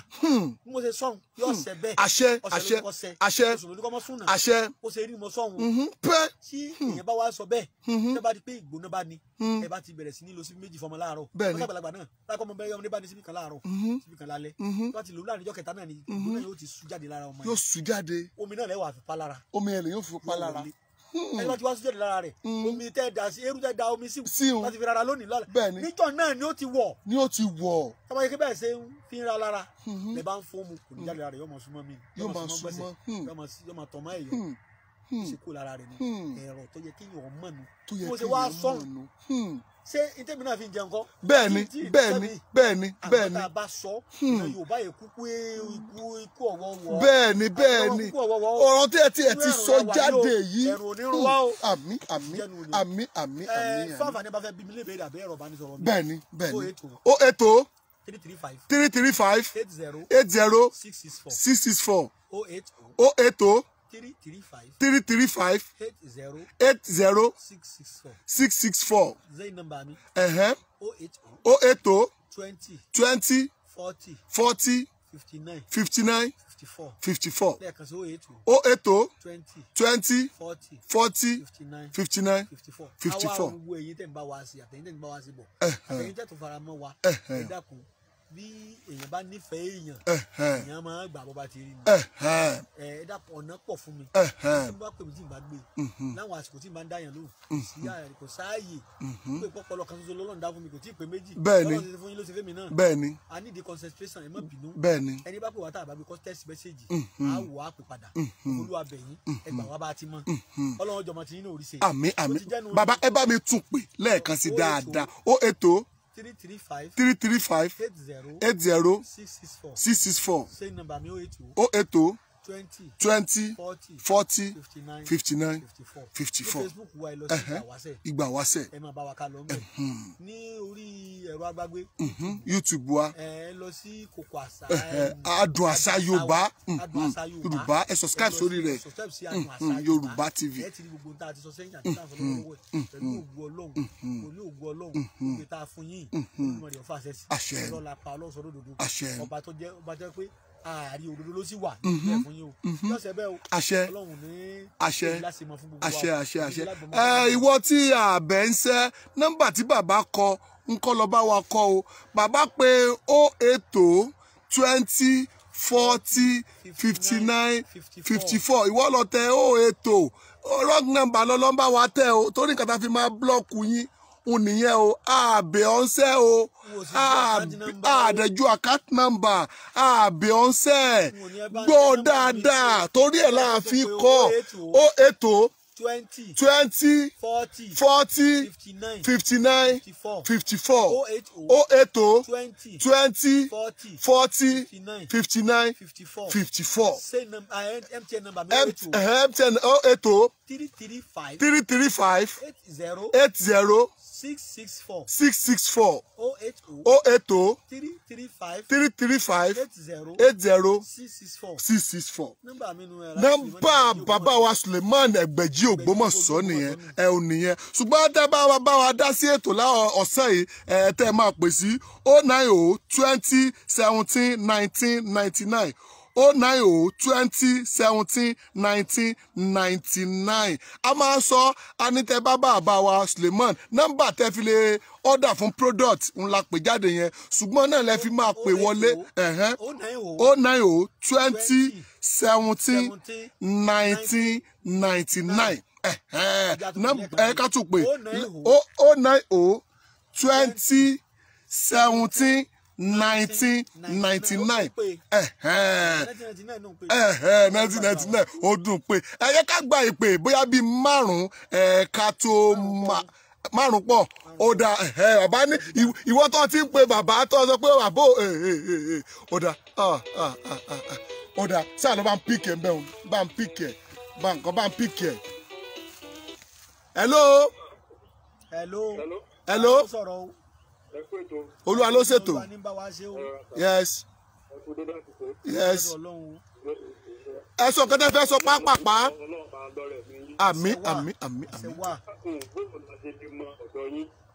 bí mo ṣe sọ̀hún yóò ṣe bẹ́ẹ̀. Àṣẹ àṣẹ àṣẹ oṣù lóníkọ́ mọ́ súnà àṣẹ. Ó ṣe rí mo sọ̀hún. Pẹ́. Tí èèyàn bá wá sọ bẹ́ẹ̀, tẹ́ bá di pé ìgbóná bá ní, ẹ bá ti bẹ̀rẹ̀ sí ní lo síbí méjì fọmọ láàárọ̀. Bẹ́ẹ̀ni. Wọ́n sàgbàlagbà náà lákọ́ ọmọ bẹ́ẹ̀ ọmọdé bá ní síbí kan láàárọ̀, síbí kan lálẹ́. Tó bá ti lò láàrin ọjọ́ kẹta náà ni ìgbóná yóò ti sú jáde lára ọmọ Yóò yẹn. sú jáde. Omi náà lẹ́wọ̀ àfipá lára. Omi ẹ̀ lè yóò fi pa lára. Ẹni bá ti wá sú jáde lára rẹ̀, omi tẹ́ da sí eérú tẹ́ da omi sí Sí o. láti fi rárá lónìí lọ́la. Bẹ́ẹ̀ni. Níjọ́ náà ni ó ti wọ̀. Ni ó ti wọ̀. Tọ́ba yẹ kí bẹ́ẹ̀ ṣe ń fi ń ra lára lẹ bá ń fún mu, kò ní jáde lára rẹ̀, yóò máa súnmọ́ mi, Yóò máa súnmọ́. gbẹ́sẹ̀, yóò máa tọ̀ mọ́ ẹ̀yọ́ ṣe kó lára rẹ̀ ni ẹ̀rọ tó yẹ kéèyàn mọ̀ nù. Tó yẹ Mo ṣe wá kéèyàn sọ̀hún. mọ̀ nù. Ṣé ntẹ́mi náà fi ń jẹun kọ́? Bẹ́ẹ̀ni bẹ́ẹ̀ni bẹ́ẹ̀ni bẹ́ẹ̀ni. Àwọn tá a bá sọ ìran Yorùbá yẹ kúkú ikú ikú ọ̀wọ́wọ́. Bẹ́ẹ̀ni bẹ́ẹ̀ni. Ọ̀rọ̀ tí ẹ ti ẹ ti sọ jáde yìí. Ẹ̀rù onírun wá o. Àmín àmín àmín àmín àmín. Fáfà ní bá fẹ́ bí mi léèrè àbẹ́ ẹ̀rọ ìbánisọ̀rọ̀ mi. Bẹ́ẹ̀ni bẹ́ẹ̀ni. O 80 335 335 80 80 664 664 080 O 80 335 335 80 80 664 664. Zain number mi. 080 O 80 20 20 40 40 59 59 54 54. Lẹ́ẹ̀kan sí 080 O 80 20 20 40 40 59 59 54. 54. Àwa gbogbo èyí tẹ̀ ń bá wa sí, àtẹ̀yìn tẹ̀ ń bá wa sí bọ̀, àtẹ̀yìn tẹ̀ tó fara mọ́ wa, ẹ dákun, bí èèyàn bá nífẹ̀ẹ́ èèyàn, èèyàn máa gbà bó bá ti rí ni. Ẹ dákun, ọ̀nà pọ̀ fún mi. Tí mo bá pè mí tí n bá gbé láwọn àsìkò tí n bá ń dáyàn lóhùn sí, kò sáàyè pé pọpọlọ kan ṣoṣo lọ́lọ́run dá fún mi, kò tí ì pé méjì. Bẹ́ẹ̀ni. Ọlọ́run ti fún yín ló ṣe fẹ́mi náà. Bẹ́ẹ̀ni. I need the concentration, ẹ má bínú. Bẹ́ẹ̀ni. Ẹni bá pè wá tá a bá gbé kọ́ text message, á wò á pè padà. Olúwa bẹ̀ yín, ẹ gbà wá bá a ti mọ̀. Ọlọ́run jọmọ tí yín náà ò rí ṣe. Àmín àmín. Ó ti jẹ́nu. Bàbá, ẹ bá mi tún pè lẹ́ẹ̀kan sí dáadáa. O 80 335 335 80 80 664 664. Same number mi, 080 O 80 20 20 40 40 59 59 54. 54. Ní Facebook wa, ẹ lọ sí Ìgbà Wáṣẹ̀. Ìgbà Wáṣẹ̀. Ẹ máa bá wa ká lọ ńbẹ̀ ní orí ẹ̀rọ agbágbé. YouTube wa. Ẹ lọ sí Kòkò Àṣà. Adùn Àṣà Yorùbá. Adùn Àṣà Yorùbá. Yorùbá, ẹ subscribe Ẹ lọ sórí rẹ̀. Subscribe sí Adùn Àṣà Yorùbá TV. Ẹ ti rí gbogbo ohun tá a ti sọ sẹ́yìn àti tá a sọ lọ́wọ́ ẹ̀ pẹ̀lú ògùn Ọlọ́run, pẹ̀lú ògùn Ọlọ́run gbogbo tá a fún yín, Olódùmarè ó fàṣẹ sí. Àṣẹ. Ọlọ́run pa Ọlọ́run sọ lódodo. Àṣẹ. Ọba tó jẹ́ ọba tó jẹ́ pé ààrí òdodo ló sì wà níbẹ̀ fún yín o. Yọ̀ọ̀sẹ̀ bẹ́ẹ̀ o. Àṣẹ. Ọlọ́run ní Àṣẹ. èyí láti mọ fún gbogbo wa. Àṣẹ àṣẹ àṣẹ. Èyí láti mọ Ẹ fún gbogbo wa. ìwọ tí àbẹ̀ ń sẹ́ nọ́mbà tí bàbá kọ ń kọ́ lọ bá wa kọ o. Bàbá pé o 80 20 40 59 54. Ìwọ lọ tẹ o 80 wrong number lọ lọ́ ń bá wa tẹ o, torí nǹkan tá a fi máa block yín òun nìyẹn o. Àbẹ̀ ọ̀nsẹ̀ o, àdẹ̀jú account number àbẹ̀ ọ̀nsẹ̀ gbọ́ dáadáa, torí ẹ̀ la fi kọ́ o 80. 20 20 40 40 59 59 54 54 080 080 20 20 40 40 59 59 54 54. Same number, MTN number mi 080 MTN 080 335 335 80 80 664 664 080 080 335 335 80 80 664. 664. Nọ́mbà mi nu ẹ. Nọ́mbà bàbá wa Suleiman Ẹgbẹ̀jì Ògbómọ̀ṣọ́ nìyẹn, ẹ ò nìyẹn. Ṣùgbọ́n tẹ́ bá wa bá wa dá sí ètò láwọn ọ̀sán yìí, ẹ tẹ́ máa pè sí 090 20 17 19 99 090 20 17 19 99. A máa sọ anítẹ bàbá bàbá wa Suleiman, nọ́mbà tẹ́ fi lè order fún product ńlá pè jáde yẹn, ṣùgbọ́n náà lẹ fi máa pè wọlé. 090 090 20 17 19 99. Ẹ ká tún pè 090 20 17 19 99. 1999 ó dùn pé. Ẹ yẹ ká gba ìpè bóyá bíi márùn-ún, ká tó márùn pọ̀. Ó dà, bàbá ní ìwọ tó ti ń pe bàbá tó sọ pé bàbá ó dà, ó dà sáà ló bá ń píkì ẹ̀ ń bẹ̀ bá ń píkì ẹ̀ bá nǹkan bá ń píkì ẹ̀. Hello. Hello. Hello. Olúwa ló ṣètò. Yes. Yes. Ẹ sọ kẹ́tẹ́ fẹ́ sọ pápápá. Àmín àmín àmín àmín.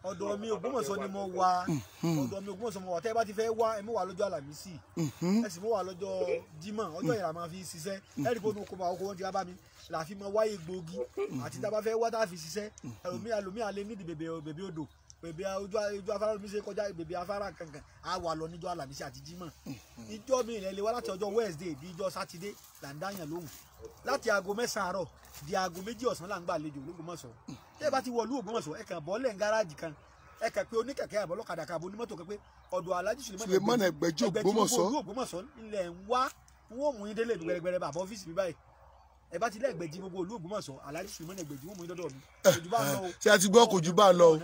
Ọ̀dọ̀ mi Ògbómọ̀ṣọ́ ni mo wà. Ọ̀dọ̀ mi Ògbómọ̀ṣọ́ mo wà. Tẹ́ ẹ bá ti fẹ́ wá, ẹ mú wá lọ́jọ́ Àlàmísì, ẹ sì mú wá lọ́jọ́ Jímọ̀. Ọjọ́ yẹn la máa fi ṣiṣẹ́. Ẹ rí i pé onú okòwò àwọn ti wá bá mi là fi mọ wáyé gbòógì àti tá a bá fẹ́ wá tá a fi ṣiṣẹ́. Ẹlòmíì alẹ́ nídìí bèbè odò, bèbè ojú afárá omi ṣe kọjá, bèbè afárá kankan. A wà lọ níjọ́ Àlàmísì àti Jímọ̀. Ìjọ́ mi ilẹ̀ lè wá láti ọjọ́ Wednesday di ìjọ́ Sátidé là ń dáyàn lóhùn. Láti aago 9 àárọ̀ di aago 2 ọ̀sán là ń gbà àlejò l'Ógbómọ̀ṣọ́. Tẹ́ ẹ bá ti wọlú Ògbómọ̀ṣọ́, ẹ kàn bọ́lẹ̀ ń gáràjì kan, ẹ kàn pé oníkẹ̀kẹ́ àbọ̀lọ́kadà kan àbọ̀ onímọ́tò kan pé ọ̀dọ̀ Alhaji Suleiman Ẹgbẹ̀jì Ògbómọ̀ṣọ́ Ògbómọ̀ṣọ́ ilẹ̀ ń wá, wọ́n mú yín délé mi gbẹrẹgbẹrẹ bàbá ọ́fíìsì mi báyìí. Ẹ bá ti lẹ́gbẹ̀jì gbogbo olú Ògbómọ̀ṣọ́, Alhaji Suleiman Ẹgbẹ̀jì wọ́n mú yín dọ́dọ̀ mi. Ṣé ẹ ti gbọ́? Kò jù bá lọ o.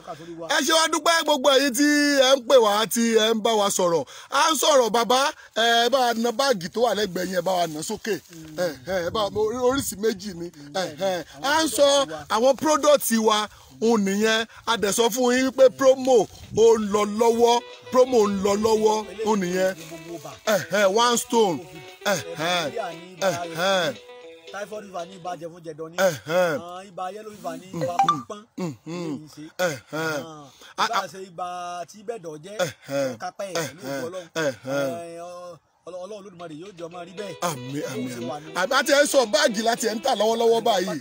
Ẹ ṣe wá dúpẹ́ gbogbo ẹ̀yin tí ẹ ń pè wá, tí ẹ ń bá wa sọ̀rọ̀. À ń sọ̀rọ̀ bàbá, ẹ bá wa na báàgì tó wà lẹ́gbẹ̀ẹ́ yẹn, ẹ bá wa nà sókè. Ẹ bá oríṣi méjì ni. À ń sọ àwọn product wa òun nìyẹn. A dẹ̀ sọ fún yín wípé promo ó ń lọ lọ́wọ́, promo ń lọ lọ́wọ́ òun nìyẹn. One stone. Typhoid fever ní ibà jẹ̀fun-jẹ̀dọ̀ ní ibà yellow fever ní ibà pọ́npọ́n ní ṣe ibà ṣe ibà tí bẹ̀dọ̀ jẹ́ kápẹ́ ẹ̀ ní òkú ọlọ́run Ọlọ́run Olódùmarè yóò jọ máa rí bẹ́ẹ̀. Àmín àmín àmín. Àbá tí ẹ ń sọ báàgì láti ẹ̀ ń tà lọ́wọ́lọ́wọ́ báyìí.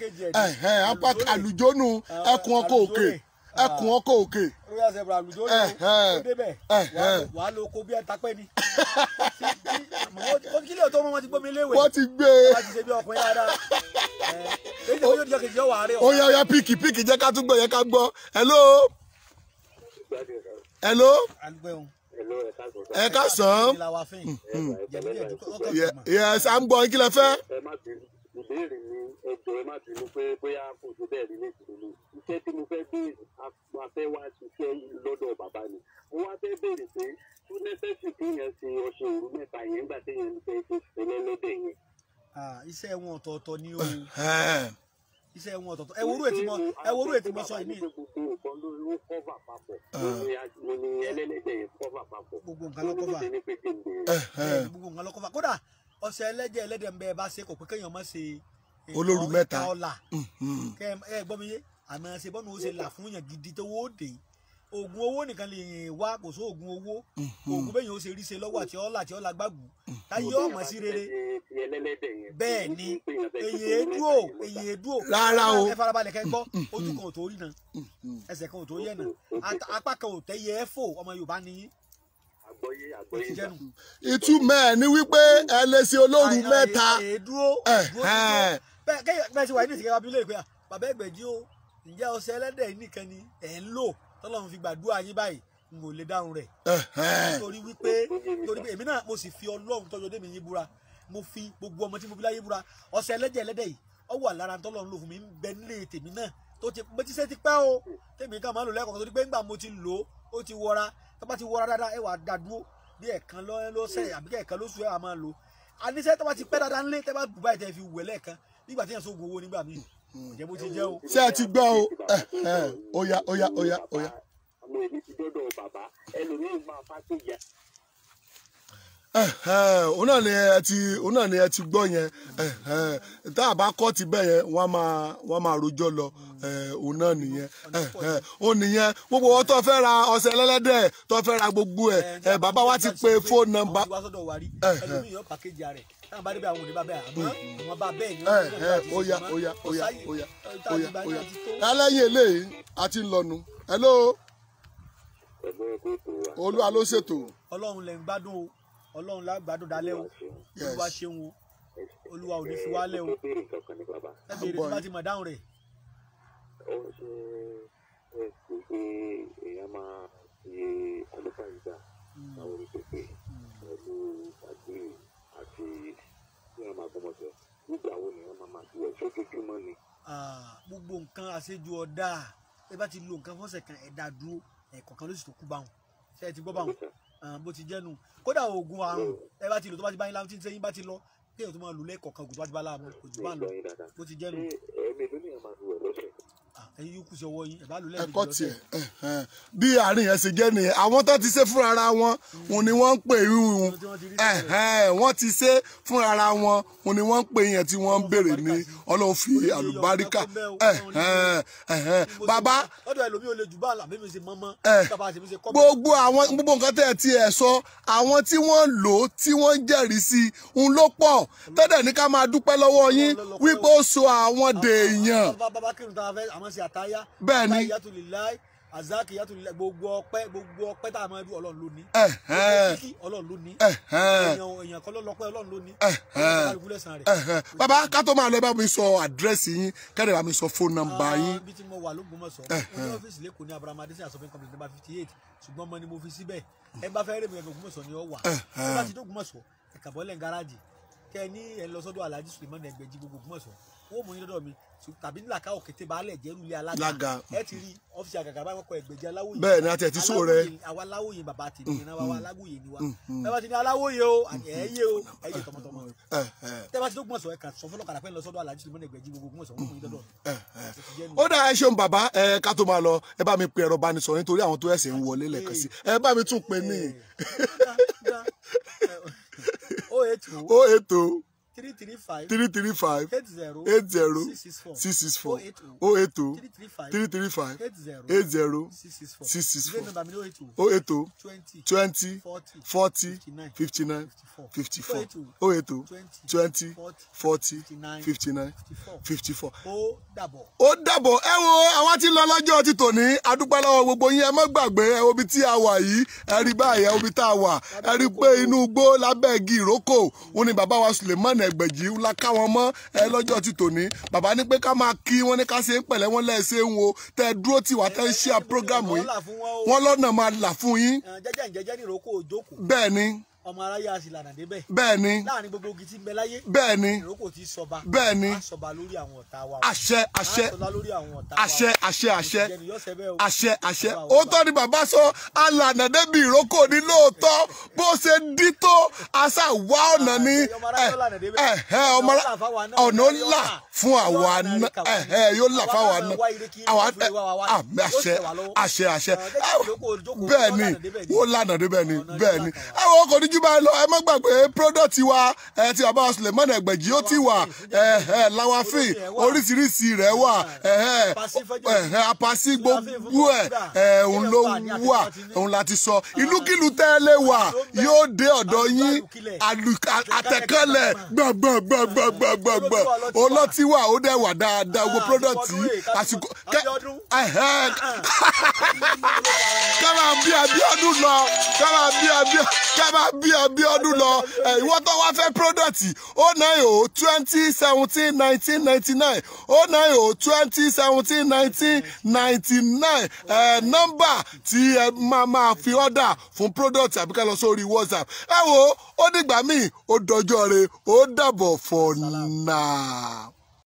Àlùjónú ẹkùn ọkọ̀ òkè, ẹkùn ọkọ̀ òkè. Royal Zebra àlùjónú ó débẹ̀ wàá lo oko bí ẹ tapẹ́ ni. Kí lè tó mọ́ wọn ti gbómi léwé. Wọ́n ti gbé e. Wọ́n ti ṣe bí ọkùnrin dáadáa. Ó yá ó yá píìkì píìkì jẹ́ ká tún gbọ́, yẹ ká gbọ́. Hello. Hello. Ẹ ká sàn. Yes, à ń gbọ́, kí lẹ fẹ́. Ìbéèrè mi, ẹ jọ̀ọ́ ẹ má bínú pé bóyá kò tó bẹ́ẹ̀ rí létí mi. Iṣẹ́ tí mo fẹ́ béèrè, a fẹ́ wá ṣiṣẹ́ lọ́dọ̀ bàbá mi. Mo wá fẹ́ béèrè pé tó nẹ́sẹ̀sì kéèyàn ṣe ọṣẹ òru mẹ́ta yẹn nígbà téèyàn fẹ́ ṣe ẹlẹ́lẹ́dẹ̀ yẹn. Iṣẹ́ wọn ọ̀tọ̀ọ̀tọ̀ ni o. Iṣẹ́ wọn ọ̀tọ̀ọ̀tọ̀. Ẹ worú ètí mo sọ yìí. Gbogbo nǹkan ló kọ́fà papọ̀. Mo ní ẹlẹ́lẹ́dẹ̀ yẹn kọ́fà papọ̀. Gbogbo nǹkan ló kọ́fà. Gbogbo nǹkan ló kọ́fà. Kódà ọṣẹ ẹlẹ́jẹ̀ ẹlẹ́dẹ̀ ń bẹ ẹ bá ṣe kò pé kéèyàn má ṣe olóru mẹ́ta ọ̀la. Ẹ gbọ́ mi yé, àmọ́ ṣe bọ́nu ó ṣe là fún yàn gidi tó wó dé. Oògùn owó nìkan lè wá, kò só oògùn owó. Oògùn bẹ́ẹ̀ yẹn ó ṣe rí ṣe lọ́wọ́ àti ọ̀la àti ọ̀la gbàgbù. Táyé ọmọ sí rere. Bẹ́ẹ̀ ni èyí èdúò èyí èdúò. Rárá o. Ẹ farabalẹ̀ kẹ́ gbọ́, ojú kan ò tó rí na, ẹsẹ̀ kan ò tó yẹ̀ na, apá kan ò tẹ́ yẹ ẹ́ fò, ọmọ Yorùbá ni yín. Ìtumọ̀ ẹ̀ ni wípé ẹ lè ṣe olóru mẹ́ta. Bẹ́ẹ̀ ṣe wà ní ìsìnkú abúlé pé bàbá Ẹgbẹ̀jì o, ǹjẹ́ ọṣẹ ẹlẹ́dẹ̀ nìkan ni ẹ̀ ń lò tọ́lọ́run fi gbàdúrà yín báyìí? N ò lè dáhùn rẹ̀. Torí wípé torí pé èmi náà mo sì fi Ọlọ́run tọ́jú ọdẹ mi yín búra, mo fi gbogbo ọmọ tí mo fi láyé búra, ọṣẹ ẹlẹ́dẹ̀ ẹlẹ́dẹ̀ yìí Ọ wà lára tọ́lọ́run lò fún mi ń bẹ nílé tèmi náà tó ti mo ti ṣe ti pẹ́ o, tèmi kan máa ń lò lẹ́ẹ̀kọ̀ọ̀kan torí pé ńgbà mo ti lò ó ti wọra. Tó bá ti wọra dáadáa ẹ wà dá dúró bí ẹ̀ẹ̀kan lọ́sẹ̀ àbí ẹ̀ẹ̀kan lóṣù ẹ wà máa lò. Àníṣe tó bá ti pẹ́ dáadáa ńlé tẹ́ bá bù báyìí tẹ́ fi wẹ̀ lẹ́ẹ̀kan nígbà tí yẹn sóògùn owó nígbà míì kò jẹ́ bó ti jẹ́ o. Ṣé ẹ ti gbọ́ o? Ó yá ó yá ó yá ó yá. Àmọ́ èmi ti dọ́dọ̀ bàbá ẹlòmíín máa fá tó yẹ. Òun náà ni ẹ ti òun náà ni ẹ ti gbọ́ yẹn. Tá a bá kọ́ ti bẹ́ẹ̀ yẹn, wọ́n máa rojọ́ lọ. Òun náà nìyẹn, òun nìyẹn. Gbogbo wọn tó fẹ́ ra ọṣẹ ẹlẹ́dẹ̀, tó fẹ́ ra gbogbo ẹ̀, bàbá wa ti pe fóònù nọ́mbà. Àwọn tí wá sọ́dọ̀ wa rí ẹlòmíì yóò pàkéjì rẹ̀ táwọn bá débẹ̀ àwọn ò ní bá bẹ́ẹ̀, àmọ́ àwọn bá bẹ́ẹ̀ ni Ó yá ó yá ó yá ó yá ó yá ó yá. Ẹlẹ́yìn eléyìí a ti ń lọnu. Hello, Olúwa ló ṣètò. Ọlọ́run lẹ̀ ń gbádùn o, Ọlọ́run la gbádùn dalẹ́ o. Olúwa ṣeun o, Olúwa ò ní fi wálẹ̀ o. Ẹ béèrè tí bá ti mọ̀ dáhùn rẹ̀. Ó ṣe é ṣe pé èèyàn máa fi ọlọ́pàá yìí gbà láwọn oníṣègbè pẹ̀lú àgbèrè àti bí wọ́n máa gbọ́mọ sọ nígbà wo ni wọ́n máa fi ẹ̀ sójoojúmọ́ ni. Gbogbo nǹkan àṣejù ọ̀dà, ẹ bá ti lo nǹkan fọ́sẹ̀ kan ẹ̀ dá dúró, ẹ̀kọ̀ọ̀kan ló sì tó kú báwọn. Ṣé ẹ ti gbọ́ báwọn? Bó ti jẹ́ nu. Kódà oògùn àrùn ẹ bá ti lò tó bá ti bá yín láàmú tí ń sẹ́yìn bá ti lọ kéèyàn tó máa lò lẹ́ẹ̀kọ̀ọ̀kan oògùn tó bá ti bá láàmú kò jù bá ń lọ bó ti jẹ́ nu. Ẹ̀yin yóò kù sí ọwọ́ yín ẹ̀ bá lò lẹ́ẹ̀mejì ẹ̀kọ́ tiẹ̀ bí àárín yẹn ṣe jẹ́ nìyẹn. Àwọn tó ti ṣe fúnra ara wọn òun ni wọ́n ń pè yín, wọ́n ti ṣe fúnra ara wọn òun ni wọ́n ń pè yẹn tí wọ́n ń béèrè ní Ọlọ́run fi àlùbáríkà. Bàbá gbogbo àwọn gbogbo nǹkan tẹ́ ẹ ti ẹ̀ sọ, àwọn tí wọ́n lò ó tí wọ́n ń jẹ́rìí sí i ń ló pọ̀ tẹ́lẹ̀ ní ká máa dúpẹ́ lọ́wọ́ yín wípé ó so àwọn dèèyàn. Bẹ́ẹ̀ ni gbogbo ọpẹ́ gbogbo ọpẹ́ tá a máa dún Ọlọ́run ló ní. Ọlọ́run ló ní. Èèyàn kan ló lọ́pẹ́, Ọlọ́run ló ní. Bàbá ká tó máa lọ, ẹ bá mi sọ àdírẹ́sì yín, kẹ́rẹ́ bá mi sọ fóònù nọ́mbà yín. Bí tí mo wà l'Ógbómọ̀ṣọ́, mo ní ọ́fíìsì lẹ́kọ̀ọ́ ní Abraham Adesina shopping complex number 58, ṣùgbọ́n mo ni mo fi síbẹ̀. Ẹ bá fẹ́ rí mi Ògbómọ̀ṣọ́ ni ó wà. Ẹ bá ti dé Ògbómọ̀ṣọ́, ẹ kà bọ́lẹ̀ gáràjì kẹ ní ẹ lọ sọ́dọ̀ Alhaji Suleiman Ẹgbẹ̀jì gbogbo Ògbómọ̀ṣọ́, wọ́n mú yín lọ́dọ̀ mi tàbí nílà ká òkété baálẹ̀ jẹ́rú ilé alága. Ẹ ti rí ọ́fíìsì àgàgà báyìí wọ́n kọ Ẹgbẹ̀jì Aláwòye. Bẹ́ẹ̀ ni a ti ẹ̀ ti sọ rẹ. Àwa Aláwòye bàbá tèmi ìran wa Aláwòye ni wa. Ẹ bá ti ní Aláwòye o, ẹ yé o, ẹ yé tọmọtọmọ. Tẹ bá ti dógbọ̀nsọ̀ ẹ kà sọ fọlọ́kadà pé lọ sọ́dọ̀ Alhaji Suleiman Ẹgbẹ̀jì gbogbo Ògbómọ̀ṣọ́, wọ́n mú yín lọ́dọ̀ mi. Ó dáa, ẹ ṣeun bàbá. Ẹ ká tó máa lọ, ẹ bá mi pe ẹ̀rọ ìbánisọ̀rọ̀ nítorí àwọn tó ẹ̀sẹ̀ ń wọlé lẹ́ẹ̀kan sí, ẹ bá mi tún pe ní. 080 080 335 335 80 80 664 664 080 335 335 80 80 664 664 Ilé nọ́mbà mi ní 080 080 20 20 40 40 59 59 54 54 080 20 20 40 40 59 59 54. Ó dàbọ̀. Ó dàbọ̀. Ẹ wo àwa tí ń lọ lọ́jọ́ ti tòní, adúpẹ́ lọ́wọ́ gbogbo yín. Ẹ má gbàgbé, ẹ wo ibi tí a wà yìí, ẹ rí báyìí, ẹ wo ibi tá a wà, ẹ rí pé inú igbó lábẹ́ igi ìrókò òun ni bàbá wa Suleiman Ẹgbẹ̀jì ńlá káwọn mọ́ ẹ lọ́jọ́ ti tòní. Bàbá ní pé ká máa kí wọn ní ká ṣe ń pẹ̀lẹ́ wọn lẹ́ẹ̀ṣẹ̀ ń wo tẹ́ ẹ dúró tì wá tẹ́ ń ṣe à prógrámù yìí, wọ́n lọ́nà máa là fún yín. Jẹ́jẹ́ jẹ́jẹ́ ní ìrókò òjókòó. Bẹ́ẹ̀ ni. Ọmọ aráyé a sì lànà débẹ̀. Bẹ́ẹ̀ ni. Láàrin gbogbo igi tí ń bẹ láyé. Bẹ́ẹ̀ ni. Ìrókò ti sọba. Bẹ́ẹ̀ ni. A sọba lórí àwọn ọ̀tá wa. Àṣẹ àṣẹ. A sọba lórí àwọn ọ̀tá wa. Àṣẹ àṣẹ àṣẹ. Àṣẹ àṣẹ. Òótọ́ ni bàbá sọ, alànà débi ìrókò ní lóòótọ́, bó ṣe dí tó aṣá wá ọ̀nà ni ọ̀nà ńlá fún àwa náà, yóò là fáwa náà. Àṣẹ àṣẹ àṣẹ. Bẹ́ẹ̀ ni, ó lànà débẹ̀ ni, bẹ́ẹ̀ ni. Ẹ wo kò ní jù báyìí lọ. Ẹ má gbàgbé product wa ẹ ti bàbá Suleiman Ẹgbẹ̀jì ó ti wà lawafin oríṣiríṣi rẹ̀ wà, apasi gbogbo ẹ̀ òun ló wà, òun láti sọ. Ìlúkìlú tẹ́lẹ̀ wà yóò dé ọ̀dọ̀ yín, àtẹ̀kẹ́lẹ̀ gbọ̀ngbọ̀ngbọ̀ngbọ̀ngbọ̀n ọlọ́tí wà, ó dẹ̀ wà dáadáa gbogbo product yìí àsìkò ká máa bí Abíọ́dún lọ, ká máa bí Abíọ́dún lọ. Ìwọ tó wá fẹ́ product 090 20 17 19 99 090 20 17 19 99 nọ́mbà tí ẹ máa fi ọ́dà fún product àbí ká lọ sórí WhatsApp. Ẹ wo ó dìgbà míì, ó dọjọ́ re, ó dàbọ̀ for now.